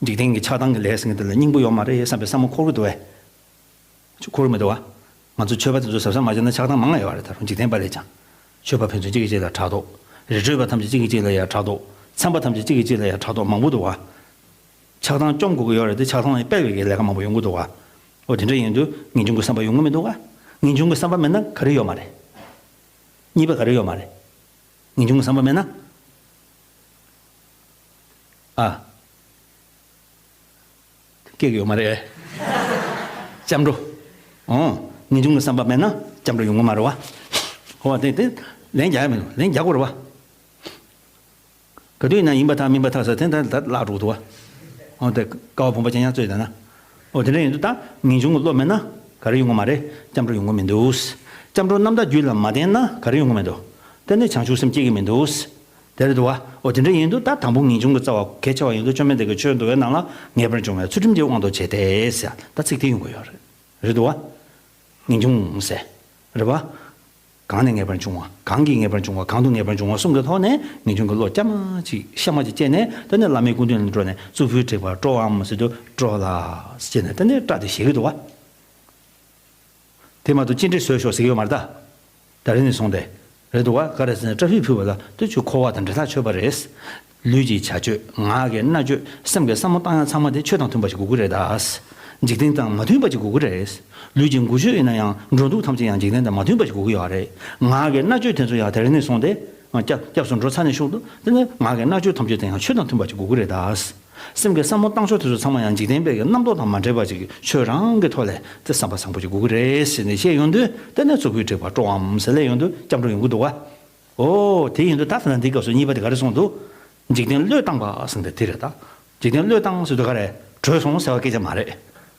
འཇིག་རྟེན་གྱི་ཆགས་སྡང་གི་ལས་ཟེར་མཁན་དེ་ལ་སྙིང་པོ་ཡོད་མ་རེད་བསམ་པའི་བསམ་བློ་འཁོར་གི་འདུག་བས། ཁྱོད་ཁོར་མི་འདུག་བ། ང་ཚོ་ཆོས་པ་དེ་ཚོ་གཟབ་གཟབ་མ་བྱས་ན་ཆགས་སྡང་མང་ང་ཡོད་རེད། ད་རུང་འཇིག་རྟེན་པ་ལས་ཀྱང་། ཆོས་པ་ཕན་ཚུན་གཅིག་གིས་གཅིག་ལ་ཕྲག་དོག། རི་ཁྲོད་པ་ཐམས་ཅད་གཅིག་གིས་གཅིག་ལ་ཡང་ཕྲག་དོག། ཚན་པ་ཐམས་ཅད་གཅིག་གིས་གཅིག་ལ་ཡང་ཕྲག་དོག་མང་པོ་འདུག་བ། ཆགས་སྡང་བཅོམ་དགོས་ཀྱི་ཡོད་རེད་དེ་ཆགས་སྡང་ལ་སྤེལ་བའི་གི་ལས་ཀ་མང་པོ་ཡོང་གི་འདུག་བ། འོ་དེ་འདྲ་ཡིན་དུས་ངེས་འབྱུང་གི་བསམ་པ་ཡོང་གི་མི་འདུག་ག། ངེས་འབྱུང་གི་བསམ་པ་མེད་ན་ག་རེ་ཡོད་མ་རེད། གཉིས་པ་ག་རེ་ཡོད་མ་རེད། ངེས་འབྱུང་གི་བསམ་པ་མེད་ན། ཨ། སྐྱེ་གི་ཡོད་མ་རེད། སྐྱབས་འགྲོ། ཨོ། ངེས་འབྱུང་གི་བསམ་པ་མེད་ན་སྐྱབས་འགྲོ་ཡོང་གི་མ་རེད་བ། ཧོ་བ་དེ་དེ་ལན་རྒྱག་ཡ་མི་འདུག། ལན་རྒྱག་དགོས་རེད་བ། ག་དུས་ཡིན་ན་ཡིན་པར་ཐལ་མིན་པར་ཐལ་ཟེར་དེ་འདྲ་ད་བརླག་འགྲོ་གི་འདུག་བ། ཨོ་དེ་ཀ་བ་བུམ་པ་ཅན་ཡང་རྩོད་ཡོད་ན། ཨོ་དེ་འདྲ་ཡིན་དུས་ད་ངེས་འབྱུང་གི་བློ་མེད་ན་ག་རེ་ཡོང་གི་མ་རེད། སྐྱབས་འགྲོ་ཡོང་གི་མི་འདུག། སྐྱབས་འགྲོ་རྣམ་དག་རྒྱུད་ལ་མ་ལྡན་ན་ག་རེ་ཡོང་གི་མི་འདུག། དེ་ནི་བྱང་ཆུབ་སེམས་སྐྱེ་གི་མི་འདུག། དེ་རེད་འདུག་བ། འོ་དེ་འདྲ་ཡིན་དུས་ད་དང་པོ་ངེས་འབྱུང་གི་རྩ་བ་གལ་ཆེ་བ་ཡིན་དུས་བཅོམ་ལྡན་འདས་ཀྱིས་ཆོས་འདུལ་བའི་ནང་ལ་ངེས་པར་འབྱུང་བའི་ཚུལ་ཁྲིམས་ཀྱི་དབང་དུ་བྱས་ཏེ་ཟེར་ད་ཚིག་དེ་ཡོང་གི་ཡོད་རེད། རེད་འདུག་བ། ངེས་འབྱུང་ཟེར། རེད་བ། གང་ནས་ངེས་པར་འབྱུང་བ། གང་གིས་ངེས་པར་འབྱུང་བ། གང་དུ་ངེས་པར་འབྱུང་བ་གསུམ་གྱི་ཐོག་ནས་ངེས་འབྱུང་གི་བློ་སྐྱ་མ་ཅིག་ཤ་མ་ཅིག་སྐྱེས་ནས་དེ་ནས་བླ་མའི་སྐུ་མདུན་ལ་འགྲོ་ནས་གཙུག་ཕུད་བྲེགས་པར་སྤྲོའམ་ཟེར་དུས་སྤྲོ་ལགས་ཟེར་ནས་དེ་ནས་སྐྲ་དེ་བཞེས་ཀྱི་འདུག་བ། དེ་མ་གཏོགས་ཅི་འདྲའི་བཟོས་ཤོག་ཟེར་གྱི་ཡོད་མ་རེད་ད། ད་རེས་ནས་བཟུང་སྟེ། རེད་འདུག་བ། ག་རེ་ཟེར་ན་སྐྲ་ཕུད་ཕུད་པ་ལ་དེ་ཆོས་འཁོར་བ་དང་འབྲེལ་ཐག་ཆོད་པ་རེད། ལུས་ཀྱི་བྱ་སྤྱོད། ངག་གི་སྨྲ་བརྗོད། སེམས་ཀྱི་བསམ་བློ་བཏང་ཡག་ཚང་མ་དེ་ཆོས་དང་མཐུན་པ་ཞིག་དགོས་ཀྱི་རེད་ད། འཇིག་རྟེན་དང་མ་མཐུན་པ་ཞིག་དགོས་ཀྱི་རེད། ལུས་ཀྱི་འགུལ་སྐྱོད་ཡིན་ན་ཡང་འགྲོ་འདུག་ཐམས་ཅད་ཡང་འཇིག་རྟེན་དང་མ་མཐུན་པ་ཞིག་དགོས་ཀྱི་ཡོད་རེད། ངག་གི་སྨྲ་བརྗོད་དེ་ཚོ་ཡང་ད་རེས་ནས་བཟུང་སྟེ། སྐྱབས་སྐྱབས་སུ་འགྲོ་ཚར་ནས་ཤོག་དུ་དེ་ནས་ངག་གི་སྨྲ་བརྗོད་ཐམས་ཅད་དེ་ཡང་ཆོས་དང་མཐུན་པ་ཞིག་དགོས་ཀྱི་རེད་ད། སེམས་ཀྱི་བསམ་བློ་བཏང་ཕྱོགས་དེ་ཚོ་ཚང་མ་ཡང་འཇིག་རྟེན་པའི་གི་རྣམ་རྟོག་དང་མ་འདྲེས་པ་ཅིག་ཆོས་རང་གི་ཐོག་ལས་དེ་བསམ་པ་བཟང་པོ་ཅིག་དགོས་ཀྱི་རེད་ཟེར་ནས་བཤད་ཡོང་དུས་དེ་ནས་གཙུག་ཕུད་བྲེགས་པར་སྤྲོའམ་ཟེར་ལས་ཡོང་དུས་སྐྱབས་འགྲོ་ཡོང་གི་འདུག་བ། ཨོ་དེ་ཡིན་དུས་ད་ཐ་ན་འདི་སྐབས་སུ་གཉིས་པ་དེ་ག་རེ་གསུངས་འདུག་འཇིག་རྟེན་བློས་བཏང་བ་ཟེར་འདི་དེ་རེད་ད། འཇིག་རྟེན་བློས་བཏང་ཟེར་དུས་ག་རེ་བྲོས་སོང་ཟེར་བ་སྐད་ཆ་མ་རེད།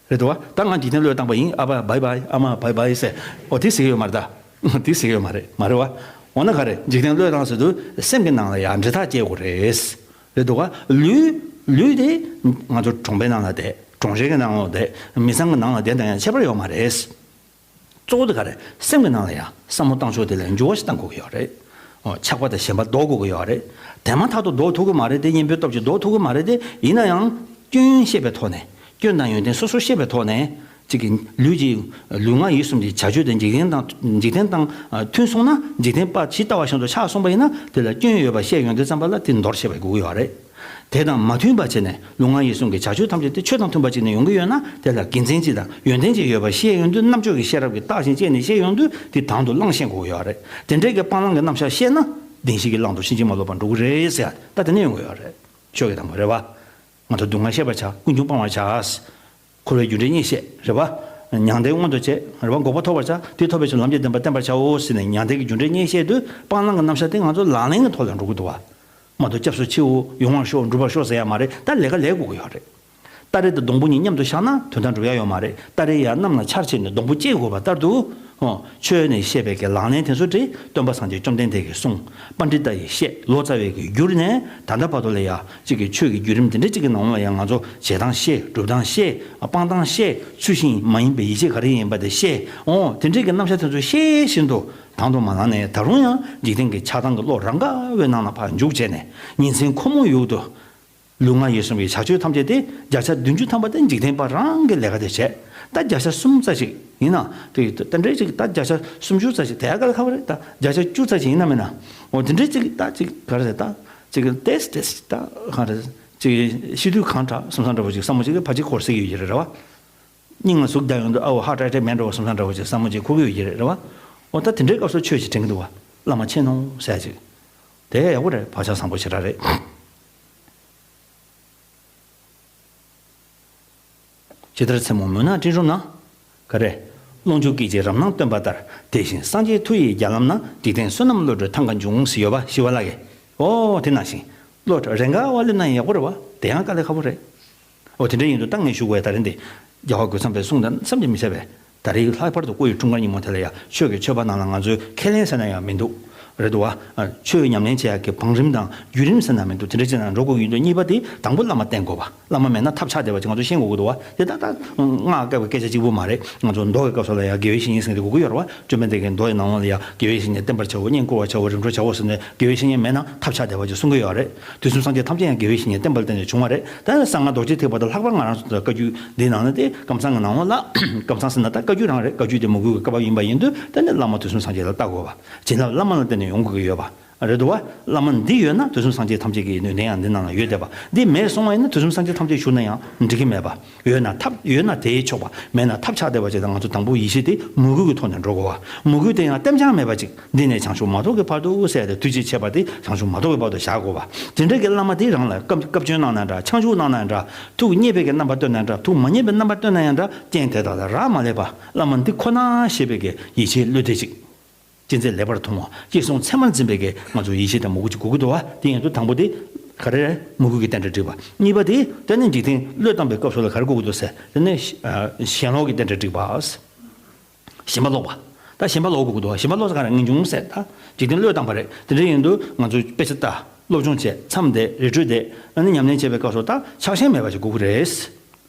རེད་འདུག་བ། ད་ང་འཇིག་རྟེན་བློས་བཏང་བ་ཡིན། ཨ་ཕ་བའི་བའི། ཨ་མ་བའི་བའི་ཟེར། ཨོ་དེ་ཟེར་གྱི་ཡོད་མ་རེད་ད། དེ་ཟེར་གྱི་ཡོད་མ་རེད། མ་རེད་བ། འོ་ན་ག་རེ། འཇིག་རྟེན་བློས་བཏང་ཟེར་དུས་སེམས་ཀྱི་ནང་ལ་ཡང་འབྲེལ་ཐག་བཅད་དགོས་རེད། རེད་འདུག་ག་ལུས། ལུས་དེ་ང་ཚོ་གྲོང་པའི་ནང་ལ་བསྡད། གྲོང་ཁྱེར་གྱི་ནང་ལ་བསྡད། མི་ཚང་གི་ནང་ལ་བསྡད་དང་ཡང་ཁྱད་པར་ཡོད་མ་རེད། གཙོ་བོ་དེ་ག་རེ། སེམས་ཀྱི་ནང་ལ་ཡང་བསམ་བློ་བཏང་ཕྱོགས་དེ་ལ་འགྱུར་བ་ཞིག་གཏང་དགོས་ཀྱི་ཡོད་རེད། ཨོ་ཆགས་པ་དང་ཞེན་པ་ལྡོག་དགོས་ཀྱི་ཡོད་རེད། དེ་མ་ཐག་ཏུ་ལྡོག་ཐུབ་ཀྱི་མ་རེད་དེ། གཉེན་པོའི་སྟོབས་ཀྱིས་ལྡོག་ཐུབ་ཀྱི་མ་རེད་དེ། ཡིན་ན་ཡང་སྐྱོན་ཤེས་པའི་ཐོག་ནས། སྐྱོན་དང་ཡོན་ཏན་སོ་སོ་ཤེས་པའི་ཐོག་ནས། གཅིག་གི་ལུས་ཀྱི་ལུས་ངག་ཡིད་གསུམ་གྱི་བྱ་སྤྱོད་དེ་འཇིག་རྟེན་དང་འཇིག་རྟེན་དང་མཐུན་སོང་ན། འཇིག་རྟེན་པ་ཇི་ལྟ་བ་བཞིན་དུ་ཆགས་སོང་བ་ཡིན་ན། དེ་ལ་སྐྱོན་ཡོད་པ་ཤེས་ཡོང་དུས་ཙམ་པ་ལ་དེ་འདོར་ཤེས་པ་དགོས་ཀྱི་ཡོད་རེད། དེ་དང་མ་མཐུན་པ་བྱས་ནས་ལུས་ངག་ཡིད་གསུམ་གྱི་བྱ་སྤྱོད་ཐམས་ཅད་དེ་ཆོས་དང་མཐུན་པ་ཅིག་ནས་ཡོང་གི་ཡོད་ན། དེ་ལ་དགེ་མཚན་ཅིག་དང་ཡོན་ཏན་ཅིག་ཡོད་པ་ཤེས་ཡོང་དུས། རྣམ་དཔྱོད་ཀྱི་ཤེས་རབ་ཀྱིས་བརྟག་ཅིང་དཔྱད་ནས་ཤེས་ཡོང་དུས། དེ་དང་དུ་བླང་ཤེས་དགོས་ཀྱི་ཡོད་རེད། དེ་འདྲའི་གི་སྤང་བླང་གི་རྣམ་གཞག་ཤེས་ན། བདེན་བཞི་གི་བླང་དོར་ཕྱིན་ཅི་མ་ལོག་པར་འགྲོ་གི་རེད་ཟེར་ཡ་ད་དེ་ནས་ཡོང་གི་ཡོད་རེད། ཆོས་ཀྱི་དང་པོ་རེད་བ། ང་ཚོ་སྡུག་བསྔལ་ཤེས་པར་བྱ། ཀུན་འབྱུང་སྤང་བར་བྱ། འཁོར་བའི་རྒྱུ་འབྲས་གཉིས་ཤེས། རེད་བ། མྱང་འདས་མངོན་དུ་བྱེད། རེད་བ། འགོག་པ་ཐོབ་པར་བྱ། དེ་ཐོབ་པའི་ཕྱིར་ལམ་གྱི་བདེན་པ་བསྟེན་པར་བྱའོ་ཟེར་ནས། མྱང་འདས་ཀྱི་རྒྱུ་འབྲས་གཉིས་བཤད་དུས་སྤང་བླང་གི་རྣམ་གཞག་དེ་ང་ཚོ་ལག་ལེན་གྱི་ཐོག་ལ་འགྲོ་གི་འདུག་བ། མ་གཏོགས་སྐྱབས་སུ་མཆིའོ། ཡོང་བར་ཤོག། འགྲུབ་པར་ཤོག་ཟེར་ཡ་མ་རེད། ད་ལས་ཀ་ལས་དགོས་ཀྱི་ཡོད་རེད། སྟ་རེ་དང་སྡོང་པོ་གཉིས་མཉམ་དུ་བཞག་ན་དོན་དག་འགྲུབ་ཡ་ཡོད་མ་རེད། སྟ་རེ་ཡར་གནམ་ལ་འཕྱར་བྱས་ནས་སྡོང་པོ་སྐྱེ་དགོས་པ་ལྟར་དུ། ཨོ། ཆོས་ནས་བཤད་པའི་གི་ལག་ལེན་དེ་ཚོ་དེ་སྟོན་པ་སངས་རྒྱས་བཅོམ་ལྡན་འདས་ཀྱིས་གསུངས། པཎྜི་ཏ་ཡིས་བཤད། ལོ་ཙཱ་བས་གི་བསྒྱུར་ནས་ད་ལྟ་བར་དུ་ལ་ཡ། གཅིག་གི་ཆོས་ཀྱི་བརྒྱུད་རིམ་དེ་འདྲ་གཅིག་གི་ནང་ལ་ཡ། ང་ཚོ་བྱེད་སྟངས་ཤེས། སྒྲུབ་སྟངས་ཤེས། སྤང་སྟངས་ཤེས། ཚུལ་བཞིན་མ་ཡིན་པའི་ཡིད་ཆེས་ག་རེ་ཡིན་པ་དེ་ཤེས། ཨོ། དེ་འདྲའི་གི་རྣམ་གཞག་དེ་ཚོ་ཤེས་བཞིན་དུ་དང་དུ་མ་བླངས་ནས། ད་རུང་ཡང་འཇིག་རྟེན་གྱི་ཆགས་སྡང་གི་བློ་རང་ག་བའི་ནང་ལ་ཕར་འཇུག་བྱས་ནས། ཉིན་མཚན་ཁོ་མོ་ཡུག་ཏུ་ལུས་ངག་ཡིད་གསུམ་གྱི་བྱ་སྤྱོད་ཐམས་ཅད་དེ་བརྒྱ་ཆ་བདུན་ཅུ་ཐམ་པ་དེ་འཇིག་རྟེན་པ་རང་གི་ལས་ཀ་དེ་བྱས། ད་བརྒྱ་ཆ་གསུམ་ཙམ་ཞིག་ཡིན་ན། དེ་ད་འདྲའི་ཅིག་ད་བརྒྱ་ཆ་སུམ་ཅུ་ཙམ་ཞིག་དེ་ཡག་ག་ལ་ཁ་བ་རེད། ད་བརྒྱ་ཆ་བཅུ་ཙམ་ཞིག་ཡིན་ན་མིན་ན། འོ་དེ་འདྲའི་ཅིག་ད་ཅིག་ག་རེ་ཟེར། ད་ཅིག་ཏེས་ཏེས་ད་ག་རེ་ཅིག་ཤི་དུས་གང་དྲག་བསམ་བསམ་འདྲ་བོ་ཅིག་བསམ་བློ་ཅིག་ཕལ་ཆེར་འཁོར་སྲིད་ཀྱི་ཡོད་ཀྱི་རེད། རེད་བ། སྙིང་ལ་ཟུག་བརྒྱབ་ཡོང་དུས། ཨའོ་ཧ་ཏྲ་ཏྲ་མེད་འགྲོ་བསམ་བསམ་འདྲ་བོ་ཅིག་བསམ་བློ་ཅིག་འཁོར་གྱི་ཡོད་ཀྱི་རེད། རེད་བ། འོ་ད་དེ་འདྲའི་སྐབས་སུ་ཆོས་ཅིག་དྲན་གྱི་འདུག་བ། བླ་མ་མཁྱེན་ནོ་ཟེར་ཅིག་དེ་ཡག་པོ་རེད། བག་ཆགས་བཟང་པོ་ཞེ་དྲག་རེད། ཇི་ལྟར་མཚན་མོ་མུན་ནག་སྤྲིན་རུམ་ན། ག་རེ། རླུང་འཕྱུགས་སྐད་ཅིག་རབ་སྣང་སྟོན་པ་ལྟར། དེ་བཞིན་སངས་རྒྱས་མཐུ་ཡི་རྒྱ་ལམ་ན། འཇིག་རྟེན་བསོད་ནམས་བློ་གྲོས་ཐང་ག་འབྱུང་ཟེར་ཡོད་པ་ཞི་བ་ལྷ་གིས། ཨོ་དེ་ནང་བཞིན། བློ་གྲོས་རེ་འགའ་བ་སླེབས་ན་ཡག་པོ་རེད་བ། དེ་ཡང་དཀའ་ལས་ཁག་པོ་རེད། ཨོ་དེ་འདྲ་ཡིན་དུས་ད་ངས་ཞུ་དགོས་ཡ་ད་རིང་འདི། རྒྱལ་བ་རྒོད་ཚང་པའི་གསུང་དང་བསམ་གྱིས་མི་ཁྱབ་པས། ད་རེས་ལྷག་པར་དུ་སྐུ་ཡི་འཁྲུངས་སྐར་ཉིན་མོ་དེ་ལ་ཡ། ཆོས་ཀྱི་མཆོད་པ་ནང་ལ་ང་ཚོའི་ཁས་ལེན་ཟེར་ན་ཡང་མི་འདུག་རེད་འདུག་བ། ཆོས་ཉམས་ལེན་བྱེད་ཡག་གི་བང་རིམ་དང་བརྒྱུད་རིམ་ཟེར་ན་མི་འདུག་དེ་འདྲ་ཅིག་ནང་འགྲོ་དགོས་ཀྱི་ཡོད་འདུག་གཉིས་པ་དེ་དང་པོ་བླ་མ་བསྟེན་དགོས་པ། བླ་མ་མེད་ན་ཐབས་ཆག་བསྡད་པ་ཅིག་ང་ཚོ་ཤེས་དགོས་ཀྱི་འདུག་བ། དེ་ད་ལྟ་སྔགས་བཀའ་བའི་སྐད་ཆ་གཅིག་པུ་མ་རེད། ང་ཚོ་མདོ་གི་སྐབས་སུ་ལ་ཡ་དགེ་བའི་བཤེས་གཉེན་ཟེར་དེ་དགོས་ཀྱི་ཡོད་རེད་བ། བཅོམ་ལྡན་འདས་ཀྱིས་མདོ་ཡི་ནང་ལོགས་ལ་ཡ། དགེ་བའི་བཤེས་གཉེན་བསྟེན་པར་བྱའོ། བསྙེན་བཀུར་བར་བྱའོ། རིམ་གྲོ་བྱའོ་ཟེར་ནས་དགེ་བའི་བཤེས་གཉེན་མེད་ན་ཐབས་ཆག་བསྡད་པ་ཅིག་གསུང་གི་ཡོད་རེད། དུས་གསུམ་སངས་རྒྱས་ཐམས་ཅད་ཡང་དགེ་བའི་བཤེས་གཉེན་བསྟེན་པ་ལ་བརྟེན་ནས་བྱུང་བ་རེད། ད་གསང་སྔགས་རྡོ་རྗེ་ཐེག་པ་དང་ལྷག་པར་ང་རང་ཚོ་བཀའ་བརྒྱུད་འདིའི་ནང་ན་དེ། ཀཾ་ཚང་གི་ནང་ལོགས་ལ། ཀཾ་ཚང་ཟེར་ན་ད་བཀའ་བརྒྱུད་རང་རེད། བཀའ་བརྒྱུད་དེ་མོས་གུས་ཀྱི་བཀའ་བབས་ཡིན་པ་ཡིན་དུས། དེ་ནི་བླ་མ་དུས་གསུམ་སངས་རྒྱས་ལ་བལྟ་དགོས་པ། བྱིན་རླབས་བླ་མ་ལ་བརྟེན་ནས་ཡོང་དགོས་ཀྱི་ཡོད་པ། རེད་འདུག་བ། བླ་མ་འདི་ཡོད་ན་དུས་གསུམ་སངས་རྒྱས་ཐམས་ཅད་ཀྱི་ནུས་ལྡན་ཡང་འདི་ནང་ལ་ཡོད་བསྡད་པ། འདི་མེད་སོང་བ་ཡིན་ན་དུས་གསུམ་སངས་རྒྱས་ཐམས་ཅད་བཞུགས་ན་ཡང་འགྲིག་གི་མེད་པ། ཡོད་ན་ཐབས། ཡོད་ན་དེས་ཆོག་པ། མེད་ན་ཐབས་ཆག་བསྡད་པ་ཅིག་དང་། ང་ཚོ་དང་པོ་ཡིད་ཆེས་དེ་མོས་གུས་ཀྱི་ཐོག་ནས་འགྲོ་དགོས་པ། མོས་གུས་དེ་ཡང་གཏན་འཇགས་མེད་པ་ཅིག་འདི་ནས་བྱང་ཆུབ་མ་ཐོབ་ཀྱི་བར་དུ་ཟེར་ཏེ། དུས་གཅིག་བྱས་པ་དེ་བྱང་ཆུབ་མ་ཐོབ་ཀྱི་བར་དུ་བཞག་དགོས་པ། དེ་འདྲ་གི་བླ་མ་དེ་རང་ལ་བཀའ་བཀའ་བཀྱོན་གནང་ན་འདྲ། ཆང་བཞག་གནང་ན་འདྲ། ཐུགས་མཉེས་པའི་གི་རྣམ་པ་སྟོན་ན་འདྲ། ཐུགས་མ་མཉེས་པའི་རྣམ་པ་སྟོན་ན་ཡང་འདྲ། རྐྱེན་དེ་དག་ལ་རག་མ་ལས་པ། བླ་མ་འདི་ཁོ་ན་ཞེས་པའི་གི་ཡིད་ཆེས་བློ་གཏད་ཅིག་ཅི་མཛད་ལེགས་པར་མཐོང་བ། ཅི་གསུང་ཚད་མར་འཛིན་པའི་གི་ང་ཚོ་ཡིད་ཆེས་དང་མོས་གུས་ཅིག་དགོས་ཀྱི་འདུག་བ། དེ་ཡིན་དུས་དང་པོ་དེ་ག་རེ་རེད། མོས་གུས་ཀྱི་རྟེན་འབྲེལ་བསྒྲིགས་པ། གཉིས་པ་དེ་དེ་ནི་འཇིག་རྟེན་བློས་བཏང་པའི་སྐབས་སུ་ལ་ག་རེ་དགོས་ཀྱི་འདུག་ཟེར། དེ་ནི་ཞེན་ལོག་གི་རྟེན་འབྲེལ་བསྒྲིགས་པ། ཞེན་པ་ལོག་པ། ད་ཞེན་པ་ལོག་དགོས་ཀྱི་འདུག་ཞེན་པ་ལོག་ས་ག་རེ། ངེས་འབྱུང་ཟེར། ད་འཇིག་རྟེན་བློས་བཏང་པ་རེད། དེ་འདྲ་ཡིན་དུས་ང་ཚོས་དཔེ་ཆ་ལྟ། སློབ་སྦྱོང་བྱེད། མཚམས་བསྡད། རི་ཁྲོད་བསྡད། ཨ་ནི་ཉམས་ལེན་བྱེད་པའི་སྐབས་སུ་ད་ཆགས་ཞེན་མེད་པ་ཞིག་དགོས་ཀྱི་རེད།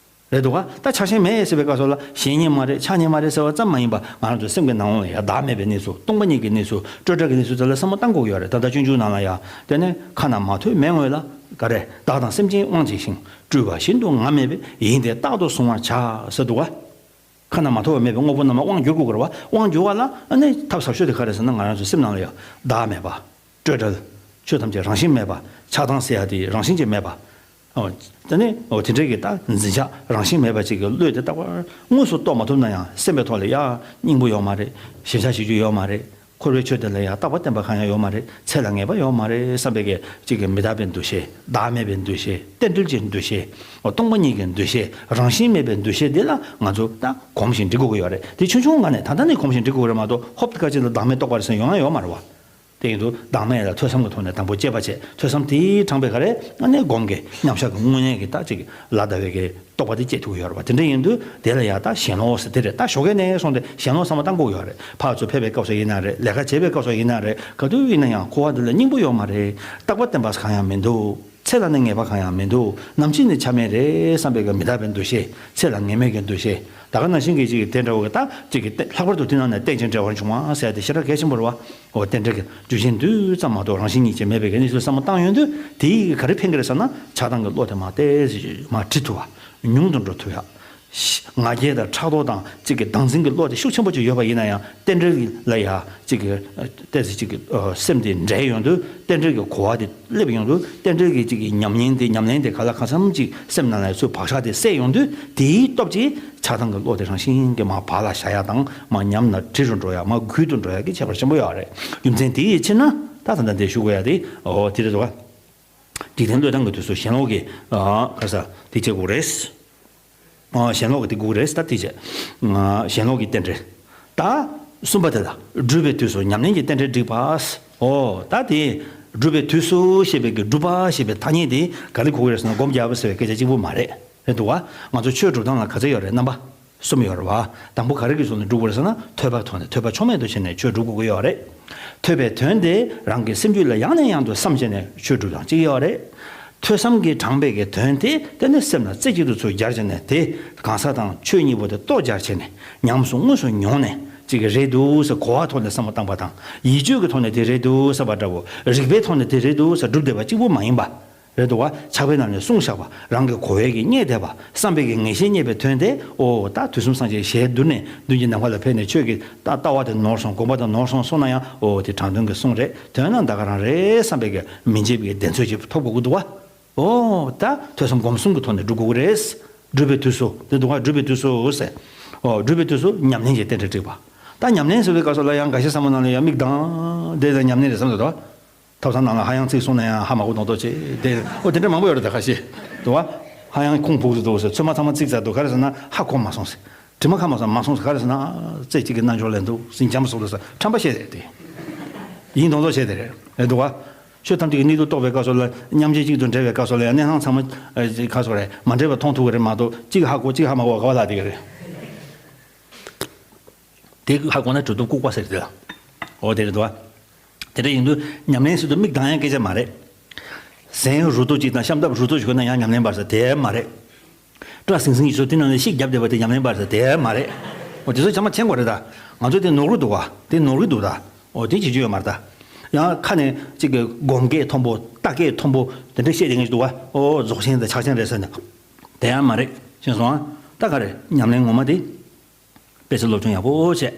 རེད་འདུག་ག་ད་ཆགས་ཞེན་མེད་ཟེར་བའི་སྐབས་སུ་ལ་ཞེན་ཉེན་མ་རེད། ཆགས་ཉེན་མ་རེད་ཟེར་བ་ཙམ་མ་ཡིན་པ། ང་རང་ཚོའི་སེམས་ཀྱི་ནང་ལ་ཡ་བདག་མེད་པའི་གནས་ཚུལ། སྟོང་པ་ཉིད་ཀྱི་གནས་ཚུལ། སྤྲོས་བྲལ་གྱི་གནས་ཚུལ་དེ་ལ་བསམ་བློ་བཏང་དགོས་ཀྱི་ཡོད་རེད། ད་ལྟ་སྤྱོད་འཇུག་ནང་ལ་ཡ། དེ་ནི་ཁ་ན་མ་ཐོས་མེད་ངོས་ལ། ག་རེ། བདག་དང་སེམས་ཅན་དབང་བྱས་ཤིང་། སྤྲུལ་པ་བཞིན་དུ་ང་མེད་པས། ཡིན་ཏེ་རྟག་ཏུ་གཟུང་བར་བྱ་ཟེར་འདུག་ག་ཁ་ན་མ་ཐོ་བ་མེད་པའི་དངོས་པོ་རྣམས་ལ་དབང་བསྒྱུར་དགོས་ཀྱི་རེད་བ། དབང་བསྒྱུར་བ་ལ་ཨ་ནི་ཐབས་ཟབ་ཤོས་དེ་ག་རེ་ཟེར་ན། ང་རང་ཚོའི་སེམས་ནང་ལ་ཡང་བདག་མེད་པ། སྤྲོས་བྲལ། ཆོས་ཐམས་ཅད་རང་བཞིན་མེད་པ། ཆགས་སྡང་ཟེར་ཡ་དེ་རང་བཞིན་གྱིས་མེད་པ། ཨོ། དེ་ནི་ཨོ་དེ་འདྲའི་གི་ད་འཛིན་ཆགས་རང་བཞིན་མེད་པ་ཅིག་གི་བློས་དེ་རྟག་པར་དངོས་སུ་རྟོགས་མ་ཐུབ་ན་ཡང་སེམས་པའི་ཐོག་ལ་ཡ་སྙིང་པོ་ཡོད་མ་རེད། ཞེན་ཆགས་ཞེ་རྒྱུ་ཡོད་མ་རེད། འཁོར་བའི་ཆོས་དེ་ལ་ཡང་རྟག་པ་བརྟན་པ་གང་ཡང་ཡོད་མ་རེད། ཚེ་ལ་ངེས་པ་ཡོད་མ་རེད་བསམ་པའི་གི་གཅིག་གི་མི་རྟག་པའི་འདུ་ཤེས། བདག་མེད་པའི་འདུ་ཤེས། རྟེན་འབྲེལ་གྱི་འདུ་ཤེས། སྟོང་པ་ཉིད་ཀྱི་འདུ་ཤེས། རང་བཞིན་མེད་པའི་འདུ་ཤེས་འདི་ལ་ང་ཚོ་ད་གོམས་ཤིང་འདྲིས་དགོས་ཀྱི་ཡོད་རེད། དེ་ཆུང་ཆུང་སྒང་ནས་ད་ལྟ་ནས་གོམས་ཤིང་འདྲིས་དགོས་ཀྱི་རེད་མ་གཏོགས། ཧོབ་ཏེ་ཁ་ཅིག་ལ་བདག་མེད་རྟོགས་པ་རེད་ཟེར་ཡོང་ཡ་ཡོད་མ་རེད་བ། དེ་ཡིན་དུས་བདག་མེད་ལ་ཐོས་བསམ་གྱི་ཐོག་ནས་དང་པོ་དཔྱད་པ་བྱས། ཐོས་བསམ་དེའི་དྲངས་པའི་ག་རེ་ཨ་ནི་སྒོམ་གྱི་མཉམ་བཞག་གི་དངོས་གནས་ཀྱི་ད་ཅིག་ལ་བཟླ་བའི་གི་རྟོགས་པ་དེ་སྐྱེ་ཐུབ་ཀྱི་ཡོད་རེད་པ། དེ་འདྲ་ཡིན་དུས་དེ་ལ་ཡ་ད་ཞེན་ལོག་ཟེར་དེ་རེད། ད་ཞོགས་ཀས་ནས་བཟུང་སྟེ་ཞེན་ལོག་བསམ་བློ་བཏང་དགོས་ཀྱི་ཡོད་རེད། ཕར་ཚུར་ཕེབས་པའི་སྐབས་སུ་ཡིན་ན་རེད། ལས་ཀ་བྱེད་པའི་སྐབས་སུ་ཡིན་ན་རེད། ག་དུས་ཡིན་ན་ཡང་འཁོར་བ་འདི་ལ་སྙིང་པོ་ཡོད་མ་རེད། རྟག་པ་བརྟན་པ་གང་ཡང་མི་འདུག་ཚེ་ལ་ནི་ངེས་པ་གང་ཡང་མི་འདུག་ནམ་འཆི་ནི་ཆ་མེད་རེད་བསམ་པའི་གི་མི་རྟག་པའི་འདུ་ཤེས། ཚེ་ལ་ངེས་མེད་ཀྱི་འདུ་ཤེས། ད་ག་ནང་བཞིན་གྱི་ཅིག་དེ་འདྲ་བོ་གི་ད་ཅིག་གི་ལྷག་པར་དུ་དེ་ནང་ནས་རྟེན་ཅིང་འབྲེལ་བར་འབྱུང་བ་ཟེར་དེ་ཞེ་དྲག་གལ་ཆེན་པོ་རེད་བ། འོ་རྟེན་འབྲེལ་གྱི་རྒྱུ་རྐྱེན་དུས་ཙམ་མ་གཏོགས་རང་བཞིན་ཉིད་ཀྱིས་མེད་པའི་གི་གནས་ཚུལ་བསམ་བློ་བཏང་ཡོང་དུས་དེ་ཡི་གི་ག་རེ་ཕན་གི་རེད་ཟེར་ན། ཆགས་སྡང་གི་བློ་དེ་མར་ཏོག་ཙམ་མར་བྲི་ཐུབ་པ། ཉུང་དུ་འགྲོ་ཐུབ་ཡ། ང་རྒྱལ་དང་ཕྲག་དོག་དང་གཅིག་གི་བདག་འཛིན་གྱི་བློ་དེ་ཤུགས་ཆེན་པོ་ཅིག་ཡོད་པ་ཡིན་ན་ཡང་རྟེན་འབྲེལ་ལ་ཡ་གཅིག་གི་ཏོག་ཙམ་གཅིག་གི་སེམས་དེ་འདྲེས་ཡོང་དུས་རྟེན་འབྲེལ་གྱི་གོ་བ་དེ་སླེབས་ཡོང་དུས་རྟེན་འབྲེལ་གྱི་གཅིག་གི་ཉམས་ལེན་དེ་ཉམས་ལེན་དེ་ག་ལ་གང་འཚམ་ཅིག་སེམས་ནང་ལ་ཚུར་བག་ཆགས་དེ་སད་ཡོང་དུས་དེའི་སྟོབས་ཀྱིས་ཆགས་སྡང་གི་བློ་དེ་རང་བཞིན་གྱིས་མར་བག་ལ་ཞ་ཡ་དང་མར་ཉམས་ལ་དྲི་རུ་འགྲོ་ཡ། མར་རྒུད་དུ་འགྲོ་ཡ་གི་ཁྱད་པར་ཆེན་པོ་ཡོད་རེད། རྒྱུ་མཚན་དེ་ཡི་ཕྱིར་ན་ད་ད་ལྟ་འདི་ཞུ་དགོས་ཡ་དེ་འོ་དེ་རེད་འདུག་ག་འཇིག་རྟེན་བློས་བཏང་གི་དུས་སུ་ཞེན་ལོག་གི་ཨ་ག་ས་དེ་བྱེད་དགོས་རེད། ཨ་ཞེན་ལོག་གི་དེ་དགོས་རེད་ད་དེ་བྱས། ཨ་ཞེན་ལོག་གི་རྟེན་འབྲེལ། ད་གསུམ་པ་དེ་ལ་སྒྲུབ་པའི་དུས་སུ་ཉམས་ལེན་གྱི་རྟེན་འབྲེལ་སྒྲིག་པ། ཨོ་ད་དེ་སྒྲུབ་པའི་དུས་སུ་ཞེས་པའི་གི་སྒྲུབ་པ་ཞེས་པའི་ཐ་སྙད་དེ་ག་རེ་གོ་གི་རེད་ཟེར་ན་སྒོམ་རྒྱག་པ་ཟེར་བའི་སྐད་ཆ་གཅིག་པུ་མ་རེད། རེད་འདུག་བ། ང་ཚོ་ཆོས་སྒྲུབ་སྟངས་ལ་ག་ཚོད་ཡོད་རེད། རྣམ་པ་གསུམ་ཡོད་རེད་བ། དང་པོ་ག་རེ་གི་ཚུལ་ནས་སྒྲུབ་དགོས་རེད་ཟེར་ན་ཐོས་པ་ཐོག་ནས་ཐོས་པ་ཕྱོགས་མེད་དུ་བྱས་ནས་ཆོས་སྒྲུབ་དགོས་ཀྱི་ཡོད་རེད། ཐོས་པའི་དོན་དེ་རང་གི་སེམས་རྒྱུད་ལ་ཡང་ནས་ཡང་དུ་བསམ་བྱས་ནས་ཆོས་སྒྲུབ་སྟངས་གཅིག་ཡོད་རེད། ཐོས་བསམ་གྱིས་དྲངས་པའི་གི་དོན་དེ་དེ་ནི་སེམས་ལ་རྩེ་གཅིག་ཏུ་ཚུར་སྦྱར་བྱས་ནས་དེ་གང་ཟག་དང་ཆོས་གཉིས་པོ་དེ་རྟོགས་སྦྱར་བྱས་ནས་ཉམས་སུ་དངོས་སུ་མྱོང་ནས་ཅིག་རེད་འདུག་ཟེར་གོ་བ་ཐོག་ནས་བསམ་བློ་བཏང་པ་དང་ཡིད་དཔྱོད་ཀྱི་ཐོག་ནས་དེ་རེད་འདུག་ཟེར་བ་འདྲ་བོ་རིགས་པའི་ཐོག་ནས་དེ་རེད་འདུག་ཟེར་སྒྲུབ་བསྡད་པ་གཅིག་པུ་མ་ཡིན་པ། རེད་འདུག་བ། ཕྱག་དཔེ་ནང་ནས་གསུངས་བཞག་པ་རང་གི་གོ་བས་ཀྱིས་རྙེད་བསྡད་པ་བསམ་པའི་གི་ངེས་ཤེས་རྙེད་པའི་དོན་དེ་ཨོ་ད་དུས་གསུམ་སངས་རྒྱས་ཞལ་བསྡུར་ནས་མདུན་གྱི་ནམ་མཁའ་ལ་ཕེབས་ནས་ཆོས་ཀྱི་ད་ལྟ་བ་དེ་ནོར་སོང་། དགོངས་པ་དེ་ནོར་སོང་གསུངས་ན་ཡང་ཨོ་དེ་དྲང་དོན་གྱི་གསུང་རེད། དོན་ནི་ད་ག་རང་རེད་བསམ་པའི་གི་མི་འཇིགས་པའི་གདེང་ཚོད་ཅིག་ཐོབ་དགོས་ཀྱི་འདུག་བ། ཨོ་ད་ཐོས་བསམ་སྒོམ་གསུམ་གྱི་ཐོག་ནས་སྒྲུབ་དགོས་ཀྱི་རེད། སྒྲུབ་པའི་དུས་སུ་དེ་འདུག་བ། སྒྲུབ་པའི་དུས་སུ་ཟེར། ཨོ་སྒྲུབ་པའི་དུས་སུ་ཉམས་ལེན་གྱི་རྟེན་འབྲེལ་བསྒྲིགས་པ། ད་ཉམས་ལེན་ཟེར་བའི་སྐབས་སུ་ལ་ཡང་འགའ་ཤས་བསམ་བློ་ནང་ལ་ཡང་མིག་གདངས་བསྡད་དང་ཉམས་ལེན་རེད་བསམ་འདུག་དོ། ཐབ་ཚང་ནང་ལ་ཧ་ཡང་ཚིག་གསུངས་ན་ཡང་ཧ་མ་གོ་མདོག་མདོག་བྱེད་དེ། ཨོ་དེ་འདྲ་མང་པོ་ཡོད་རེད་ད་ཁ་ཤས། དུ་བ། ཧ་ཡང་ཁུངས་ཕུག་ཏུ་འདུག་ཟེར། ཚོད་མ་ཚང་མ་ཚིག་ཙམ་འདུག་ག་རེ་ཟེར་ན་ཧ་གོ་མ་སོང་ཟེར། དྲི་མ་ཁ་མ་སོང་མ་སོང་ཟེར། ག་རེ་ཟེར་ན་རྩེ་གཅིག་གི་རྣལ་འབྱོར་ལས་འདུག་ཟིན་འཇམ་སོགས་ལ་ཟེར་ཁྲམ་པ་བཤད་རེད་དེ། ཡིན་མདོག་མདོག་བྱེད་དེ་རེད། རེད་འདུག་བ། ཆོས་ཐམས་ཅད་ཀྱི་སྣོད་དུ་རྟོགས་པའི་སྐབས་སུ་ལ་མཉམ་རྗེས་གཅིག་ཏུ་འབྲེལ་བའི་སྐབས་སུ་ལ་ཡང་གནས་སྟངས་ཚང་མ་ཨ་ག་སོགས་རེད་མ་འདྲེས་པ་མཐོང་ཐུབ་ཀྱི་རེད་མ་གཏོགས་གཅིག་ཧ་གོ་གཅིག་ཧ་མ་གོ་ག་བ་ལ་དེ་ག་རེད། དེ་ཧ་གོ་ན་གྲུབ་ཐོབ་ལྐུགས་པ་ཟེར་དེ་ལ། འོ་དེ་རེད་འདུག་བ། དེ་འདྲ་ཡིན་དུས་ཉམས་ལེན་ཟེར་དུས་མིག་གདངས་ཡག་སྐད་ཆ་མ་རེད། གཟན་རུ་ཏོ་གཅིག་དང་ཤམ་ཐབས་རུ་ཏོ་ཞིག་ན་ཡང་ཉམས་ལེན་པར་ཟེར་དེ་མ་རེད། སྐྲ་སིང་སིང་ཡིན་ཚོ་དེ་ནང་ནས་ཤིག་བརྒྱབ་བསྡད་པ་དེ་ཉམས་ལེན་པར་ཟེར་དེ་མ་རེད། འོ་དེ་ཚོ་ཚང་མ་མཁྱེན་དགོས་རེད་ད། ང་ཚོ་དེ་ནོར་གི་འདུག་བ། དེ་ནོར་གི་འདུག་ད། འོ་དེ་བྱེད་རྒྱུ་ཡོད་མ་རེད་ད། ཡང་ཁ་ནས་གཅིག་གི་སྒོམ་སྐད་མཐོན་པོ་རྟ་སྐད་མཐོན་པོ་དེ་འདྲ་བཤད་བསྡད་མཁན་ཞིག་འདུག་བ། འོ་རྫོགས་ཆེན་དང་ཕྱག་ཆེན་རེད་ཟེར་ནས། དེ་ཡང་མ་རེད་ཤེས་སོང་ཨ། ད་ག་རེད་ཉམས་ལེན་ངོ་མ་དེ། དཔེ་ཆ་སློབ་སྦྱོང་ཡག་པོ་བྱས།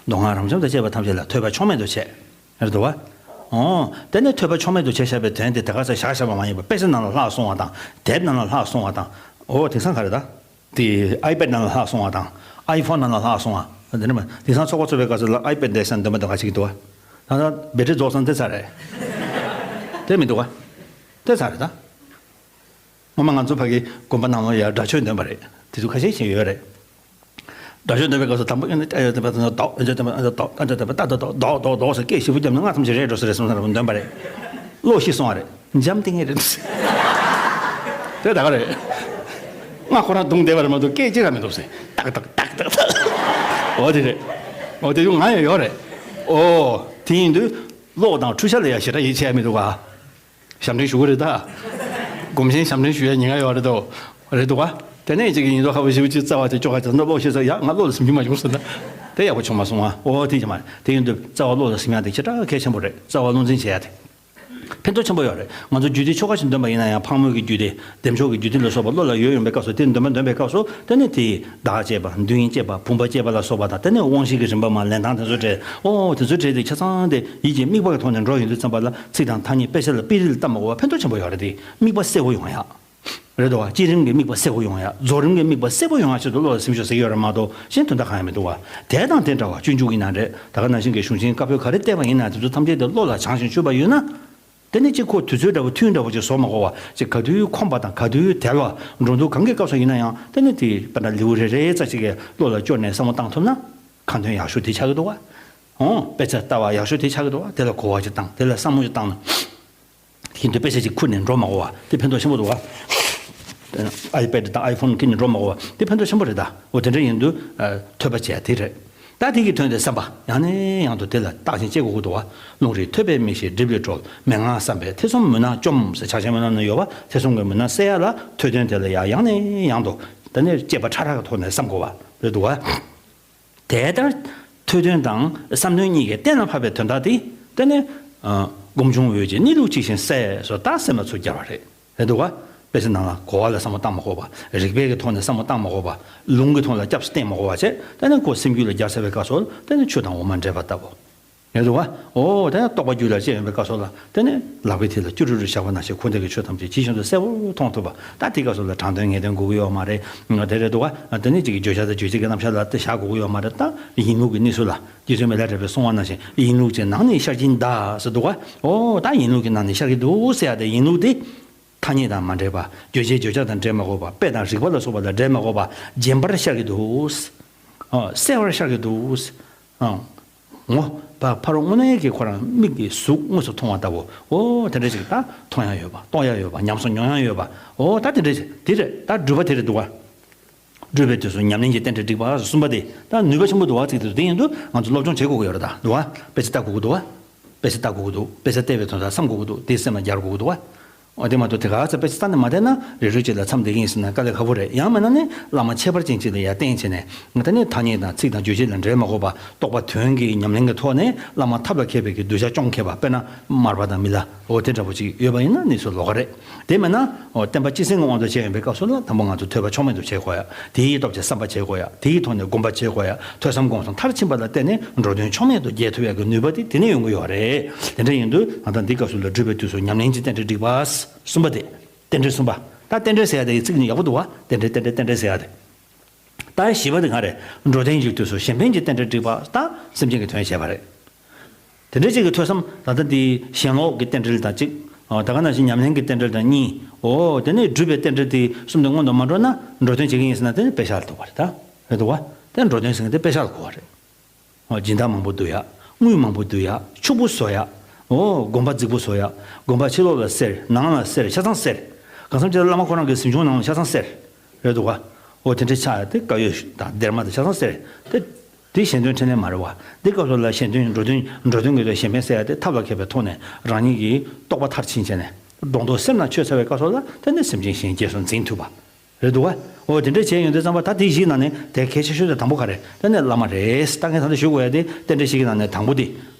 མདོ་སྔགས་རབ་འབྱམས་དང་བཅས་པ་ཐམས་ཅད་ལ་ཐོས་པ་ཕྱོགས་མེད་དུ་བྱས། རེད་འདུག་བ། འོ། དེ་ནས་ཐོས་པ་ཕྱོགས་མེད་དུ་བྱས་བཞག་པའི་དོན་དེ་དེ་ག་ས་བཞག་བཞག་པ་མ་ཡིན་པར་དཔེ་ཆ་ནང་ལ་ལྷག་སོང་བ་དང་དེབ་ནང་ལ་ལྷག་སོང་བ་དང་། འོ་དེང་སང་ག་རེ་ད། དེ་ཨའི་པེ་ཌི་ནང་ལ་ལྷག་སོང་བ་དང་ཨའི་ཕོན་ནང་ལ་ལྷག་སོང་བ། དེ་ནས་དེང་སང་ཚོགས་པ་ཚོགས་པའི་སྐབས་སུ་ལ་ཨའི་པེ་ཌི་བསྡད་ས་འདོན་པ་འདི་ག་ཅིག་འདུག་བ། ད་ལྟ་བེ་ཊི་རི་རྫོགས་ཙང་དེ་ཚར་རེད། དེ་མི་འདུག་བ། དེ་ཚར་རེད་ད། སྔོན་མ་ང་ཚོ་ཕ་གི་དགོན་པ་ནང་ལོགས་ཡར་སྒྲ་ཆོས་འདོན་པ་རེད། དེ་ཚོ་ཁ་ཤས་ཤིག་ཡོད་རེད། སྒྲ་ཆོས་འདོན་པའི་སྐབས་སུ་དང་པོ་ཨ་ནི་ཨ་ཡོ་དེ་པ་དེ་ནི་རྡོག་ཨ་ཇོ་དེ་པ་ཨ་ཇོ་རྡོག་ཨ་ཇོ་དེ་པ་ཏ་ཏ་རྡོག་རྡོག་རྡོག་རྡོག་ཟེར་སྐད་ཞེ་པོ་བརྒྱབ་ནས་སྔ་ཙམ་ཞིག་རེད་འགྲོ་ས་རེད་བསམ་ས་རེད་འདོན་པ་རེད། བློ་ཤི་སོང་བ་རེད། འཇམ་ཐིང་ངེ་རེད། དེ་ད་ག་རེད། ང་ཁོ་རང་བརྡུངས་བསྡད་པ་རེད་མ་གཏོགས་སྐད་ཅི་ར་མི་འདུག་ཟེར། ཏག་ཏག་ཏག་ཏག་ཏག་འོ་དེ་རེད། འོ་དེ་ཡང་ང་ཡང་ཡོད་རེད། འོ་དེ་ཡིན་དུས་གློག་དང་འཕྲུལ་ཆས་ལ་ཡང་ཞེ་དྲག་ཡིད་ཆེས་ཡ་མི་འདུག་ག་ཞབས་འདྲེན་ཞུ་གི་རེད་ད། སྒོམ་ཆེན་ཞབས་འདྲེན་ཞུ་ཡ་ཉེན་ཁ་ཡོད་རེད་དོ། རེད་འདུག་ག་དེ་ནས་ཅིག་ཡིན་དུས་ཁ་བ་ཞིབ་ཅིག་རྩ་བ་དེ་ཅོག་ག་ཅིག་ན་བློ་ཤེས་ས་ཡ་ང་བློ་ལ་ཟིན་རྒྱུ་མ་བྱུང་ཟེར་ན། དེ་ཡག་པོ་བྱུང་མ་སོང་ཨ། འོ་དེ་ཅི་མ་རེད། དེ་ཡིན་དུས་རྩ་བ་བློ་ལ་ཟིན་ཡ་དེ་ཞེ་དྲག་གལ་ཆེན་པོ་རེད། རྩ་བ་བློ་འཛིན་བྱེད་ཡ་དེ། ཕན་ཐོགས་ཆེན་པོ་ཡོད་རེད། ང་ཚོ་རྒྱུད་སྡེ་ཆོ་ག་ཞིག་འདོན་པ་ཡིན་ན་ཡང་ཕག་མོའི་གི་རྒྱུད་སྡེ། བདེ་མཆོག་གི་རྒྱུད་སྡེ་ལ་སོགས་པ་བློ་ལ་ཡོད་ཡོང་པའི་སྐབས་སུ་དེ་འདོན་པ་འདོན་པའི་སྐབས་སུ་དེ་ནི་དེའི་བདག་བསྐྱེད་པ་མདུན་བསྐྱེད་པ་བུམ་པ་བསྐྱེད་པ་ལ་སོགས་པ་དང་དེ་ནས་དབང་བཞི་གི་རིམ་པ་མ་ལེན་སྟངས་དེ་ཚོ་བྲལ། ཨོ་དེ་ཚོ་བྲལ་ཏེ་ཆ་ཚང་དེ་ཡིད་ཀྱི་དམིགས་པ་གི་ཐོག་ནས་འགྲོ་ཡོང་དུས་ཙམ་པ་ལ་ཚིག་དང་ཐ་སྙད་དཔེ་ཆ་ལ་དཔེ་རིས་ལ་བལྟ་མ་དགོས་པ་ཕན་ཐོགས་ཆེན་པོ་ཡོད་རེད་དེ། དམིགས་པ་གསལ་པོ་ཡོང་ཡ། རེད་དོ། བསྐྱེད་རིམ་གྱི་དམིགས་པ་གསལ་པོ་ཡོང་ཡ། རྫོགས་རིམ་གྱི་དམིགས་པ་གསལ་པོ་ཡོང་ཡ་ཆེད་དུ་བློ་ལ་སེམས་ཤུགས་ཟེར་གྱི་ཡོད་རེད་མ་གཏོགས་གཞན་དོན་དག་གང་ཡང་མི་འདུག་བ། དེ་དང་དེ་འདྲ་བ་སྤྱོད་འཇུག་ཡིན་ན་རེད། ད་ག་ནང་བཞིན་གྱི་གཞུང་ཆེན་བཀའ་པོད་ག་རེ་བལྟས་པ་ཡིན་ན་དེ་ཚོ་ཐམས་ཅད་དེ་བློ་ལ་བྱང་ཞིང་ཆུད་པ་ཡོད་ན། དེ་ནི་གཅིག་ཁོ་དུས་ཚོད་འདྲ་བོ་ཐུན་འདྲ་བོ་ཅིག་བཟོ་མ་དགོས་བ་ཅིག་ག་དུས་ཁོམ་པ་དང་ག་དུས་དལ་བ་འགྲོ་འདུག་གང་གི་སྐབས་སུ་ཡིན་ན་ཡང་དེ་ནི་དེ་དཔེར་ན་ལེའུ་རེ་རེ་ཙམ་ཅིག་གི་བློ་ལ་སྐྱོར་ནས་བསམ་བློ་བཏང་ཐུབ་ན་ཁ་འདོན་ཡག་ཤོས་དེ་ཆགས་ཀྱི་འདུག་བ། ཨོ་དཔེ་ཆ་ལྟ་བ་ཡག་ཤོས་དེ་ཆགས་ཀྱི་འདུག་བ། དེ་ལ་གོ་བ་ཅིག་བཏང་། དེ་ལ་བསམ་བློ་ཅིག་བཏང་ན། ཡིན་དུས་དཔེ་ཆ་ཅིག་ཁུར་ནས་འགྲོ་མ་དགོས་པ་དེ་ཕན་ཐོགས་ཆེན་པོ་འདུག་བ། ཨའི་པེ་ཌི་དང་ཨའི་ཕོན་ཁྱེར་ནས་འགྲོ་མ་དགོས་པ་དེ་ཕན་ཐོགས་ཆེན་པོ་རེད་ད། འོ་དེ་འདྲ་ཡིན་དུས་ཨ་ཐོས་པ་བྱས་དེ་རེད། ད་དེ་གི་དོན་དེ་བསམ་པ་ཡང་ནས་ཡང་དུ་དེ་ལ་བརྟག་ཅིང་དཔྱད་དགོས་ཀྱི་འདུག་བ། ལུང་རིགས་ཐོས་པས་མི་ཤེས་སྒྲིབ་ལས་གྲོལ། མན་ངག་བསམ་པས་ཐེ་ཚོམ་མུན་ནག་བཅོམ་ཟེར། ཕྱག་ཆེན་སྨོན་ལམ་ན་ཡོད་པ། ཐེ་ཚོམ་གྱི་མུན་ནག་སེལ་ཡ་ལ་ཐོས་དོན་དེ་ལ་ཡང་ཡང་ནས་ཡང་དུ་དེ་ནས་དཔྱད་པ་ཕྲ་རགས་ཀྱི་ཐོག་ནས་བསམ་དགོས་པ་རེད་འདུག་བ། དེ་ལྟར་ཐོས་དོན་དང་བསམ་དོན་གཉིས་ཀྱི་གཏན་ལ་ཕབ་པའི་དོན་དག་དེ་དེ་ནི་ཨ་སྒོམ་བྱུང་འོད་ཀྱི་གནས་ལུགས་ཇི་བཞིན་གསལ་སོ། ད་སེམས་ལ་ཚུར་སྦྱར་བ་རེད། རེད་འདུག་བ། དཔེ་ཆ་ནང་ལ་གོ་བ་ལ་བསམ་བློ་བཏང་མ་དགོས་པ། རིགས་པའི་གི་ཐོག་ནས་བསམ་བློ་བཏང་མ་དགོས་པ། ལུང་གི་ཐོག་ལ་སྐྱབས་སུ་བསྟེན་མ་དགོས་པ་བྱས། དེ་ནི་ཁོ་སེམས་རྒྱུད་ལ་སྦྱར་ཚར་བའི་སྐབས་སུ་དེ་ནི་ཆུ་དང་འོ་མ་འདྲེས་པ་ལྟ་བུ། རེད་འདུག་བ། འོ་དེ་ནི་རྟོགས་པ་རྒྱུད་ལ་སྐྱེས་ཡོང་བའི་སྐབས་སུ་ལ་དེ་ནི་ལག་པའི་མཐིལ་ལ་སྐྱུ་རུ་རུ་བཞག་པ་ནང་བཞིན་འཁོར་འདས་ཀྱི་ཆོས་ཐམས་ཅད་ཇི་བཞིན་དུ་གསལ་པོར་མཐོང་ཐུབ་པ། ད་དེའི་སྐབས་སུ་ལ་དྲང་དོན་ངེས་དོན་དགོས་ཀྱི་ཡོད་མ་རེད། དེ་རེད་འདུག་བ། དེ་ནི་ཅིག་གི་བརྗོད་བྱ་དང་རྗོད་བྱེད་ཀྱི་རྣམ་གཞག་ལ་དེ་བཞག་དགོས་ཀྱི་ཡོད་མ་རེད། ད་ཡིན་ལུགས་ཀྱི་གནས་ཚུལ་ལ། རྗེ་བཙུན་མི་ལ་རས་པས་གསུངས་པ་ནང་བཞིན་ཡིན་ལུགས་ཀྱི་ནང་ནས་ཤར་གྱིན་གདའ་ཟེར་འདུག་བ། འོ་ད་ཡིན་ལུགས་ཀྱི་ནང་ནས་ཤར་གྱི་འདུག་ཟེར་ཡ་དེ་ཡིན་ལུགས་དེ། ཐ་སྙད་དང་མ་འདྲེས་པ། རྗོད་བྱེད་བརྗོད་བྱ་དང་འདྲེས་མ་དགོས་པ། དཔེ་དང་རིགས་པ་ལ་སོགས་པ་དང་འདྲེས་མ་དགོས་པ། རྗེན་པར་ཤར་གྱི་འདུག་ཨ་གསལ་བར་ཤར་གྱི་འདུག་ཨ་ངོ་། ཕ་ཕ་རོལ་དངོས་གནས་ཀྱི་ཁོ་རང་མིག་གིས་གཟུགས་དངོས་སུ་མཐོང་བ་ལྟ་བུ། འོ་དེ་འདྲ་ཞིག་ད་མཐོང་ཡ་ཡོད་པ། རྟོགས་ཡ་ཡོད་པ། ཉམས་སུ་མྱོང་ཡ་ཡོད་པ། འོ་ད་དེ་འདྲ་ཞིག་དེ་རེད། ད་སྒྲུབ་པ་དེ་རེད་འདུག་བ། སྒྲུབ་པའི་དུས་སུ་ཉམས་ལེན་གྱི་རྟེན་འབྲེལ་བསྒྲིགས་པ་གསུམ་པ་དེ་ད་ནུས་པ་ཆེན་པོ་འདུག་བ། ཚིག་དེ་ཚོ་དེ་ཡིན་དུས་ང་ཚོ་སློབ་སྦྱོང་བྱེད་དགོས་ཀྱི་ཡོད་རེད་ད། འདུག་བ། དཔེ་ཆ་ལྟ་དགོས་ཀྱི་འདུག་བ། དཔེ་ཆ་ལྟ་དགོས་ཀྱི་འདུག་དཔེ་ཆ་བལྟས་པའི་དོན་དག་བསམ་དགོས་ཀྱི་འདུག་དེ་སེམས་ལ་སྦྱར་དགོས་ཀྱི་འདུག་བ། འོ་དེ་མ་གཏོགས་དེ་ག་ཚོད་དཔེ་ཆ་ལྟ་ནས་མ་བསྡད་ན་རེ་རེ་བྱས་ལ་མཚམས་བསྡད་ཀྱི་ཡིན་ཟེར་ན་དཀའ་ལས་ཁག་པོ་རེད། ཡང་མིན་ན་ནི་བླ་མ་ཁྱད་པར་ཅན་ཅིག་ལ་ཡར་བསྟེན་བྱས་ནས་ད་ནི་ཐ་སྙད་དང་ཚིག་དང་རྗོད་བྱེད་ལ་འདྲེས་མ་དགོས་པ། རྟོགས་པ་དོན་གྱི་ཉམས་ལེན་གྱི་ཐོག་ནས་བླ་མ་ཐབས་ལ་མཁས་པའི་གི་གདུལ་བྱ་སྐྱོང་མཁས་པ། དཔེར་ན་མར་པ་དང་མི་ལ། འོ་དེ་འདྲ་པོ་ཅིག་ཡོད་པ་ཡིན་ན་གནས་ཚུལ་ལོགས་ཀ་རེད། དེ་མིན་ན། འོ་བསྟན་པ་སྤྱི་སེང་གི་དབང་དུ་བྱས་ཡོང་བའི་སྐབས་སུ་ལ་དང་པོ་ང་ཚོ་ཐོས་པ་ཕྱོགས་མེད་དུ་བྱེད་དགོས་ཡ། དེའི་སྟོབས་ཀྱིས་བསམ་པ་བྱེད་དགོས་ཡ། དེའི་ཐོག་ནས་སྒོམ་པ་བྱེད་དགོས་ཡ། ཐོས་བསམ་སྒོམ་གསུམ་མཐར་ཕྱིན་པ་ལ་བརྟེན་ནས་འགྲོ་དོན་ཕྱོགས་མེད་དུ་རྒྱས་ཐུབ་ཡ་གི་ནུས་པ་དེ་དེ་ནས་ཡོང་གི་ཡོད་རེད། དེ་འདྲ་ཡིན་དུས་ད་ལྟ་འདི་སྐབས་སུ་ལ་སྒྲུབ་པའི་དུས་སུ་ཉམས་ལེན་གྱི་རྟེན་འབྲེལ་བསྒྲིགས་པ། གསུམ་པ་དེ། རྟེན་འབྲེལ་གསུམ་པ། ད་རྟེན་འབྲེལ་ཟེར་ཡ་དེ་ཚིག་ནི་ཡག་པོ་འདུག་བ། རྟེན་འབྲེལ་རྟེན་འབྲེལ་རྟེན་འབྲེལ་ཟེར་ཡ་དེ། ད་བཞི་པ་དེ་ག་རེད། འགྲོ་དོན་གྱི་དུས་སུ་གཞན་ཕན་གྱི་རྟེན་འབྲེལ་བསྒྲིགས་པ། ད་སེམས་ཅན་གྱི་དོན་བྱས་པ་རེད། དེ་འདྲའི་ཅིག་གི་ཐོས་བསམ་ད་ལྟ་འདི་ཞེན་ལོག་གི་རྟེན་འབྲེལ་དང་གཅིག་ཨ་ད་ག་ནང་བཞིན་ཉམས་ལེན་གྱི་རྟེན་འབྲེལ་དང་གཉིས། འོ་དེ་ནས་སྒྲུབ་པའི་རྟེན་འབྲེལ་དེ་གསུམ་དེ་སྔོན་དུ་མ་འགྲོ་ན་འགྲོ་དོན་བྱེད་ཀྱི་ཡིན་ཟེར་ན་དེ་ནི་དཔེ་བཞག་ལ་ཐུག་པ་རེད་ད། རེད་འདུག་བ། དེ་འགྲོ་དོན་ཟེར་མཁན་དེ་དཔེ་བཞག་ལ་གོ་བ་རེད། ཨ་སྦྱིན་བདག་མང་པོ་བསྡུ་ཡ། དངུལ་མང་པོ་བསྡུ་ཡ། ཕྱུག་པོ་བཟོ་ཡ། འོ་དགོན་པ་རྫིག་པོ་བཟོ་ཡ། དགོན་པ་ཕྱི་ལོགས་ལ་གསེར། ནང་ལ་གསེར། ཆ་ཚང་གསེར། གང་འཚམ་ཅིག་ལ་བླ་མ་ཁོ་རང་གི་གཟིམ་ཆུང་ནང་ལ་ཆ་ཚང་གསེར། རེད་འདུག་བ། འོ་དེ་འདྲའི་ཆ་ཡ་དེ་དཀར་ཡོལ་དང་སྡེར་མ་དང་ཆ་ཚང་གསེར། དེ་དེ་གཞན་དོན་འཕྲིན་ལས་མ་རེད་བ། འདི་སྐབས་སུ་ལ་གཞན་དོན་འགྲོ་དོན་འགྲོ་དོན་གྱི་དོན་གཞན་ཕན་ཟེར་ཡ་དེ་ཐབས་ལ་མཁས་པའི་ཐོག་ནས་རང་ཉིད་ཀྱི་རྟོགས་པ་མཐར་ཕྱིན་བྱས་ནས་སྒྲོ་འདོགས་སེམས་ནང་ཆོད་ཚར་བའི་སྐབས་སུ་ལ་དེ་ནི་སེམས་ཅན་གཞན་རྗེས་སུ་འཛིན་ཐུབ་པ། རེད་འདུག་བ། འོ་དེ་འདྲ་བྱས་ཡོང་དུས་ཙམ་པ་ད་དེ་བཞིའི་ནང་ནས་དེ་གལ་ཆེ་ཤོས་དེ་དང་པོ་ག་རེ། དེ་ནི་བླ་མ་རེད། ད་ངས་ད་ལྟ་ཞུ་དགོས་ཡ་དེ་རྟེན་འབྲེལ་བཞི་གི་ནང་ནས་དང་པོ་དེ།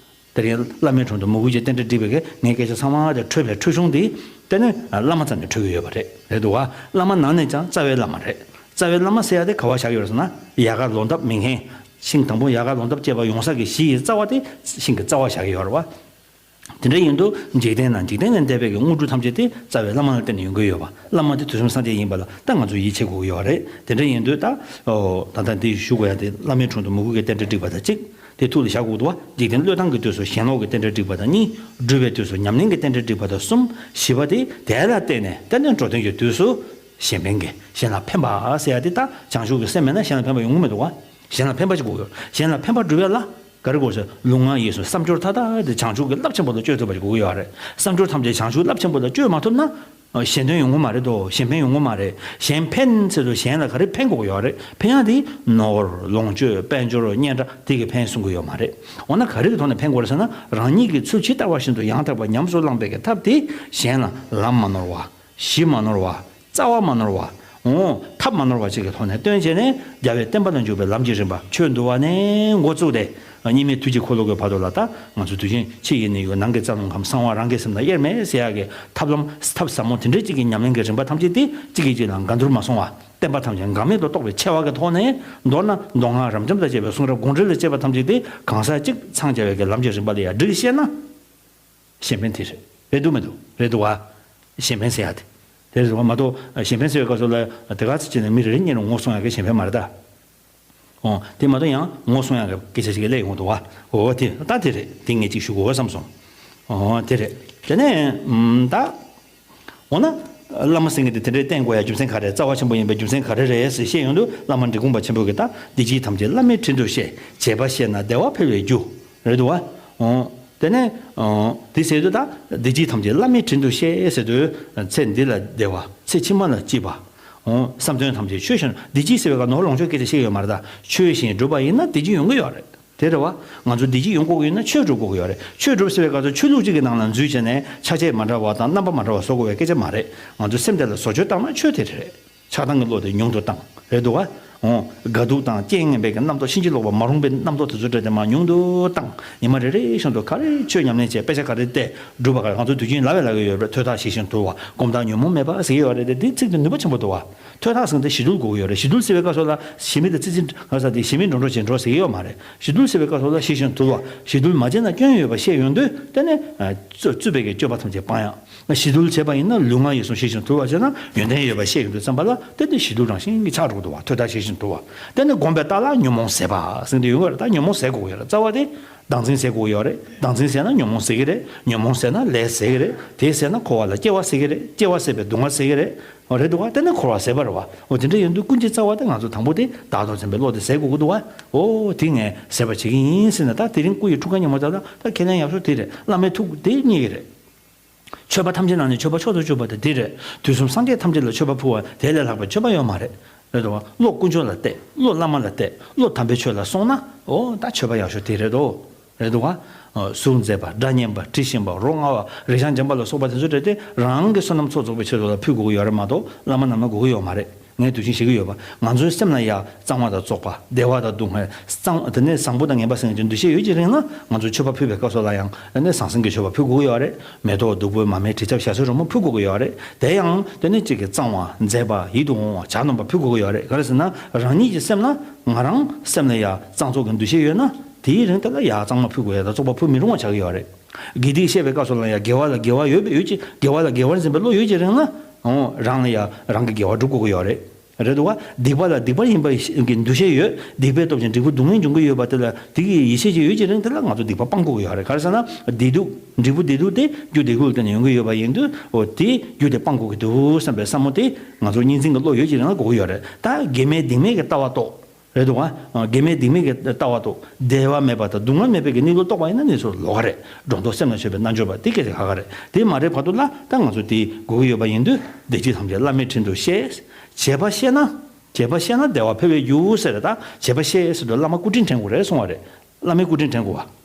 དེ་རིང་བླ་མའི་དྲུང་དུ་མོས་གུས་ཀྱི་རྟེན་འབྲེལ་བསྒྲིགས་པའི་གི་ངའི་སྐད་ཆ་ཚང་མ་དེ་འཕྲོས་པའི་འཕྲོས་གཞུང་དེ། དེ་ནི་བླ་མ་རྩ་ནས་འཕྲོས་ཀྱི་ཡོད་པ་རེད། རེད་འདུག་བ། བླ་མ་ནང་ནས་ཀྱང་རྩ་བའི་བླ་མ་རེད། རྩ་བའི་བླ་མ་ཟེར་ཡ་དེ་ག་བ་བཞག་ཡོད་རེད་ཟེར་ན། ཡལ་ག་ལོ་འདབ་མི་ངན། ཤིང་དང་པོ་ཡལ་ག་ལོ་འདབ་སྐྱེས་པ་ཡོང་ས་གི་གཞི་ཡི་རྩ་བ་དེ་ཤིང་གི་རྩ་བ་བཞག་གི་ཡོད་རེད་བ། དེ་འདྲ་ཡིན་དུས་འཇིག་རྟེན་ན་འཇིག་རྟེན་ལས་འདས་པའི་གི་དངོས་གྲུབ་ཐམས་ཅད་དེ་རྩ་བའི་བླ་མ་ལ་བརྟེན་ནས་ཡོང་གི་ཡོད་པ། བླ་མ་དེ་དུས་གསུམ་སངས་རྒྱས་ཡིན་པ་ལ་ད་ང་ཚོས་ཡིད་ཆེས་དགོས་ཀྱི་ཡོད་རེད། དེ་འདྲ་ཡིན་དུས་ད། ཨོ། ད་ལྟ་འདི་ཞུ་དགོས་ཡ་དེ་བླ་མའི་དྲུང་དུ་མོས་གུས་ཀྱི་རྟེན་འབྲེལ་བསྒྲིགས་པ་དང་གཅིག་དེ་ཐུགས་ལ་བཞག་དགོས་འདུག་བ། འཇིག་རྟེན་བློས་བཏང་གི་དུས་སུ་ཞེན་ལོག་གི་རྟེན་འབྲེལ་བསྒྲིགས་པ་དང་གཉིས། སྒྲུབ་པའི་དུས་སུ་ཉམས་ལེན་གྱི་རྟེན་འབྲེལ་བསྒྲིགས་པ་དང་གསུམ། བཞི་པ་དེ་དེ་ལ་བརྟེན་ནས་དེ་ནས་འགྲོ་དོན་གྱི་དུས་སུ་གཞན་ཕན་གྱི་གཞན་ལ་ཕན་པ་ཟེར་ཡ་དེ་ད་བྱང་ཆུབ་ཀྱི་སེམས་མེད་ན་གཞན་ལ་ཕན་པ་ཡོང་གི་མི་འདུག་བ། གཞན་ལ་ཕན་པ་ཅིག་དགོས་ཡོད། གཞན་ལ་ཕན་པ་སྒྲུབ་ཡ་ལ་ག་རེ་དགོས་ཟེར། ལུས་ངག་ཡིད་གསུམ་བསམ་སྦྱོར་མཐའ་དག་དེ་བྱང་ཆུབ་ཀྱི་རླབས་ཆེན་པོ་ལ་བཅོས་ཐུབ་པ་ཅིག་དགོས་ཀྱི་ཡོད་རེད། བསམ་སྦྱོར་ཐམས་ཅད་བྱང་ཆུབ་རླབས་ཆེན་པོ་ལ་བཅོས་མ་ཐུབ་ན། གཞན་དོན་ཡོང་གི་མ་རེད་དོ། གཞན་ཕན་ཡོང་གི་མ་རེད། གཞན་ཕན་ཟེར་དུས་གཞན་ལ་ག་རེ་ཕན་དགོས་ཀྱི་ཡོད་རེད། ཕན་ཡག་དེ་ནོར་ལོངས་སྤྱོད་དཔལ་འབྱོར་སྙན་གྲགས་དེ་གི་ཕན་གསུང་གི་ཡོད་མ་རེད། འོ་ན་ག་རེ་གི་ཐོག་ནས་ཕན་དགོས་རེད་ཟེར་ན། རང་ཉིད་ཀྱི་ཚུལ་ཇི་ལྟ་བ་བཞིན་དུ་ཡང་དག་པར་ཉམས་སུ་བླངས་པའི་གི་ཐབས་དེ་གཞན་ལ་ལམ་མ་ནོར་བ། གཞི་མ་ནོར་བ། རྩ་བ་མ་ནོར་བ། འོ་ཐབས་མ་ནོར་བ་ཅིག་གི་ཐོག་ནས་སྟོན་བྱས་ནས་རྒྱལ་བའི་བསྟན་པ་ལ་འཇུག་པའི་ལམ་གྱི་རིམ་པ་ཆོས་འདུལ་བ་ནས་འགོ་བཙུགས་ཏེ། གཉིས་མེད་ཐུགས་ཀྱི་འཁོར་ལོ་གི་བར་དུ་ལ་ད་ང་ཚོ་དུས་ཆེན་ཕྱི་ཡི་ནད་གཞི་ནང་གི་རྩ་རླུང་ཁམས་གསང་བ་རང་གི་སེམས་ལ་དབྱེར་མེད་ཟེར་ཡག་གི་ཐབས་ལམ་ཐབས་ཟབ་མོ་དེ་འདྲའི་ཅིག་གི་ཉམས་ལེན་གྱི་རིམ་པ་ཐམས་ཅད་དེ་གཅིག་གིས་གཅིག་ལ་འགལ་འདུར་མ་སོང་བ། བསྟན་པ་ཐམས་ཅད་འགལ་མེད་དུ་རྟོགས་པའི་ཆེ་བ་གི་ཐོག་ནས། མདོར་ན་མདོ་སྔགས་རབ་འབྱམས་དང་བཅས་པའི་གསུང་རབ་དགོངས་འགྲེལ་ལ་བཅས་པ་ཐམས་ཅད་དེ་གང་ཟག་གཅིག་འཚང་རྒྱ་བའི་གི་ལམ་གྱི་རིམ་པ་ལ་ཡང་སྒྲིག་ཤེས་ན། གཞན་ཕན་དེ་རེད། རེད་འདུག་མི་འདུག་རེད་འདུག་བ། གཞན་ཕན་ཟེར་ཡ་དེ། དེ་རེད་འདུག་བ་མ་གཏོགས་གཞན་ཕན་ཟེར་བའི་སྐབས་སུ་ལ་དེ་ག་ཚོད་བྱས་ནས་མི་རེ་རེ་གཉིས་ལ་ངོ་སྲུང་ཡག་གི་གཞན་ཕན་མ་རེད་ད། ཨོ། དེ་མ་གཏོགས་ཡང་ངོ་སྲུང་ཡག་གི་སྐད་ཆ་ཞིག་སླེབས་ཡོང་འདུག་བ། འོ་དེ་ད་དེ་རེད། དེ་ངས་ཅིག་ཞུ་དགོས་བསམ་སོང་། ཨོ་དེ་རེད། དེ་ནས་ད། འོ་ན། བླ་མ་ཟེར་མཁན་དེ་དེ་འདྲའི་བསྟེན་དགོས་ཡ་རྒྱུ་མཚན་ག་རེ། རྩ་བ་ཆེན་པོ་ཡིན་པའི་རྒྱུ་མཚན་ག་རེ་རེད་ཟེར་བཤད་ཡོང་དུས། བླ་མ་འབྲི་གུང་པ་ཆེན་པོ་གིས་ད་འདི་ཕྱི་ཐམས་ཅད་བླ་མའི་དྲིན་དུ་ཤེས། བྱས་པ་ཤེས་ན་བདེ་བ་འཕེལ་བའི་རྒྱུ། རེད་འདུག་བ། འོ། དེ་ནས། འོ། དེ་ཟེར་དུས་ད། བདེ་སྐྱིད་ཐམས་ཅད་བླ་མའི་དྲིན་དུ་གཤེགས་ཟེར་དུས། ཚེ་འདི་ལ་བདེ་བ། ཚེ་ཕྱི་མ་ལ་སྐྱིད་པ། འོ། བསམ་དོན་ཐམས་ཅད་ཆོས་བཞིན། བདེ་སྐྱིད་ཟེར་བའི་སྐབས་ནོར་ལོངས་སྤྱོད་སྐད་ཆ་བཤད་ཀྱི་ཡོད་མ་རེད་ད། ཆོས་བཞིན་སྒྲུབ་པ་ཡིན་ན་བདེ་སྐྱིད་ཡོང་གི་ཡོད་རེད། དེ་རེད་བ། ང་ཚོ་བདེ་སྐྱིད་ཡོང་དགོས་ཀྱི་ཡོད་ན་ཆོས་སྒྲུབ་དགོས་ཀྱི་ཡོད་རེད། ཆོས་སྒྲུབ་ཟེར་བའི་སྐབས་སུ་ཆོས་ལུགས་གཅིག་གི་ནང་ལ་འཛུལ་བྱས་ནས་ཆ་ཤས་མ་འདྲ་བ་དང་རྣམ་པ་མ་འདྲ་བ་བཟོ་དགོས་པའི་སྐད་ཆ་མ་རེད། ང་ཚོ་སེམས་དེ་ལ་བཟོ་བཅོས་བཏང་ན་ཆོས་དེ་རེད། ཆགས་སྡང་གི་བློ་དེ་ཉུང་དུ་བཏང་། རེད་འདུག་བ། འོ། དགའ་སྡུག་དང་རྐྱེན་ངན་པའི་གི་རྣམ་རྟོག་ཕྱིན་ཅི་ལོག་པ་མ་རུངས་པའི་རྣམ་རྟོག་དེ་ཚོ་སྤྲད་དེ་མར་ཉུང་དུ་བཏང་། ཉི་མ་རེ་རེ་བཞིན་དུ་ག་རེ་ཆོས་ཉམས་ལེན་བྱས། དཔེ་ཆ་ག་རེ་བལྟས། སྒྲུབ་པ་ག་རེ། ང་ཚོ་དུས་རྒྱུན་ལབ་པས་ལབ་ཀྱི་ཡོད་རེད། ཐོས་ཐག་ཞིག་བཞིན་དུལ་བ། སྒོམ་ཐག་ཉོན་མོངས་མེད་པ་ཟེར་གྱི་ཡོད་རེད་དེ། འདི་ཚིག་དེ་ནུས་པ་ཆེན་པོ་འདུག་བ། ཐོས་ཐག་ཟེར་དེ་ཞི་དུལ་དགོས་ཀྱི་ཡོད་རེད། ཞི་དུལ་ཟེར་བའི་སྐབས་སུ་ལ་ཞི་མི་དེ་ཙི་ཙི་ག་ས་དེ་ཞི་མི་འགྲོ་འགྲོ་བྱེད་འགྲོ་ཟེར་གྱི་ཡོད་མ་རེད། ཞི་དུལ་ཟེར་བའི་སྐབས་སུ་ལ་ཞི་བཞིན་དུལ་བ། ཞི་དུལ་མ་བྱས་ན་སྐྱོན་ཡོད་པ་ཤེས་ཡོང་དུས་དེ་ནས། རྩོད་པའི་གི་སྤྱོད་པ་ཐམས་ཅད་སྤང་ཡག་ཞི་དུལ་བྱས་པ་ཡིན་ན་ལུས་ངག་ཡིད་གསུམ་ཞི་ཞིང་དུལ་བ་བྱས་ན་ཡོན་ཏན་ཡོད་པ་ཤེས་ཡོང་དུས་ཙམ་པ་ལ་དེ་ནི་ཞི་དུལ་རང་བཞིན་གྱིས་ཆགས་འགྲོ་གི་འདུག་བ། ཐོས་ཐག་ཞི་ཞིང་དུལ་བ། དེ་ནི་སྒོམ་པའི་རྟགས་ལ་ཉོན་མོངས་ཟད་པ་ཟེར་དེ་ཡོང་གི་རེད། ད་ཉོན་མོངས་ཟད་དགོས་ཀྱི་ཡོད་རེད། རྩ་བ་དེ་བདག་འཛིན་ཟད་དགོས་ཀྱི་ཡོད་རེད། བདག་འཛིན་ཟད་ན་ཉོན་མོངས་ཟད་ཀྱི་རེད། ཉོན་མོངས་ཟད་ན་ལས་ཟད་ཀྱི་རེད། དེ་ཟད་ན་འཁོར་བ་ལ་སྐྱེ་བ་ཟད་ཀྱི་རེད། སྐྱེ་བ་ཟད་པའི་སྡུག་བསྔལ་ཟད་ཀྱི་རེད། འོ་རེད་འདུག་བ། དེ་ནི་འཁོར་བ་ཟད་པ་རེད་བ། འོ་དེ་འདྲ་ཡིན་དུས་ཀུན་གྱི་རྩ་བ་དེ་ང་ཚོ་དང་པོ་དེ་བདག་ཏུ་འཛིན་པའི་བློ་དེ་ཟད་དགོས་ཀྱི་འདུག་བ། འོ་དེ་ངས་ཟད་པ་བྱེད་ཀྱི་ཡིན་ཟེར་ནས། ད་དེ་རིང་སྐུ་ཡི་ཐུགས་ཀའི་ཉིན་མོ་ད་ལྟ་ད་ཁས་ལེན་ཡག་ཤོས་དེ་རེད། བླ་མའི་ཐུགས་དེ་རྙེད་ཀྱི་རེད། མཆོད་པ་ཐམས་ཅད་ནང་ནས་མཆོད་པ་མཆོག་ཏུ་གྱུར་པ་དེ་དེ་རེད། དུས་གསུམ་སངས་རྒྱས་ཐམས་ཅད་ལ་མཆོད་པ་ཕུལ་བ་དེ་ལས་ལྷག་པའི་མཆོད་པ་ཡོད་མ་རེད། རེད་དོ། བློ་དཀོན་མཆོག་ལ་གཏད། བློ་བླ་མ་ལ་གཏད། བློ་དམ་པའི་ཆོས་ལ་སོང་ན། འོ་ད་མཆོད་པ་ཡག་ཤོས་དེ་རེད་དོ། རེད་འདུག་བ། གཟུགས་མཛེས་པ། སྒྲ་སྙན་པ། དྲི་ཞིམ་པ། རོ་མངར་བ། རེག་བྱ་འཇམ་པ་ལ་སོགས་པ་དེ་ཚོ་སྤྲད་དེ་རང་གི་བསོད་ནམས་ཚོགས་རྫོགས་པའི་ཆེད་དུ་ལ་ཕུལ་དགོས་ཀྱི་ཡོད་རེད་མ་གཏོགས་བླ་མ་རྣམས་ལ་དགོས་ཀྱི་ཡོད་མ་རེད། ངས་དུས་ཆེན་བྱེད་ཀྱི་ཡོད་པ། ང་ཚོའི་སེམས་ལ་ཡ་གཙང་བ་དང་བཙོག་པ། བདེ་བ་དང་སྡུག་བསྔལ། གཙང་དེ་ནས་བཟང་པོ་དང་ངན་པ་ཟེར་མཁན་གྱི་འདུ་ཤེས་ཡོད་ཀྱི་རིང་ལ་ང་ཚོས་མཆོད་པ་ཕུལ་བའི་སྐབས་སུ་ལ་ཡང་དེ་ནས་ཟང་ཟིང་གི་མཆོད་པ་ཕུལ་དགོས་ཀྱི་ཡོད་རེད། མེ་ཏོག་བདུག་སྤོས་མར་མེ་དྲི་ཆབ་ཞལ་ཟས་རོལ་མོ་ཕུལ་དགོས་ཀྱི་ཡོད་རེད། དེ་ཡང་དེ་ནས་གཅིག་གི་གཙང་བ། མཛེས་པ། ཡིད་དུ་འོང་བ། གྱ་ནོམ་པ་ཕུལ་དགོས་ཀྱི་ཡོད་རེད། ག་རེ་ཟེར་ན་རང་ཉིད་ཀྱི་སེམས་ལ་ང་རང་སེམས་ལ་ཡ་གཙང་བཙོག་གི་འདུ་ཤེས་ཡོད་ན་དེའི་རིང་དེ་ལ་ཡ་གཙང་མ་ཕུལ་དགོས་ཡ་དང་བཙོག་པ་ཕུལ་མི་རུང་བ་ཆགས་ཀྱི་ཡོད་རེད། དགེ་སྡིག་བཤད་པའི་སྐབས་སུ་ལ་ཡང་དགེ་བ་ལ་དགེ་བ་ཡོད་པའི་ཡོད་ཀྱི་དགེ་བ་ལ་དགེ་བར་འཛིན་པའི་བློ་ཡོད་ཀྱི་རིང་ལ། འོ་རང་ལ་ཡང་རང་གི་དགེ་བ་སྒྲུབ་དགོས་ཀྱི་ཡོད་རེད། རེད་འདུག་བ། སྡིག་པ་ལ་སྡིག་པ་ཡིན་པ་གི་འདུ་ཤེས་ཡོད། སྡིག་པའི་སྟོབས་ཀྱིས་འབྲས་བུ་སྡུག་བསྔལ་འབྱུང་གི་ཡོད་པ་དེ་ལ་དེ་གི་ཡིད་ཆེས་ཀྱི་ཡོད་ཀྱི་རིང་དེ་ལ་ང་ཚོ་སྡིག་པ་སྤང་དགོས་ཀྱི་ཡོད་རེད། ག་རེ་ཟེར་ན་བདེ་སྡུག་འབྲས་བུ་བདེ་སྡུག་དེ་རྒྱུ་བདེ་སྡུག་ལ་བརྟེན་ནས་ཡོང་གི་ཡོད་པ་ཡིན་དུས། འོ་དེ་རྒྱུ་དེ་སྤང་དགོས་ཀྱི་འདུག་བསམ་པའི་བསམ་བློ་དེ་ང་ཚོ་གཉིས་འཛིན་གྱི་བློ་ཡོད་ཀྱི་རིང་ལ་དགོས་ཀྱི་ཡོད་རེད། ད་དགེ་མེད་སྡིག་མེད་ཀྱི་ལྟ་བ་རྟོགས། རེད་འདུག་བ། དགེ་མེད་སྡིག་མེད་ཀྱི་ལྟ་བ་རྟོགས། བདེ་བ་མེད་པ་དང་སྡུག་བསྔལ་མེད་པའི་གི་གནས་ལུགས་རྟོགས་པ་ཡིན་ན་ནི་ཚོ་ལོགས་ཀ་རེད། སྒྲོ་འདོགས་སེམས་ལ་ཆོད་པའི་རྣལ་འབྱོར་པ་དེ་སྐད་ཆ་ཁ་ཁ་རེད། དེ་མ་རེད་བར་དུ་ལ་ད་ང་ཚོ་དེ་དགོས་ཀྱི་ཡོད་པ་ཡིན་དུས་བདེ་སྐྱིད་ཐམས་ཅད་བླ་མའི་དྲིན་དུ་གཤེགས། བྱས་པ་ཤེས་ན། བྱས་པ་ཤེས་ན་བདེ་བ་འཕེལ་བའི་རྒྱུ་ཟེར་རེད། ད་བྱས་པ་ཤེས་ཟེར་དུས་བླ་མ་སྐུ་དྲིན་དྲན་དགོས་རེད་གསུང་བ་རེད། བླ་མའི་སྐུ་དྲིན་དྲན་དགོས་བ།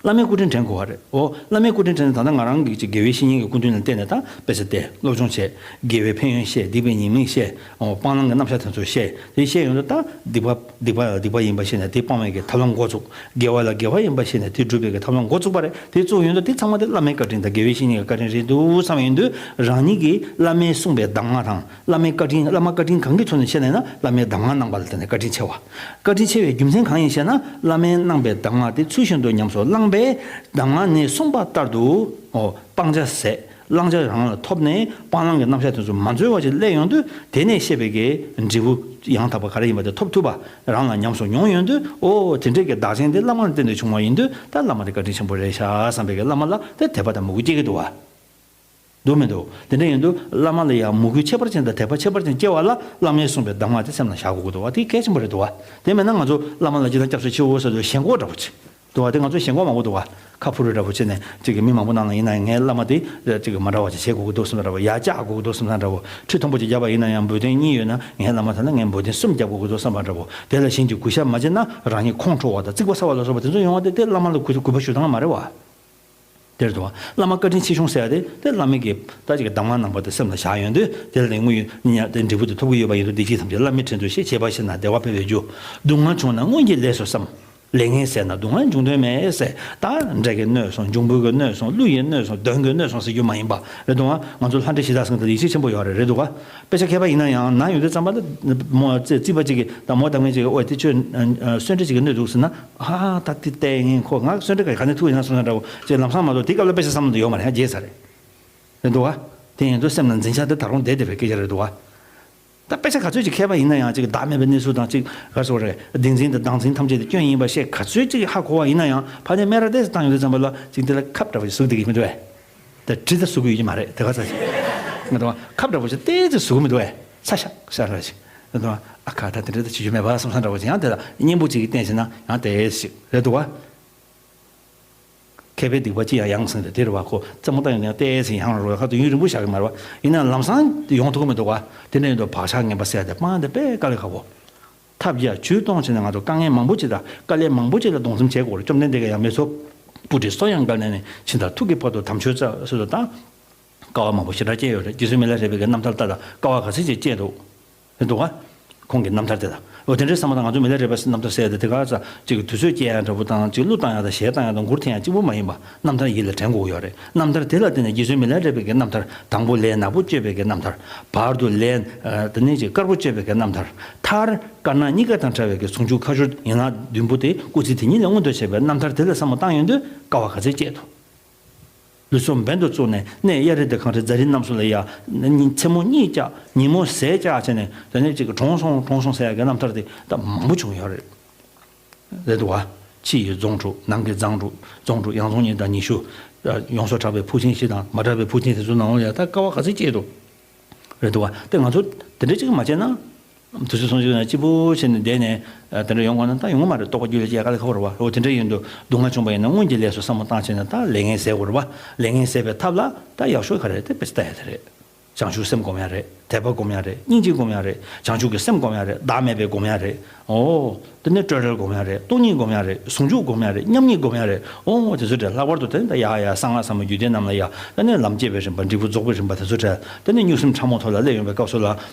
བླ་མའི་སྐུ་དྲིན་དྲན་དགོས་པ་རེད། འོ་བླ་མའི་སྐུ་དྲིན་དྲན་ནས་ད་ལྟ་ང་རང་གི་ཅིག་དགེ་བའི་བཤེས་གཉེན་གྱི་སྐུ་མདུན་ལ་བལྟས་ནས་ད་དཔེ་ཆ་བལྟས། སློབ་སྦྱོང་བྱས། དགེ་བའི་ཕན་ཡོན་ཤེས། སྡིག་པའི་ཉེས་དམིགས་ཤེས། འོ་སྤང་བླང་གི་རྣམ་གཞག་དེ་ཚོ་ཤེས། དེ་ཤེས་ཡོང་དུས་ད་སྡིག་པ་སྡིག་པ་ལ་སྡིག་པ་ཡིན་པ་ཤེས་ནས་དེ་སྤང་བའི་གི་ཐབས་ལམ་འགོ་བཙུགས། དགེ་བ་ལ་དགེ་བ་ཡིན་པ་ཤེས་ནས་དེ་སྒྲུབ་པའི་གི་ཐབས་ལམ་འགོ་བཙུགས་པ་རེད། དེ་བཙུགས་ཡོང་དུས་དེ་ཚང་མ་དེ་བླ་མའི་བཀའ་དྲིན་དང་དགེ་བའི་བཤེས་གཉེན་གྱི་བཀའ་དྲིན་རེད་འདུག་བསམ་ཡོང་དུས་རང་ཉིད་ཀྱིས་བླ་མས་གསུངས་པའི་གདམས་ངག་དང་། བླ་མའི་བཀའ་དྲིན། བླ་མ་བཀའ་དྲིན་གང་གི་ཐོག་ནས་བཤད་ན་ཡིན་ན་བླ་མའི་གདམས་ངག་གནང་པ་ལ་བརྟེན་ནས་བཀའ་དྲིན་ཆེ་བ། བཀའ་དྲིན་ཆེ་བའི་རྒྱུ་མཚན་གང་ཡིན་ཞེ་ན། བླ་མས་གནང་པའི་གདམས་ངག་དེ་ཚུལ་བཞིན་དུ་ཉམས་སུ་བླངས་པས་གདམས་ངག་ནས་གསུངས་པ་ལྟར་དུ། འོ། སྤང་བྱ་ཟད། བླང་བྱ་རང་ལ་ཐོབ་ནས་སྤང་བླང་གི་རྣམ་གཞག་དེ་ཚོ་མ་འཛོལ་བ་ཞིག་སླེབས་ཡོང་དུས་དེ་ནས་བཤད་པའི་གི་འབྲས་བུ་ཡང་དག་པ་ག་རེ་ཡིན་པ་དེ་ཐོབ་ཐུབ་པ་རང་ལ་ཉམས་སུ་མྱོང་ཡོང་དུས། འོ་དེ་འདྲའི་གི་བདག་གཞན་དེ་བླ་མ་ལ་བརྟེན་ནས་བྱུང་བ་ཡིན་དུས་ད་བླ་མ་དེ་བཀའ་དྲིན་ཆེན་པོ་རེད་ཤག་བསམ་པའི་གི་བླ་མ་ལ་དེ་དད་པ་དང་མོས་གུས་སྐྱེ་གི་འདུག་བ། འདུག་མི་འདུག་དེ་འདྲ་ཡིན་དུས་བླ་མ་ལ་ཡང་མོས་གུས་ཁྱད་པར་ཅན་དང་དད་པ་ཁྱད་པར་ཅན་སྐྱེ་བ་ལ་བླ་མས་གསུངས་པའི་གདམས་ངག་དེ་སེམས་ལ་བཞག་དགོས་ཀྱི་འདུག་བ། དེ་གལ་ཆེན་པོ་རེད་འདུག་བ། དེ་མེད་ན་ང་ཚོ་བླ་མ་ལ་ཅི་ལྟར་སྐྱབས་སུ་མཆིའོ་ཟེར་དུས་ཞེན་ཁོག་འདྲ་པོ་ཅིག་འདུག་བ། དེ་ང་ཚོ་ཞེན་ཁོག་མང་པོ་འདུག་བ། ཁ་ཕུ་རུ་འདྲ་པོ་བྱས་ནས་ཅིག་གི་མི་མང་པོ་ནང་ལ་ཡིན་ན་ཡང་ངའི་བླ་མ་དེ་ཅིག་གི་མ་འདྲ་བ་ཅིག་བྱེད་དགོས་ཀྱི་འདུག་བསམ་འདྲ་པོ། ཡར་བཅག་དགོས་ཀྱི་འདུག་བསམ་འདྲ་པོ། ཁྲི་མཐོན་པོ་ཅིག་བརྒྱབ་པ་ཡིན་ན་ཡང་འབོལ་གདན་གཉིས་ཡོད་ན་ངའི་བླ་མ་དེ་ལ་ངས་འབོལ་གདན་གསུམ་བརྒྱབ་དགོས་ཀྱི་འདུག་བསམ་པ་འདྲ་པོ། དེ་ལ་གཞན་གྱིས་གུས་ཞབས་མ་བྱས་ན་རང་ཉིད་ཁོང་ཁྲོ་བ་དང་རྩིག་པ་ཟ་བ་ལ་སོགས་པ་དེ་ཚོ་ཡོང་བ་དེ་དེ་བླ་མ་ལ་གུས་གུས་པ་ཞུ་སྟངས་མ་རེད་བ། དེར་དུ་བ། བླ་མ་བཀའ་དྲིན་ཆེ་ཆུང་ཟེར་ཡ་དེ་དེ་བླ་མའི་གི་ད་ཅིག་གི་གདམས་ངག་རྣམ་པ་དེ་སེམས་ལ་བཞག་ཡོང་དུས་དེ་ལ་དེ་དངོས་ཡོད་ཉ་དེ་འབྲས་བུ་དེ་ཐོབ་ཀྱི་ཡོད་པ་ཡིན་དུས་བདེ་སྐྱིད་ཐམས་ཅད་བླ་མའི་དྲིན་དུ་གཤེགས། བྱས་པ་ཤེས་ན་བདེ་བ་འཕེལ་བའི་རྒྱུ། སྡུག་བསྔལ་བྱུང་ན་སྔོན་གྱི་ལས་སུ་བསམ། ལས་ངན་ཟད་ན་སྡུག་བསྔལ་འབྱུང་དོན་མེད་ཟེར། ད་འབྲས་ཀྱིས་གནོད་སོང་། འབྱུང་པོ་གིས་གནོད་སོང་། ཀླུ་ཡིས་གནོད་སོང་། གདོན་གྱིས་གནོད་སོང་ཟེར་རྒྱུ་མ་ཡིན་པ་རེད་འདུག་བ། ང་ཚོ་ལྷ་འདྲེ་གཞི་བདག་ཚང་དེ་ལ་ཡིད་ཆེས་ཆེན་པོ་ཡོད་རེད། རེད་འདུག་བ། དཔེ་ཆ་མཁས་པ་ཡིན་ན་ཡང་ན་ཡོང་དུས་ཙམ་པ་ལ་མོ་རྩེ་རྩིས་པ་གཅིག་གིས་ད་མོ་བདག་མེད་ཅིག་གིས་ཨོ་དེ་ཁྱོད་གསོན་འདྲེ་ཅིག་གིས་གནོད་འདུག་ཟེར་ན། ཨ་ད་དེ་ལྟས་ངན་ཁོ་ང་གསོན་འདྲེ་ག་ག་ནས་ཐུག་ཡིན་ན་བསམ་ན་འདྲ་བོ་ཅེས་ལམ་སང་མ་གཏོགས་དེ་སྐབས་ལ་དཔེ་ཆ་བསམ་བློ་དེ་ཡོད་མ་རེད། ཡང་བརྗེད་ཚར་རེད། རེད་འདུག་བ། དེ་ཡིན་དུས་སེམས་ནང་འཛིན་ཆགས་དེ་ད་རུང་བསྡད་བསྡད་པའི་སྐད་ཆ་རེད་འདུག་བ། ད་དཔེ་ཆ་ག་ཚོད་ཅིག་མཁས་པ་ཡིན་ན་ཡང་ཅིག་བདག་མེད་པའི་གནས་ཚུལ་དང་ཅིག་ག་སོགས་རེད། བདེན་འཛིན་དང་བདག་འཛིན་ཐམས་ཅད་དེ་སྐྱོན་ཡིན་པ་ཤེས་ག་ཚོད་ཅིག་ཧ་གོ་བ་ཡིན་ན་ཡང་ཕ་ནས་སྨད་ར་ཏོག་ཙམ་བཏང་ཡོང་དུས་ཙམ་པ་ལ་ཅིག་དེ་ལ་ཁབ་འདྲ་བོ་ཞིག་ཟུག་བསྡད་ཀྱི་མི་འདུག་བས། ད་གྲི་ད་ཟུག་གི་ཡོད་ཀྱི་མ་རེད། དེ་ག་ཚ་ཞིག་ང་ད་ཁབ་འདྲ་བོ་ཞིག་ཏོག་ཙམ་ཟུག་གི་མི་འདུག་བས། ཚ་ཤག་ཤག་ར་ཞིག་ང་ད་ཨ་ཁ་ད་དེ་འདྲ་ད་བྱེད་རྒྱུ་མེད་པ་བསམ་བསམ་འདྲ་བོ་ཅིག་ཡང་དེ་ལ་སྙིང་པོ་ཅིག་གིས་བསྟན་ཞིག་ན་ཡང་དེ་ཞིག་རེད་འདུག་བ། མཁས་པའི་སྡིག་པ་ཅི་ཡང་ཡང་སེང་སྟེ་དེ་རེད་བ། ཁོ་རྩེད་མོ་བཏང་ཡོང་ནས་ཏོག་ཙམ་ཡང་རུ་ཁ་ཏུ་ཡུན་རིང་པོ་བཞག་གི་མ་རེད་བ། ཡིན་ན་ལམ་སང་ཡོང་ཐུབ་ཀྱི་མི་འདུག་བ། དེ་འདྲ་ཡིན་དུས་བག་ཆགས་ངན་པ་སེལ་ཡ་དེ་སྤང་དེ་དཔེ་དཀའ་ལས་ཁག་པོ། ཐབས་བརྒྱ་ཇུས་སྟོང་བྱས་ནས་ང་ཚོ་དཀའ་ངལ་མང་པོ་ཅིག་དང་དཀའ་ལས་མང་པོ་ཅིག་ལ་གདོང་འཛེམ་བྱེད་དགོས་རེད། བཅོམ་ལྡན་འདས་ཀྱིས་ཡང་མི་ཚོགས་སྤུ་གྲི་གསོན་ཡང་བཀལ་ནས་ནི་ཕྱི་དང་ཐུག་གི་བར་དུ་དམ་ཆོས་རྩ་སྲོལ་དུ་བཏང་། དཀའ་བ་མང་པོ་ཞེ་དྲག་སྤྱད་ཡོད་རེད། རྗེ་བཙུན་མི་ལ་རས་པའི་གི་རྣམ་ཐར་ལྟ་དང་དཀའ་བ་ག་ཚོད་ཅིག་སྤྱད་འདུག་རེད་འདུག་ག་ཁོང་གི་རྣམ་ཐར་དེ་དང་། འོ་དེ་འདྲའི་བསམ་བློ་དང་ང་ཚོ་མི་ལ་རས་པའི་རྣམ་ཐར་ཟེར་ཡ་དེ་དེ་ག་ཚ་ཅིག་དུས་ཚོད་སྐྱེལ་ཡ་འདྲ་པོ་དང་ཅིག་གླུ་བཏང་ཡ་དང་གཞས་བཏང་ཡ་དང་མགུར་འཐེན་ཡ་གཅིག་པུ་མ་ཡིན་པ་རྣམ་ཐར་ཡིད་ལ་དྲན་དགོས་ཡོད་རེད། རྣམ་ཐར་དེ་ལ་བརྟེན་ནས་རྗེ་བཙུན་མི་ལ་རས་པའི་གི་རྣམ་ཐར། དང་པོ་ལས་ནག་པོ་གཅོད་པའི་གི་རྣམ་ཐར། བར་དུ་ལས་ཨ་དེ་ནས་ཅིག་དཀར་པོ་གཅོད་པའི་གི་རྣམ་ཐར། མཐར་དཀར་ནག་གཉིས་ཀ་དང་བྲལ་བའི་གི་ཟུང་འཇུག་ཁ་སྦྱོར་ཡན་ལག་བདུན་པོ་དེ་སྐུ་ཚེ་དེ་ཉིད་ལ་མངོན་དུ་བྱས་པའི་རྣམ་ཐར་དེ་ལ་བསམ་བློ་བཏང་ཡོང་དུས་དཀའ་བ་ག་ཚོད་སྤྱད་འདུག་ལུས་སྲོག་འབེན་དུ་བཙུགས་ནས་གནས་གཡའ་རི་དེ་གངས་རི་རྫ་རི་རྣམས་སུ་ལ་ཡ། མཚན་མོ་གཉིད་བཅག་ཉིན་མོ་ཟས་བཅག་བྱས་ནས་དེ་ནས་ཅིག་གྲོངས་སོང་གྲོངས་སོང་ཟེར་ཡ་གི་རྣམ་ཐར་དེ་ད་མང་པོ་བྱུང་ཡོད་རེད། རེད་འདུག་བ། ཕྱི་ཡི་རྫོང་དྲུག་ནང་གི་རྫོང་དྲུག་རྫོང་དྲུག་ཡང་རྫོང་གཉིས་དང་ཉི་ཤུ། ཡོངས་སུ་གྲགས་པའི་ཕུག་ཆེན་བཞི་དང་མ་གྲགས་པའི་ཕུག་ཆེན་དེ་ཚོ་ནང་ལ་ཡ་ད་དཀའ་བ་ག་ཚོད་སྤྱད་འདུག་རེད་འདུག་བ། དེ་ང་ཚོ་དེ་འདྲ་ཅིག་མ་བྱས་ན། དུས་ཚོད་སོང་ཅིག་ན་སྐྱིད་པོ་བྱས་ནས་བསྡད་ནས་དེ་འདྲ་ཡོང་དགོས་ན་ད་ཡོང་གི་མ་རེད། རྟོགས་པ་རྒྱུད་ལ་སྐྱེ་དཀའ་ལས་ཁག་པོ་རེད་བ། འོ་དེ་འདྲ་ཡིན་དུས་སྡུག་བསྔལ་བྱུང་བ་ཡིན་ན་སྔོན་གྱི་ལས་སུ་བསམ་བློ་བཏང་བྱས་ནས་ད་ལས་ངན་ཟད་དགོས་རེད་བ། ལས་ངན་ཟད་པའི་ཐབས་ལ་ད་ཡག་ཤོས་ག་རེ་རེད་དེ་དཔེ་ཆ་ལྟ་ཡ་དེ་རེད། བྱང་ཆུབ་སེམས་སྒོམ་ཡ་རེད། དད་པ་སྒོམ་ཡ་རེད། སྙིང་རྗེ་སྒོམ་ཡ་རེད། བྱང་ཆུབ་ཀྱི་སེམས་སྒོམ་ཡ་རེད། བདག་མེད་པའི་སྒོམ་ཡ་རེད། འོ། དེ་ནས་སྤྲོས་བྲལ་སྒོམ་ཡ་རེད། སྟོང་ཉིད་སྒོམ་ཡ་རེད། ཟུང་འཇུག་སྒོམ་ཡ་རེད། མཉམ་ཉིད་སྒོམ་ཡ་རེད། འོ་དེ་ཚོ་འདྲ་ལྷག་པར་དུ་དེ་ནས་ད་ཡ་ཡ་གསང་སྔགས་ཟབ་མོ་རྒྱུད་སྡེ་རྣམས་ལ་ཡ་དེ་ནས་ལམ་སྐྱེས་པའི་རིམ་པ་འབྲས་བུ་རྫོགས་པའི་རིམ་པ་དེ་ཚོ་འདྲ་དེ་ནས་གཉུག་སེམས་ཕྲ་མོ་ཐོག་ལ་སླེབས་ཡོང་བའི་སྐབས་སུ་ལ་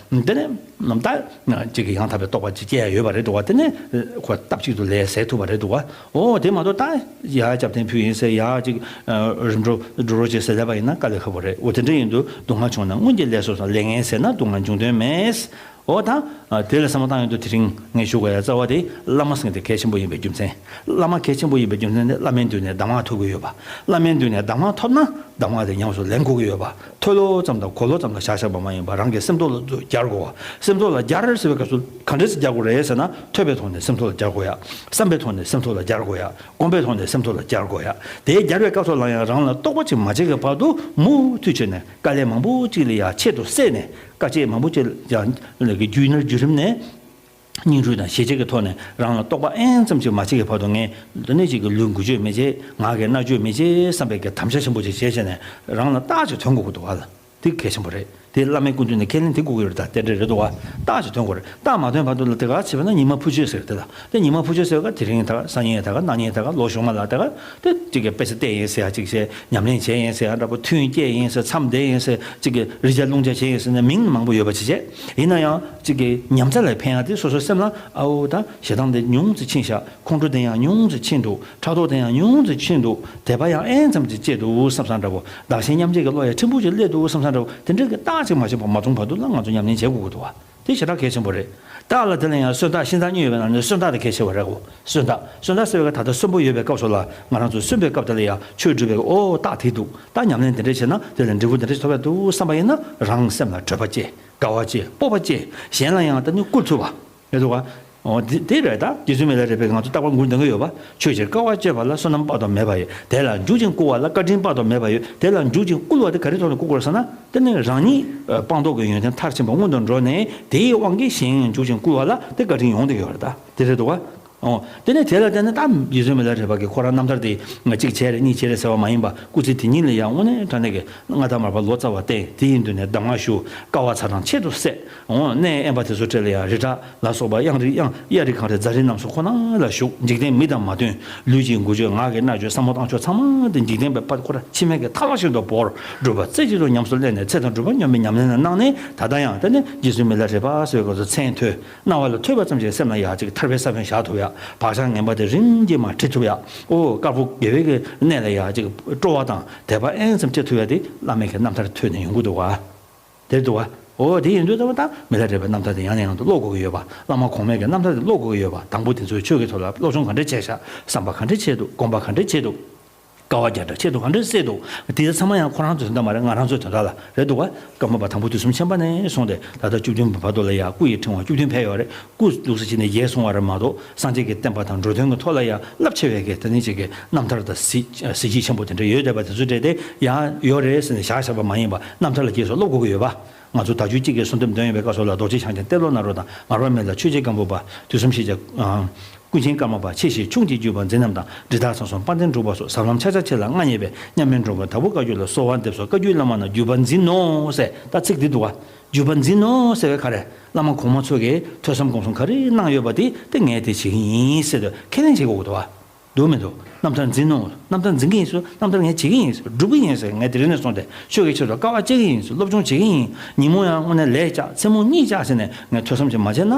དེ་ནས་ནམ་ད་ཅིག་གི་ཡང་དག་པའི་རྟོགས་པ་ཅིག་སྐྱེ་ཡ་ཡོད་པ་རེད་འདུག་བ། དེ་ནས་ཁོ་སྟབས་གཅིག་ཏུ་ལས་ཟད་ཐུབ་པ་རེད་འདུག་བ། འོ་དེ་མ་གཏོགས་ད་ཡ་སྐྱབས་རྟེན་ཕུལ་ཡིན་ཟེར་ཡ་ཅིག་རིམ་གྲོ་འགྲོ་རོགས་བྱེད་ཟེར་ལབ་པ་ཡིན་ན་དཀའ་ལས་ཁག་པོ་རེད། འོ་དེ་འདྲ་ཡིན་དུས་སྡུག་བསྔལ་བྱུང་ན་སྔོན་གྱི་ལས་སོ་སོ་ལས་ངན་ཟད་ན་སྡུག་བསྔལ་འབྱུང་དོན་མེད། འོ་ད། དེ་ལ་བསམ་བློ་བཏང་ཡོང་དུས་དེ་རིང་ངས་ཞུ་དགོས་ཡ་རྩ་བ་དེ་བླ་མ་ཟེར་མཁན་དེ་གལ་ཆེན་པོ་ཡིན་པའི་རྒྱུ་མཚན། བླ་མ་གལ་ཆེན་པོ་ཡིན་པའི་རྒྱུ་མཚན་ནི་བླ་མའི་མདུན་ནས་གདམས་ངག་ཐོབ་ཀྱི་ཡོད་པ། བླ་མའི་མདུན་ནས་གདམས་ངག་ཐོབ་ན་གདམས་ངག་དེ་ཉམས་སུ་ལེན་དགོས་ཀྱི་ཡོད་པ། ཐོས་ལོ་ཙམ་དང་གོ་ལོ་ཙམ་ལ་བཞག་བཞག་པ་མ་ཡིན་པར་རང་གི་སེམས་ཐོག་ལ་སྦྱར་དགོས་པ། སེམས་ཐོག་ལ་སྦྱར་ཟེར་བའི་སྐབས་སུ་ག་འདྲས་སེ་སྦྱར་དགོས་རེད་ཟེར་ན། ཐོས་པའི་ཐོག་ནས་སེམས་ཐོག་ལ་སྦྱར་དགོས་ཡ། བསམ་པའི་ཐོག་ནས་སེམས་ཐོག་ལ་སྦྱར་དགོས་ཡ། སྒོམ་པའི་ཐོག་ནས་སེམས་ཐོག་ལ་སྦྱར་དགོས་ཡ། དེ་སྦྱར་བའི་སྐབས་སུ་ལ་ཡང་རང་ལ་རྟོགས་པ་ཅིག་མ་བྱེད་ཀྱི་བར་དུ་མུ་མཐུད་བྱས་ནས་དཀའ་ལས་མང་པོ་ཅིག་ལ་ཡ་ཆེད་དུ་བསྲེས་ནས། དཀའ་སྤྱད་མང་པོ་ཅིག་ཀྱང་ལས་ཀྱི་རྒྱུད་ནར་བརྒྱུད་རིམ་ནས། སྙིང་རུས་དང་ཞེ་བཅད་ཀྱི་ཐོག་ནས་རང་ལ་རྟོགས་པ་ཨེན་ཙམ་ཅིག་མ་སྐྱེ་གི་བར་དུ་ངས་འདི་ནས་ཅིག་གི་ལུས་འགུལ་སྤྱོད་མི་བྱེད། ངག་གི་སྨྲ་བརྗོད་མི་བྱེད་བསམ་པའི་གི་དམ་བཅའ་ཆེན་པོ་ཅིག་བྱས་བྱས་ནས་རང་ལ་རྟགས་ཅིག་ཐོན་དགོས་ཀྱི་འདུག་བ་ལ། དེ་གལ་ཆེན་པོ་རེད། དེ་བླ་མའི་སྐུ་མདུན་ནས་ཁས་ལེན་དེ་དགོས་ཀྱི་ཡོད་རེད། ད་དེ་འདྲ་རེད་འདུག་བ། རྟགས་ཅིག་ཐོན་དགོས་རེད། རྟགས་མ་ཐོན་བར་དུ་ལ་དེ་ག་བྱས་པ་ན་ཉི་མ་འཕུར་སྤྱོད་ཟེར་དེ་ལ། དེ་ཉི་མ་འཕུར་སྤྱོད་ཟེར་བ་དེ་རིང་ད་ག་སང་ཉིན་ད་ག་གནངས་ཉིན་ད་ག་ལོ་གཞུག་མ་ལ་ད་ག་དེ་ཅིག་གི་དཔེ་ཆ་བལྟས་ཡིན་ཟེར་ཡ་ཅིག་བྱས། ཉམས་ལེན་བྱས་ཡིན་ཟེར་ཡ་འདྲ་པོ། ཐུན་བསྐྱལ་ཡིན་ཟེར། མཚམས་བསྡད་ཡིན་ཟེར། གཅིག་གི་རི་རྒྱལ་རླུང་རྒྱལ་བྱས་ཡིན་ཟེར་ནས་མིང་མང་པོ་ཡོད་པ་ཅིག་བྱས། ཡིན་ན་ཡང་གཅིག་གི་ཉམས་མཚར་ལ་ཕན་ཡ་དེ་སོ་སོའི་སེམས་ལ་ཨའོ་ད་ཞེ་སྡང་དེ་ཉུང་ཙམ་ཕྱིན་ཤག་ཁོང་ཁྲོ་དེ་ཡང་ཉུང་ཙམ་ཕྱིན་འདུག་ཕྲག་དོག་དེ་ཡང་ཉུང་ཙམ་ཕྱིན་འདུག་དད་པ་ཡང་ཨེན་ཙམ་ཅིག་སྐྱེས་འདུག་བསམ་བསམ་འདྲ་པོ། བདག་གཞན་མཉམ་བརྗེ་གི་བློ་ཡང་ཕྲན་བུ་ཅིག་སླེབས་འདུག་བསམ་བསམ་འདྲ་པོ། དེ་འདྲ་གི་རྟགས་ཅིག་མ་བྱུང་བ་མ་མཐོང་བར་དུ་ལ་ང་ཚོ་ཉམས་ལེན་བྱེད་དགོས་ཀྱི་འདུག་བ། དེ་ཞེ་དྲག་གལ་ཆེན་པོ་རེད། རྟགས་ལ་དེ་ལ་ཡང་གསོན་རྟགས་གཤིན་རྟགས་གཉིས་ཡོད་པའི་ནང་ནས་གསོན་རྟགས་དེ་གལ་ཆེ་བ་རེད་གོ། གསོན་རྟགས། གསོན་རྟགས་ཟེར་བའི་སྐབས་ད་ལྟ་གསོན་པོ་ཡོད་པའི་སྐབས་སུ་ལ་ང་རང་ཚོ་གསོན་པའི་སྐབས་དེ་ལ་ཡང་ཆོས་སྒྲུབ་པའི་ཨོ་རྟགས་དེ་འདུག་ད་ཉམས་ལེན་དེ་འདྲ་བྱས་ན་དེ་ལ་འབྲས་བུ་དེ་འདྲ་ཞིག་ཐོབ་ཡ་འདུག་བསམ་པ་ཡིན་ན་རང་སེམས་ལ་སྤྲོས་པ་སྐྱེ། དགའ་བ་སྐྱེ། སྤོབས་པ་སྐྱེ། གཞན་ལ་ཡང་ད་ནི་བསྐུལ་ཐུབ་པ་རེད་འདུག་ག་འོ་དེ་དེ་རེད། ད་རྗེ་བཙུན་མི་ལ་རས་པས་ང་ཚོ་རྟག་པར་མགུར་འདོན་གྱི་ཡོད་པ། ཆོས་ཕྱིར་དཀའ་བ་སྤྱད་པ་ལ་བསོད་ནམས་དཔག་ཏུ་མེད་པ་ཡོད། དེ་ལ་འཇུག་ཅིང་བསྐུལ་བ་ལ་བཀའ་དྲིན་དཔག་ཏུ་མེད་པ་ཡོད། དེ་ལ་འཇུག་ཅིང་བསྐུལ་བ་དེ་ག་རེ་ཐོག་ནས་བསྐུལ་དགོས་རེད་ཟེར་ན། དེ་ནི་རང་ཉིད་སྤངས་རྟོགས་ཀྱི་ཡོན་ཏན་མཐར་ཕྱིན་པ་མངོན་དུ་འགྲོ་ནས་དེའི་དབང་གིས་གཞན་ཡང་འཇུག་ཅིང་བསྐུལ་བ་ལ་དེ་བཀའ་དྲིན་ཡོང་བསྡད་ཡོད་རེད། ད་དེ་རེད་འདུག་ག་འོ། དེ་ནས་དེ་ལ་བརྟེན་ནས་ད་རྗེ་བཙུན་མི་ལ་རས་པ་གིས་ཁོ་རང་རྣམ་ཐར་དེ་ང་གཅིག་བྱས་རེད་གཉིས་བྱས་རེད་ཟེར་བ་མ་ཡིན་པ། སྐུ་ཚེ་དེ་ཉིད་ལ་ཡང་དངོས་གནས་དྲང་གནས་ཀྱི་མངའ་བདག་མར་པ་ལོ་ཙཱ་བ་བསྟེན། དེ་ཡི་མདུན་ནས་གདམས་ངག་ཞུ། དཀའ་བ་ཚ་གྲང་ཆེད་དུ་བསྲེགས། འོ་གནས་དབེན་པ་དེ་ཚོ་གྲས་ལ་ཡང་རི་བྲག་ལ་སོགས་པ་གཡང་རི་གཡང་གཡའ་རི་གངས་རི་རྫ་རི་རྣམས་སུ་ཁོ་ན་ལ་བཞུགས། འཇིག་རྟེན་མི་དང་མ་བསྟུན། ལུས་ཀྱི་འགུལ་སྐྱོད་ངག་གི་སྨྲ་བརྗོད་བསམ་བློ་བཏང་ཕྱོགས་ཚང་མ་དེ་འཇིག་རྟེན་པའི་དཔལ་ཁོ་ར་འཆི་མེད་ཀྱི་ཐག་ལ་ཤིན་ཏུ་བོར། སྒྲུབ་པ་རྩེ་གཅིག་ཏུ་ཉམས་སུ་ལེན་ནས་ཚེ་དང་སྒྲུབ་པ་སྙོམས་པའི་ཉམས་ལེན་ལ་གནང་ནས། ད་ལྟ་ཡང་དེ་ནི་རྗེ་བཙུན་མི་ལ་རས་པ་ཟེར་བའི་སྐབས་སུ་མཚན་ཐོས། རྣ་བ་ལ་ཐོས་པ་ཙམ་གྱིས་སེམས་ལ་ཡ་ཅིག་ཐར་པའི་ས་བོན་བཞག་ཐུབ་ཡ། བག་ཆགས་ངན་པ་དེ་རིམ་གྱིས་མར་བྲི་ཐུབ་ཡ། ཨོ་དཀར་པོ་དགེ་བའི་གི་གནས་ལ་ཡ་ཅིག་སྤྲོ་བ་དང་དད་པ་ཨེན་ཙམ་སྐྱེ་ཐུབ་ཡ་དེ་བླ་མའི་གི་རྣམ་ཐར་ཐོས་ནས་ཡོང་གི་འདུག་བ། དེར་འདུག་བ། ཨོ་དེ་ཡིན་དུས་ད་བ་ད་མི་ལ་རས་པའི་རྣམ་ཐར་དེ་ཡང་ནས་ཡང་དུ་ཀློག་དགོས་ཀྱི་ཡོད་པ། བླ་མ་གོང་མའི་གི་རྣམ་ཐར་དེ་ཀློག་དགོས་ཀྱི་ཡོད་པ། དང་པོ་དེ་ཚོས་ཆོས་ཀྱི་ཐོག་ལ་སློབ་སྦྱོང་ག་འདྲས་བྱས་ཤག་བསམ་པ་ག་འདྲས་བྱས་འདུག་སྒོམ་པ་ག་འདྲས་བྱས་འདུག་དཀའ་བ་བརྒྱ་ཕྲག་ཆེད་དུ་ག་འདྲས་བསྲེས་འདུག་དེ་ཚང་མ་ཡང་ཁོ་རང་ཚོའི་དོན་དག་མ་རེད། ང་རང་ཚོའི་དོན་དག་ལ་རེད་འདུག་བ། ཀརྨ་པ་དང་པོ་དུས་གསུམ་མཁྱེན་པ་ནས་བཟུང་སྟེ་ད་ལྟ་བཅུ་བདུན་པ་བར་དུ་ལ་ཡ་སྐུ་ཡི་ཕྲེང་བ་བཅུ་བདུན་ཕེབས་ཡོད་རེད། སྐུ་ལུགས་སུ་ཕྱིན་ནས་རྒྱལ་སོང་བ་རེད་མ་གཏོགས། སངས་རྒྱས་ཀྱི་བསྟན་པ་དང་འགྲོ་དོན་གྱི་ཐོག་ལ་ཡ་རླབས་ཆེ་བའི་གི་དེ་ནི་ཅིག་གི་རྣམ་ཐར་དང་གཟི་གཟི་བརྗིད་ཆེན་པོ་དེ་འདྲ་ཡོད་བསྡད་པ་དེ་ཚོ་འདྲ་དེ་ཡང་ཡོད་རེད་ཟེར་ནས་བཞག་བཞག་པ་མ་ཡིན་པ། རྣམ་ཐར་ལ་རྗེས་སུ་སློབ་དགོས་ཀྱི་ཡོད་པ། ང་ཚོ་ད་ཆོས་གཅིག་གི་གསོལ་འདེབས་འདོན་ཡོད་པའི་སྐབས་སུ་ལ་རྡོ་རྗེ་འཆང་ཆེན་ཏེ་ལོ་ནཱ་རོ་དང་མར་པ་མི་ལ་ཆོས་རྗེ་སྒམ་པོ་པ། དུས་གསུམ་ཤེས་བྱ། ཀུན་མཁྱེན་ཀརྨ་པ་ཆེ་ཞེས་ཆུང་གཅིག་བརྒྱུད་པ་འཛིན་རྣམས་དང་། འབྲི་སྟག་ཚང་སོགས་དཔལ་ལྡན་འབྲུག་པ་སོགས། ཟབ་ལམ་ཕྱག་རྒྱ་ཆེ་ལ་མངའ་བརྙེས་པའི། མཉམ་མེད་འགྲོ་མགོན་དྭགས་པོ་བཀའ་བརྒྱུད་ལ། གསོལ་བ་འདེབས་སོ་བཀའ་བརྒྱུད་བླ་མ་རྣམས། བརྒྱུད་པ་འཛིན་ནོ་ཟེར། ད་ཚིག་འདི་འདུག་ག་བརྒྱུད་པ་འཛིན་ནོ་ཟེར་བའི་ག་རེ། བླ་མ་གོང་མ་ཚོ་གིས་ཐོས་བསམ་སྒོམ་གསུམ་ག་རེ་གནང་ཡོད་པ་དེ་དེ་ངས་དེ་བྱེད་ཀྱི་ཡིན་ཟེར་དུས་ཁས་ལེན་བྱེད་དགོས་འདུག་ག་འདུག་མི་འདུག་རྣམ་ཐར་འཛིན་ནོ། རྣམ་ཐར་འཛིན་གྱི་ཡིན་ཟེར། རྣམ་ཐར་ངས་བྱེད་ཀྱི་ཡིན་ཟེར། སྒྲུབ་ཀྱི་ཡིན་ཟེར། ངས་དེ་རིང་ནས་བཟུང་སྟེ་ཆོས་ཀྱི་ཆེད་དུ་དཀའ་བ་སྤྱད་ཀྱི་ཡིན་ཟེར། སློབ་སྦྱོང་བྱེད་ཀྱི་ཡིན། ཉིན་མོ་ཡང་དངོས་གནས་ལས་བཅག་མཚན་མོ་གཉིད་བཅག་ཟེར་ནས་ངས་ཐོས་བསམ་ཞིག་མ་བྱས་ན།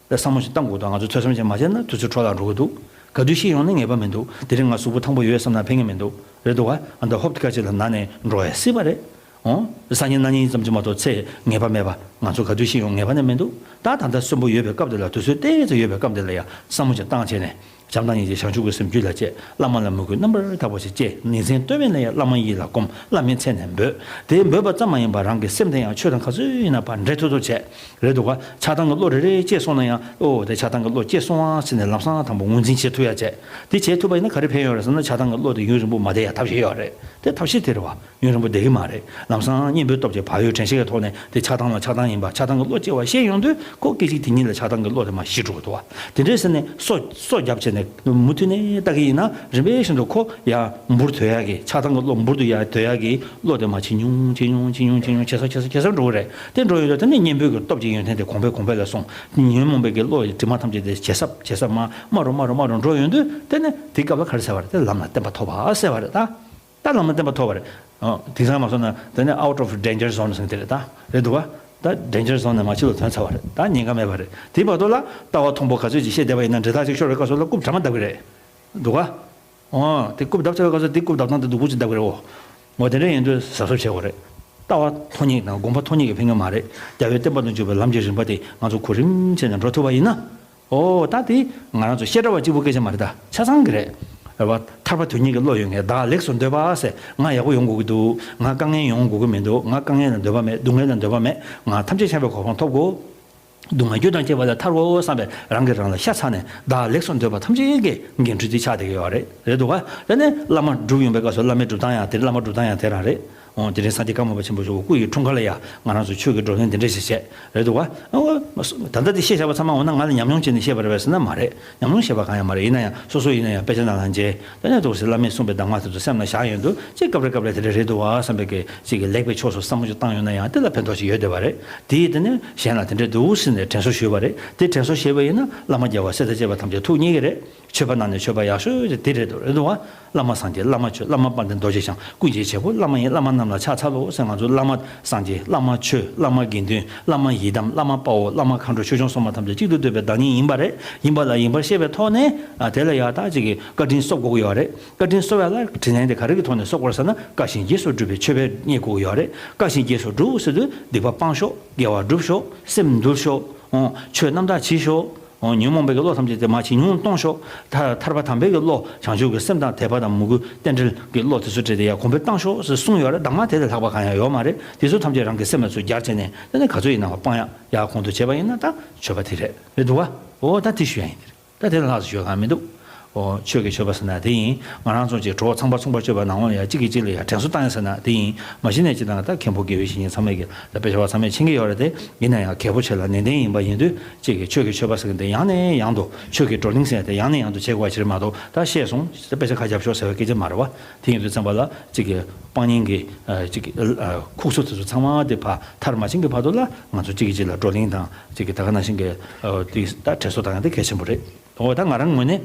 ད་བསམ་བློ་ཞིག་བཏང་དགོས་དང་། ང་ཚོས་ཐོས་བསམ་ཞིག་མ་བྱས་ན་དུས་ཚོད་འཕྲོ་བརླག་འགྲོ་གི་འདུག་ག་དུས་ཤི་ཡོང་ན་ངེས་པ་མི་འདུག་དེ་རིང་ང་གཟུགས་པོ་ཐང་པོ་ཡོད་བསམ་ན་ཕན་གྱི་མི་འདུག་རེད་འདུག་ག་ཨ་ད་ཧོབ་ཏེ་ཁ་ཅིག་ལ་ན་ནས་འགྲོ་ཡ་སྲིད་པ་རེད། ཨོ། སང་ཉིན་གནངས་ཉིན་ཙམ་གྱི་མ་གཏོགས་ཚེ་ངེས་པ་མེད་པ། ང་ཚོ་ག་དུས་ཤི་ཡོང་ངེས་པ་ནས་མི་འདུག་ད་ད་ལྟ་གསོན་པོ་ཡོད་པའི་སྐབས་དེ་ལ། དུས་ཚོད་ཏོག་ཙམ་ཡོད་པའི་སྐབས་དེ་ལ་ཡང་བསམ་བློ་ཅིག་བཏང་བྱས་ནས། བྱམས་དང་སྙིང་རྗེ་བྱང་ཆུབ་ཀྱི་སེམས་རྒྱུད་ལ་བསྐྱེད། བླ་མ་ལ་མོས་གུས་རྣམ་པར་དག་པ་ཞིག་བསྐྱེད། ཉིན་མཚན་ལྟོས་མེད་ལ་ཡང་བླ་མའི་ཡིད་ལ་བསྒོམ། བླ་མའི་མཚན་ནས་འབོད། དེ་འབོད་པ་ཙམ་མ་ཡིན་པར་རང་གི་སེམས་དེ་ཡང་ཆོས་དང་ག་ཚོད་ཡིན་ན་ཕར་འདྲེས་ཐུབ་ཐུབ་བྱས། རེད་འདུག་ག་ཆགས་སྡང་གི་བློ་རེ་རེ་སྐྱེས་སོང་ན་ཡང་། ཨོ་དེ་ཆགས་སྡང་གི་བློ་སྐྱེས་སོང་ཨ་ཟེར་ནས་ལམ་སང་དང་པོ་ངོས་འཛིན་བྱེད་ཐུབ་ཡ་བྱས། དེ་བྱེད་ཐུབ་པ་ཡིན་ན་ག་རེ་ཕན་ཡོད་རེད་ཟེར་ན། ཆགས་སྡང་གི་བློ་དེ་ཡུན་རིང་པོ་མ་བསྡད་ཡ་ཐབས་ཤེས་ཡོད་རེད། དེ་ཐབས་ཤེས་དེ་རེད་བ། ཡུན་རིང་པོ་བསྡད་ཀྱི་མ་རེད། ལམ་སང་གཉེན་པོའི་སྟོབས་ཀྱིས་བག་ཡོད་དྲན་ཤེས་ཀྱི་ཐོག་ནས་དེ་ཆགས་སྡང་ལ་ཆགས་སྡང་ཡིན་པ། ཆགས་སྡང་གི་བློ་སྐྱེ་བ་ཤེས་ཡོང་དུས། ཁོ་སྐད་ཅིག་དེ་ཉིད་ལ་ཆགས་སྡང་གི་བློ་དེ་མར་ཞི་འགྲོ་གི་འདུག་བ། དེ་འདྲས་ཟེར་ནས་སོ་སོ་རྒྱབ་བྱས་ནས་མུ་མཐུད་ནས་ལྟ་གི་ཡིན་ན། རིམ་པས་བཞིན་དུ་ཁོ་ཡང་འབུར་དོད་ཡག་གི། ཆགས་སྡང་གི་བློ་འབུར་དུ་ཡར་དོད་ཡག་གི་བློ་དེ་མར་ཇེ་ཉུང་ཇེ་ཉུང་ཇེ་ཉུང་ཇེ་ཉུང་ཇེ་ཉུང་ཇེ་ཉུང་ཇེ་ཉུང་ཇེ་ཉུང་ཇེ་ཉུང་ཇེ་ཉུང་ཇེ་ཉུང་འགྲོ་གི་རེད། དེ་འགྲོ་ཡོང་དུས་དེ་ནས་གཉེན་པོའི་གི་སྟོབས་ཀྱི་ཡོན་ཏན་དེ་གོང་འཕེལ་གོང་འཕེལ་ལ་སོང་། ཉོན་མོངས་པའི་གི་བློ་ཡི་དྲི་མ་ཐམས་ཅད་དེ་ཇེ་ཟབ་ཇེ་ཟབ་མར་དམའ་རུ་དམའ་རུ་དམའ་རུ་འགྲོ་ཡོང་དུས། དེ་ནས་དེའི་སྐབས་ལ་ག་རེ་ཟེར་བ་རེད། དེ་ལམ་ལ་བརྟན་པ་ཐོབ་པ་ཟེར་བ་རེད་ད། ད་ལམ་ལ་བརྟན་པ་ཐོབ་པ་རེད། ཨོ། དེང་སང་མ་སོང་ན་དེ་ནས་out of danger zone ཟེར་དེ་རེད་ད། རེད་འདུག་བ། ད་danger zone ནས་མར་ཕྱི་ལ་ཐོན་ཚར་བ་རེད། ད་ཉེན་ཁ་མེད་པ་རེད། དེའི་བར་དུ་ལ་ལྟ་བ་མཐོན་པོ་ག་ཚོད་ཅིག་བཤད་བསྡད་པ་ཡིན་ན། འབྲི་སྟག་ཅིག་ཤོར་བའི་སྐབས་སུ་ལ་རྐུབ་དྲ་མ་བརྡབ་གི་རེད། འདུག་ག་ཨོ། དེ་རྐུབ་བརྡབ་ཚར་བའི་སྐབས་སུ་དེ་རྐུབ་བརྡབ་སྟངས་དེ་སྡུག་པོ་ཅིག་བརྡབ་གི་རེད། འོ། འོ་དེ་འདྲ་ཡིན་དུས་གཟབ་གཟབ་བྱེད་དགོས་རེད། ལྟ་བ་མཐོ་སྙེག་དང་སྒོམ་པ་མཐོ་སྙེག་གིས་ཕན་གི་མ་རེད། རྒྱལ་བའི་བསྟན་པ་དང་འཇུག་པའི་ལམ་གྱི་རིམ་པ་དེ་ང་ཚོ་གོ་རིམ་བྱས་ནས་འགྲོ་ཐུབ་པ་ཡིན་ན། ཨོ། ད་དེ་ང་རང་ཚོ་བཤད་གྲྭ་བ་གཅིག་པུ་སྐད་ཆ་མ་རེད་ད། ཆ་ཚང་གི་རེད། རེད་བ། ཐར་པ་དོན་གཉེར་གྱི་བློ་ཡོད་མཁན། བདག་ལེགས་སུ་འདོད་པ་ཟེར། ང་ཡག་པོ་ཡོང་དགོས་ཀྱི་འདུག་ང་དཀའ་ངལ་ཡོང་དགོས་ཀྱི་མི་འདུག་ང་དཀའ་ངལ་ལ་འདོད་པ་མེད། སྡུག་བསྔལ་ལ་འདོད་པ་མེད། ང་ཐམས་ཅད་ཤར་བའི་གོ་འཕང་ཐོབ་དགོས། སྡུག་བསྔལ་རྒྱུ་དང་བཅས་པ་ལས་ཐར་དགོས་བསམ་པའི་རང་གིས་རང་ལ་ཤ་ཚ་ནས། བདག་ལེགས་སུ་འདོད་པ་ཐམས་ཅད་ཀྱི་འགན་འཁྲི་དེ་ཆགས་བསྡད་ཀྱི་ཡོད་རེད། རེད་འདུག་ག་དེ་ནས་བླ་མ་སྒྲུབ་ཡོང་པའི་སྐབས་སུ་བླ་མའི་སྒྲུབ་སྟངས་ཡང་དེ། བླ་མ་སྒྲུབ་སྟངས་ཡང་དེ་རང་རེད། འོ། དེ་རིང་སངས་རྒྱས་ཀརྨ་པ་ཆེན་པོ་མཆོག་གི་སྐུ་ཡི་འཁྲུངས་སྐར་ལ་ཡ་ང་རང་ཚོ་ཆོས་ཀྱི་བགྲོ་གླེང་འདི་འདྲ་ཞིག་བྱས། རེད་འདུག་ག་ཨོ། ད་ལྟ་དེ་བཤད་བཞག་པ་ཚང་མ་འོ་ན་ང་ལ་ཉམས་མྱོང་བྱས་ནས་བཤད་པ་རེད་པས་ཟེར་ན་མ་རེད། ཉམས་མྱོང་བཤད་པ་གང་ཡང་མ་རེད། ཡིན་ན་ཡང་སོ་སོ་ཡིན་ན་ཡང་དཔེ་ཆ་ནང་ལ་མཇལ། དེ་ནས་འདུག་སེ་བླ་མས་གསུངས་པའི་གདམས་ངག་དེ་ཚོ་སེམས་ལ་བཞག་ཡོང་དུས། ཅིག་སྐབས་རེ་སྐབས་རེ་དེ་འདྲ་རེད་འདུག་བ་བསམ་པའི་གི་ཅིག་གི་ལེགས་པའི་ཕྱོགས་སུ་བསམ་བློ་ཅིག་བཏང་ཡོང་ན་ཡང་དེ་ལ་ཕན་ཐོགས་ཅིག་ཡོད་བསྡད་པ་རེད། དེས་དེ་ནས་གཞན་ལ་དེ་འདྲ་འདུག་ཟེར་ནས་དྲན་གསོ་ཞུས་པ་རེད། དེ་དྲན་གསོ་ཞུས་པ་ཡིན་ན་བླ་མ་རྒྱལ་བ་སྲས་དང་བཅས་པ་ཐམས་ཅད་ཐུགས་མཉེས་ཀྱི་རེད། ཆོས་པ་རྣམས་ནི་མཆོད་པ་ཡག་ཤོས་དེ་རེད་འདུག་རེད་འདུག་བ། བླ་མ་སངས་རྒྱས། བླ་མ་ཆོས། བླ་མ་དཔལ་ལྡན་རྡོ་རྗེ་འཆང་། ཀུན་གྱི་བྱེད་པོ་བླ་མ་ཡིན། བླ་མ་རྣམས་ལ་ཕྱག་འཚལ་ལོ་ཟེར། ང་ཚོ་བླ་མ་སངས་རྒྱས། བླ་མ་ཆོས། བླ་མ་དགེ་འདུན། བླ་མ་ཡི་དམ། བླ་མ་དཔའ་བོ། བླ་མ་མཁའ་འགྲོ། ཆོས་སྐྱོང་སྲུང་མ་ཐམས་ཅད་གཅིག་ཏུ་བསྡུས་པའི་བདག་ཉིད་ཡིན་པ་རེད། ཡིན་པ་ལ་ཡིན་པར་ཤེས་པའི་ཐོག་ནས། ཨ། དེ་ལ་ཡ་ད་ཅིག་གི་བཀའ་དྲིན་གསོ་དགོས་ཀྱི་ཡོད་རེད། བཀའ་དྲིན་གསོ་བ་ལ་དྲིན་ལན་དེ་ག་རེ་གི་ཐོག་ནས་གསོ་དགོས་ཟེར་ན། བཀའ་བཞིན་རྗེས་སུ་སྒྲུབ་པའི་མཆོད་པས་མཉེས་དགོས་ཀྱི་ཡོད་རེད། བཀའ་བཞིན་རྗེས་སུ་སྒྲུབ་ཟེར་དུས་སྡིག་པ་སྤང་ཤོག་དགེ་བ་སྒྲུབ་ཤོག་སེམས་འདུལ་ཤོག་ཨོ། ཆོས་རྣམ་དག་བྱེད་ཤོག་ཨོ། ཉོན་མོངས་པའི་གི་བློ་ཐམས་ཅད་དེ་མར་ཇེ་ཉུང་གཏོང་ཤོག་ཐར་ཐར་པ་དམ་པའི་གི་བློ། བྱང་ཆུབ་ཀྱི་སེམས་དང་དད་པ་དང་མོས་གུས་རྟེན་འབྲེལ་གྱི་བློ་དེ་ཚོ་སྤྲད་དེ་ཡར་གོང་འཕེལ་བཏང་ཤོག་ཟེར་གསུངས་ཡོད་རེད། གདམས་ངག་དེ་ལས་ལྷག་པ་གང་ཡང་ཡོད་མ་རེད། དེ་ཚོ་ཐམས་ཅད་རང་གི་སེམས་ལ་ཚུར་སྦྱར་བྱས་ནས། དེ་ནས་ག་ཚོད་ཡིན་ནའང་སྤང་ཡག་ཡར་གོང་དུ་བྱས་པ་ཡིན་ན་ད་མཆོད་པ་དེ་རེད། རེད་འདུག་བ། ཨོ། ད་དེ་ཞུ་ཡ་ཡིན། དེ་རེད། ད་དེ་ལས་ལྷག་ཙམ་ཞུ་ཡ་གང་མི་འདུག་ཨོ། ཆོས་ཀྱི་མཆོད་པ་ཟེར་ན་དེ་ཡིན། ང་རང་ཚོ་ཅིག་གྲོགས་ཚངས་པ་མཚུངས་པར་སྤྱོད་པ་ནང་ལོགས་ལ་ཡ་གཅིག་གིས་གཅིག་ལ་ཡ་དྲན་གསོ་བཏང་ཡ་ཟེར་ན་དེ་ཡིན། མ་གཞི་ནས་སྤྱིར་བཏང་ད་མཁན་པོ་དགེ་བའི་བཤེས་གཉེན་ཚང་མས་ཀྱི་ད་དཔེ་ཆ་བ་ཚང་མས་མཁྱེན་གྱི་ཡོད་རེད་དེ། ཡིན་ན་ཡང་གལ་པོ་ཆེ་ལ་ནན་ཏན་ཡིན་པ་ཡིན་དུས། གཅིག་གིས་ཆོས་ཀྱི་མཆོད་པ་ཟེར་མཁན་དེ་ཡང་ནས་ཡང་དུ། ཆོས་ཀྱི་བགྲོ་གླེང་ཟེར་ཡ་དེ་ཡང་ནས་ཡང་དུ་བྱེད་དགོས་པ་ཞིག་རེད་མ་གཏོགས། ད་བཤད་སོང་། ད་དཔེ་ཆ་ཁ་རྒྱབ་ཤོག་ཟེར་བའི་སྐད་ཆ་མ་རེད་བ། དེ་ཡིན་དུས་ཙམ་པ་ལ་གཅིག་གིས་སྤང་གཉེན་གྱི། ཨ། གཅིག་གིས། ཨ། ཁུག་སོ་དེ་ཚོ་ཚང་མ་དེ་ཕར་མཐར་མ་ཕྱིན་གྱི་བར་དུ་ལ་ང་ཚོ་གཅིག་གིས་གཅིག་ལ་བགྲོ་གླེང་དང་། གཅིག་གིས་ད་ག་ནང་བཞིན་གྱི། ཨ། དེ་ད་དྲན་གསོ་བཏང་ཡ་དེ་གལ་ཆེན་པོ་རེད། འོ། ད་ང་རང་ངོས་ནས།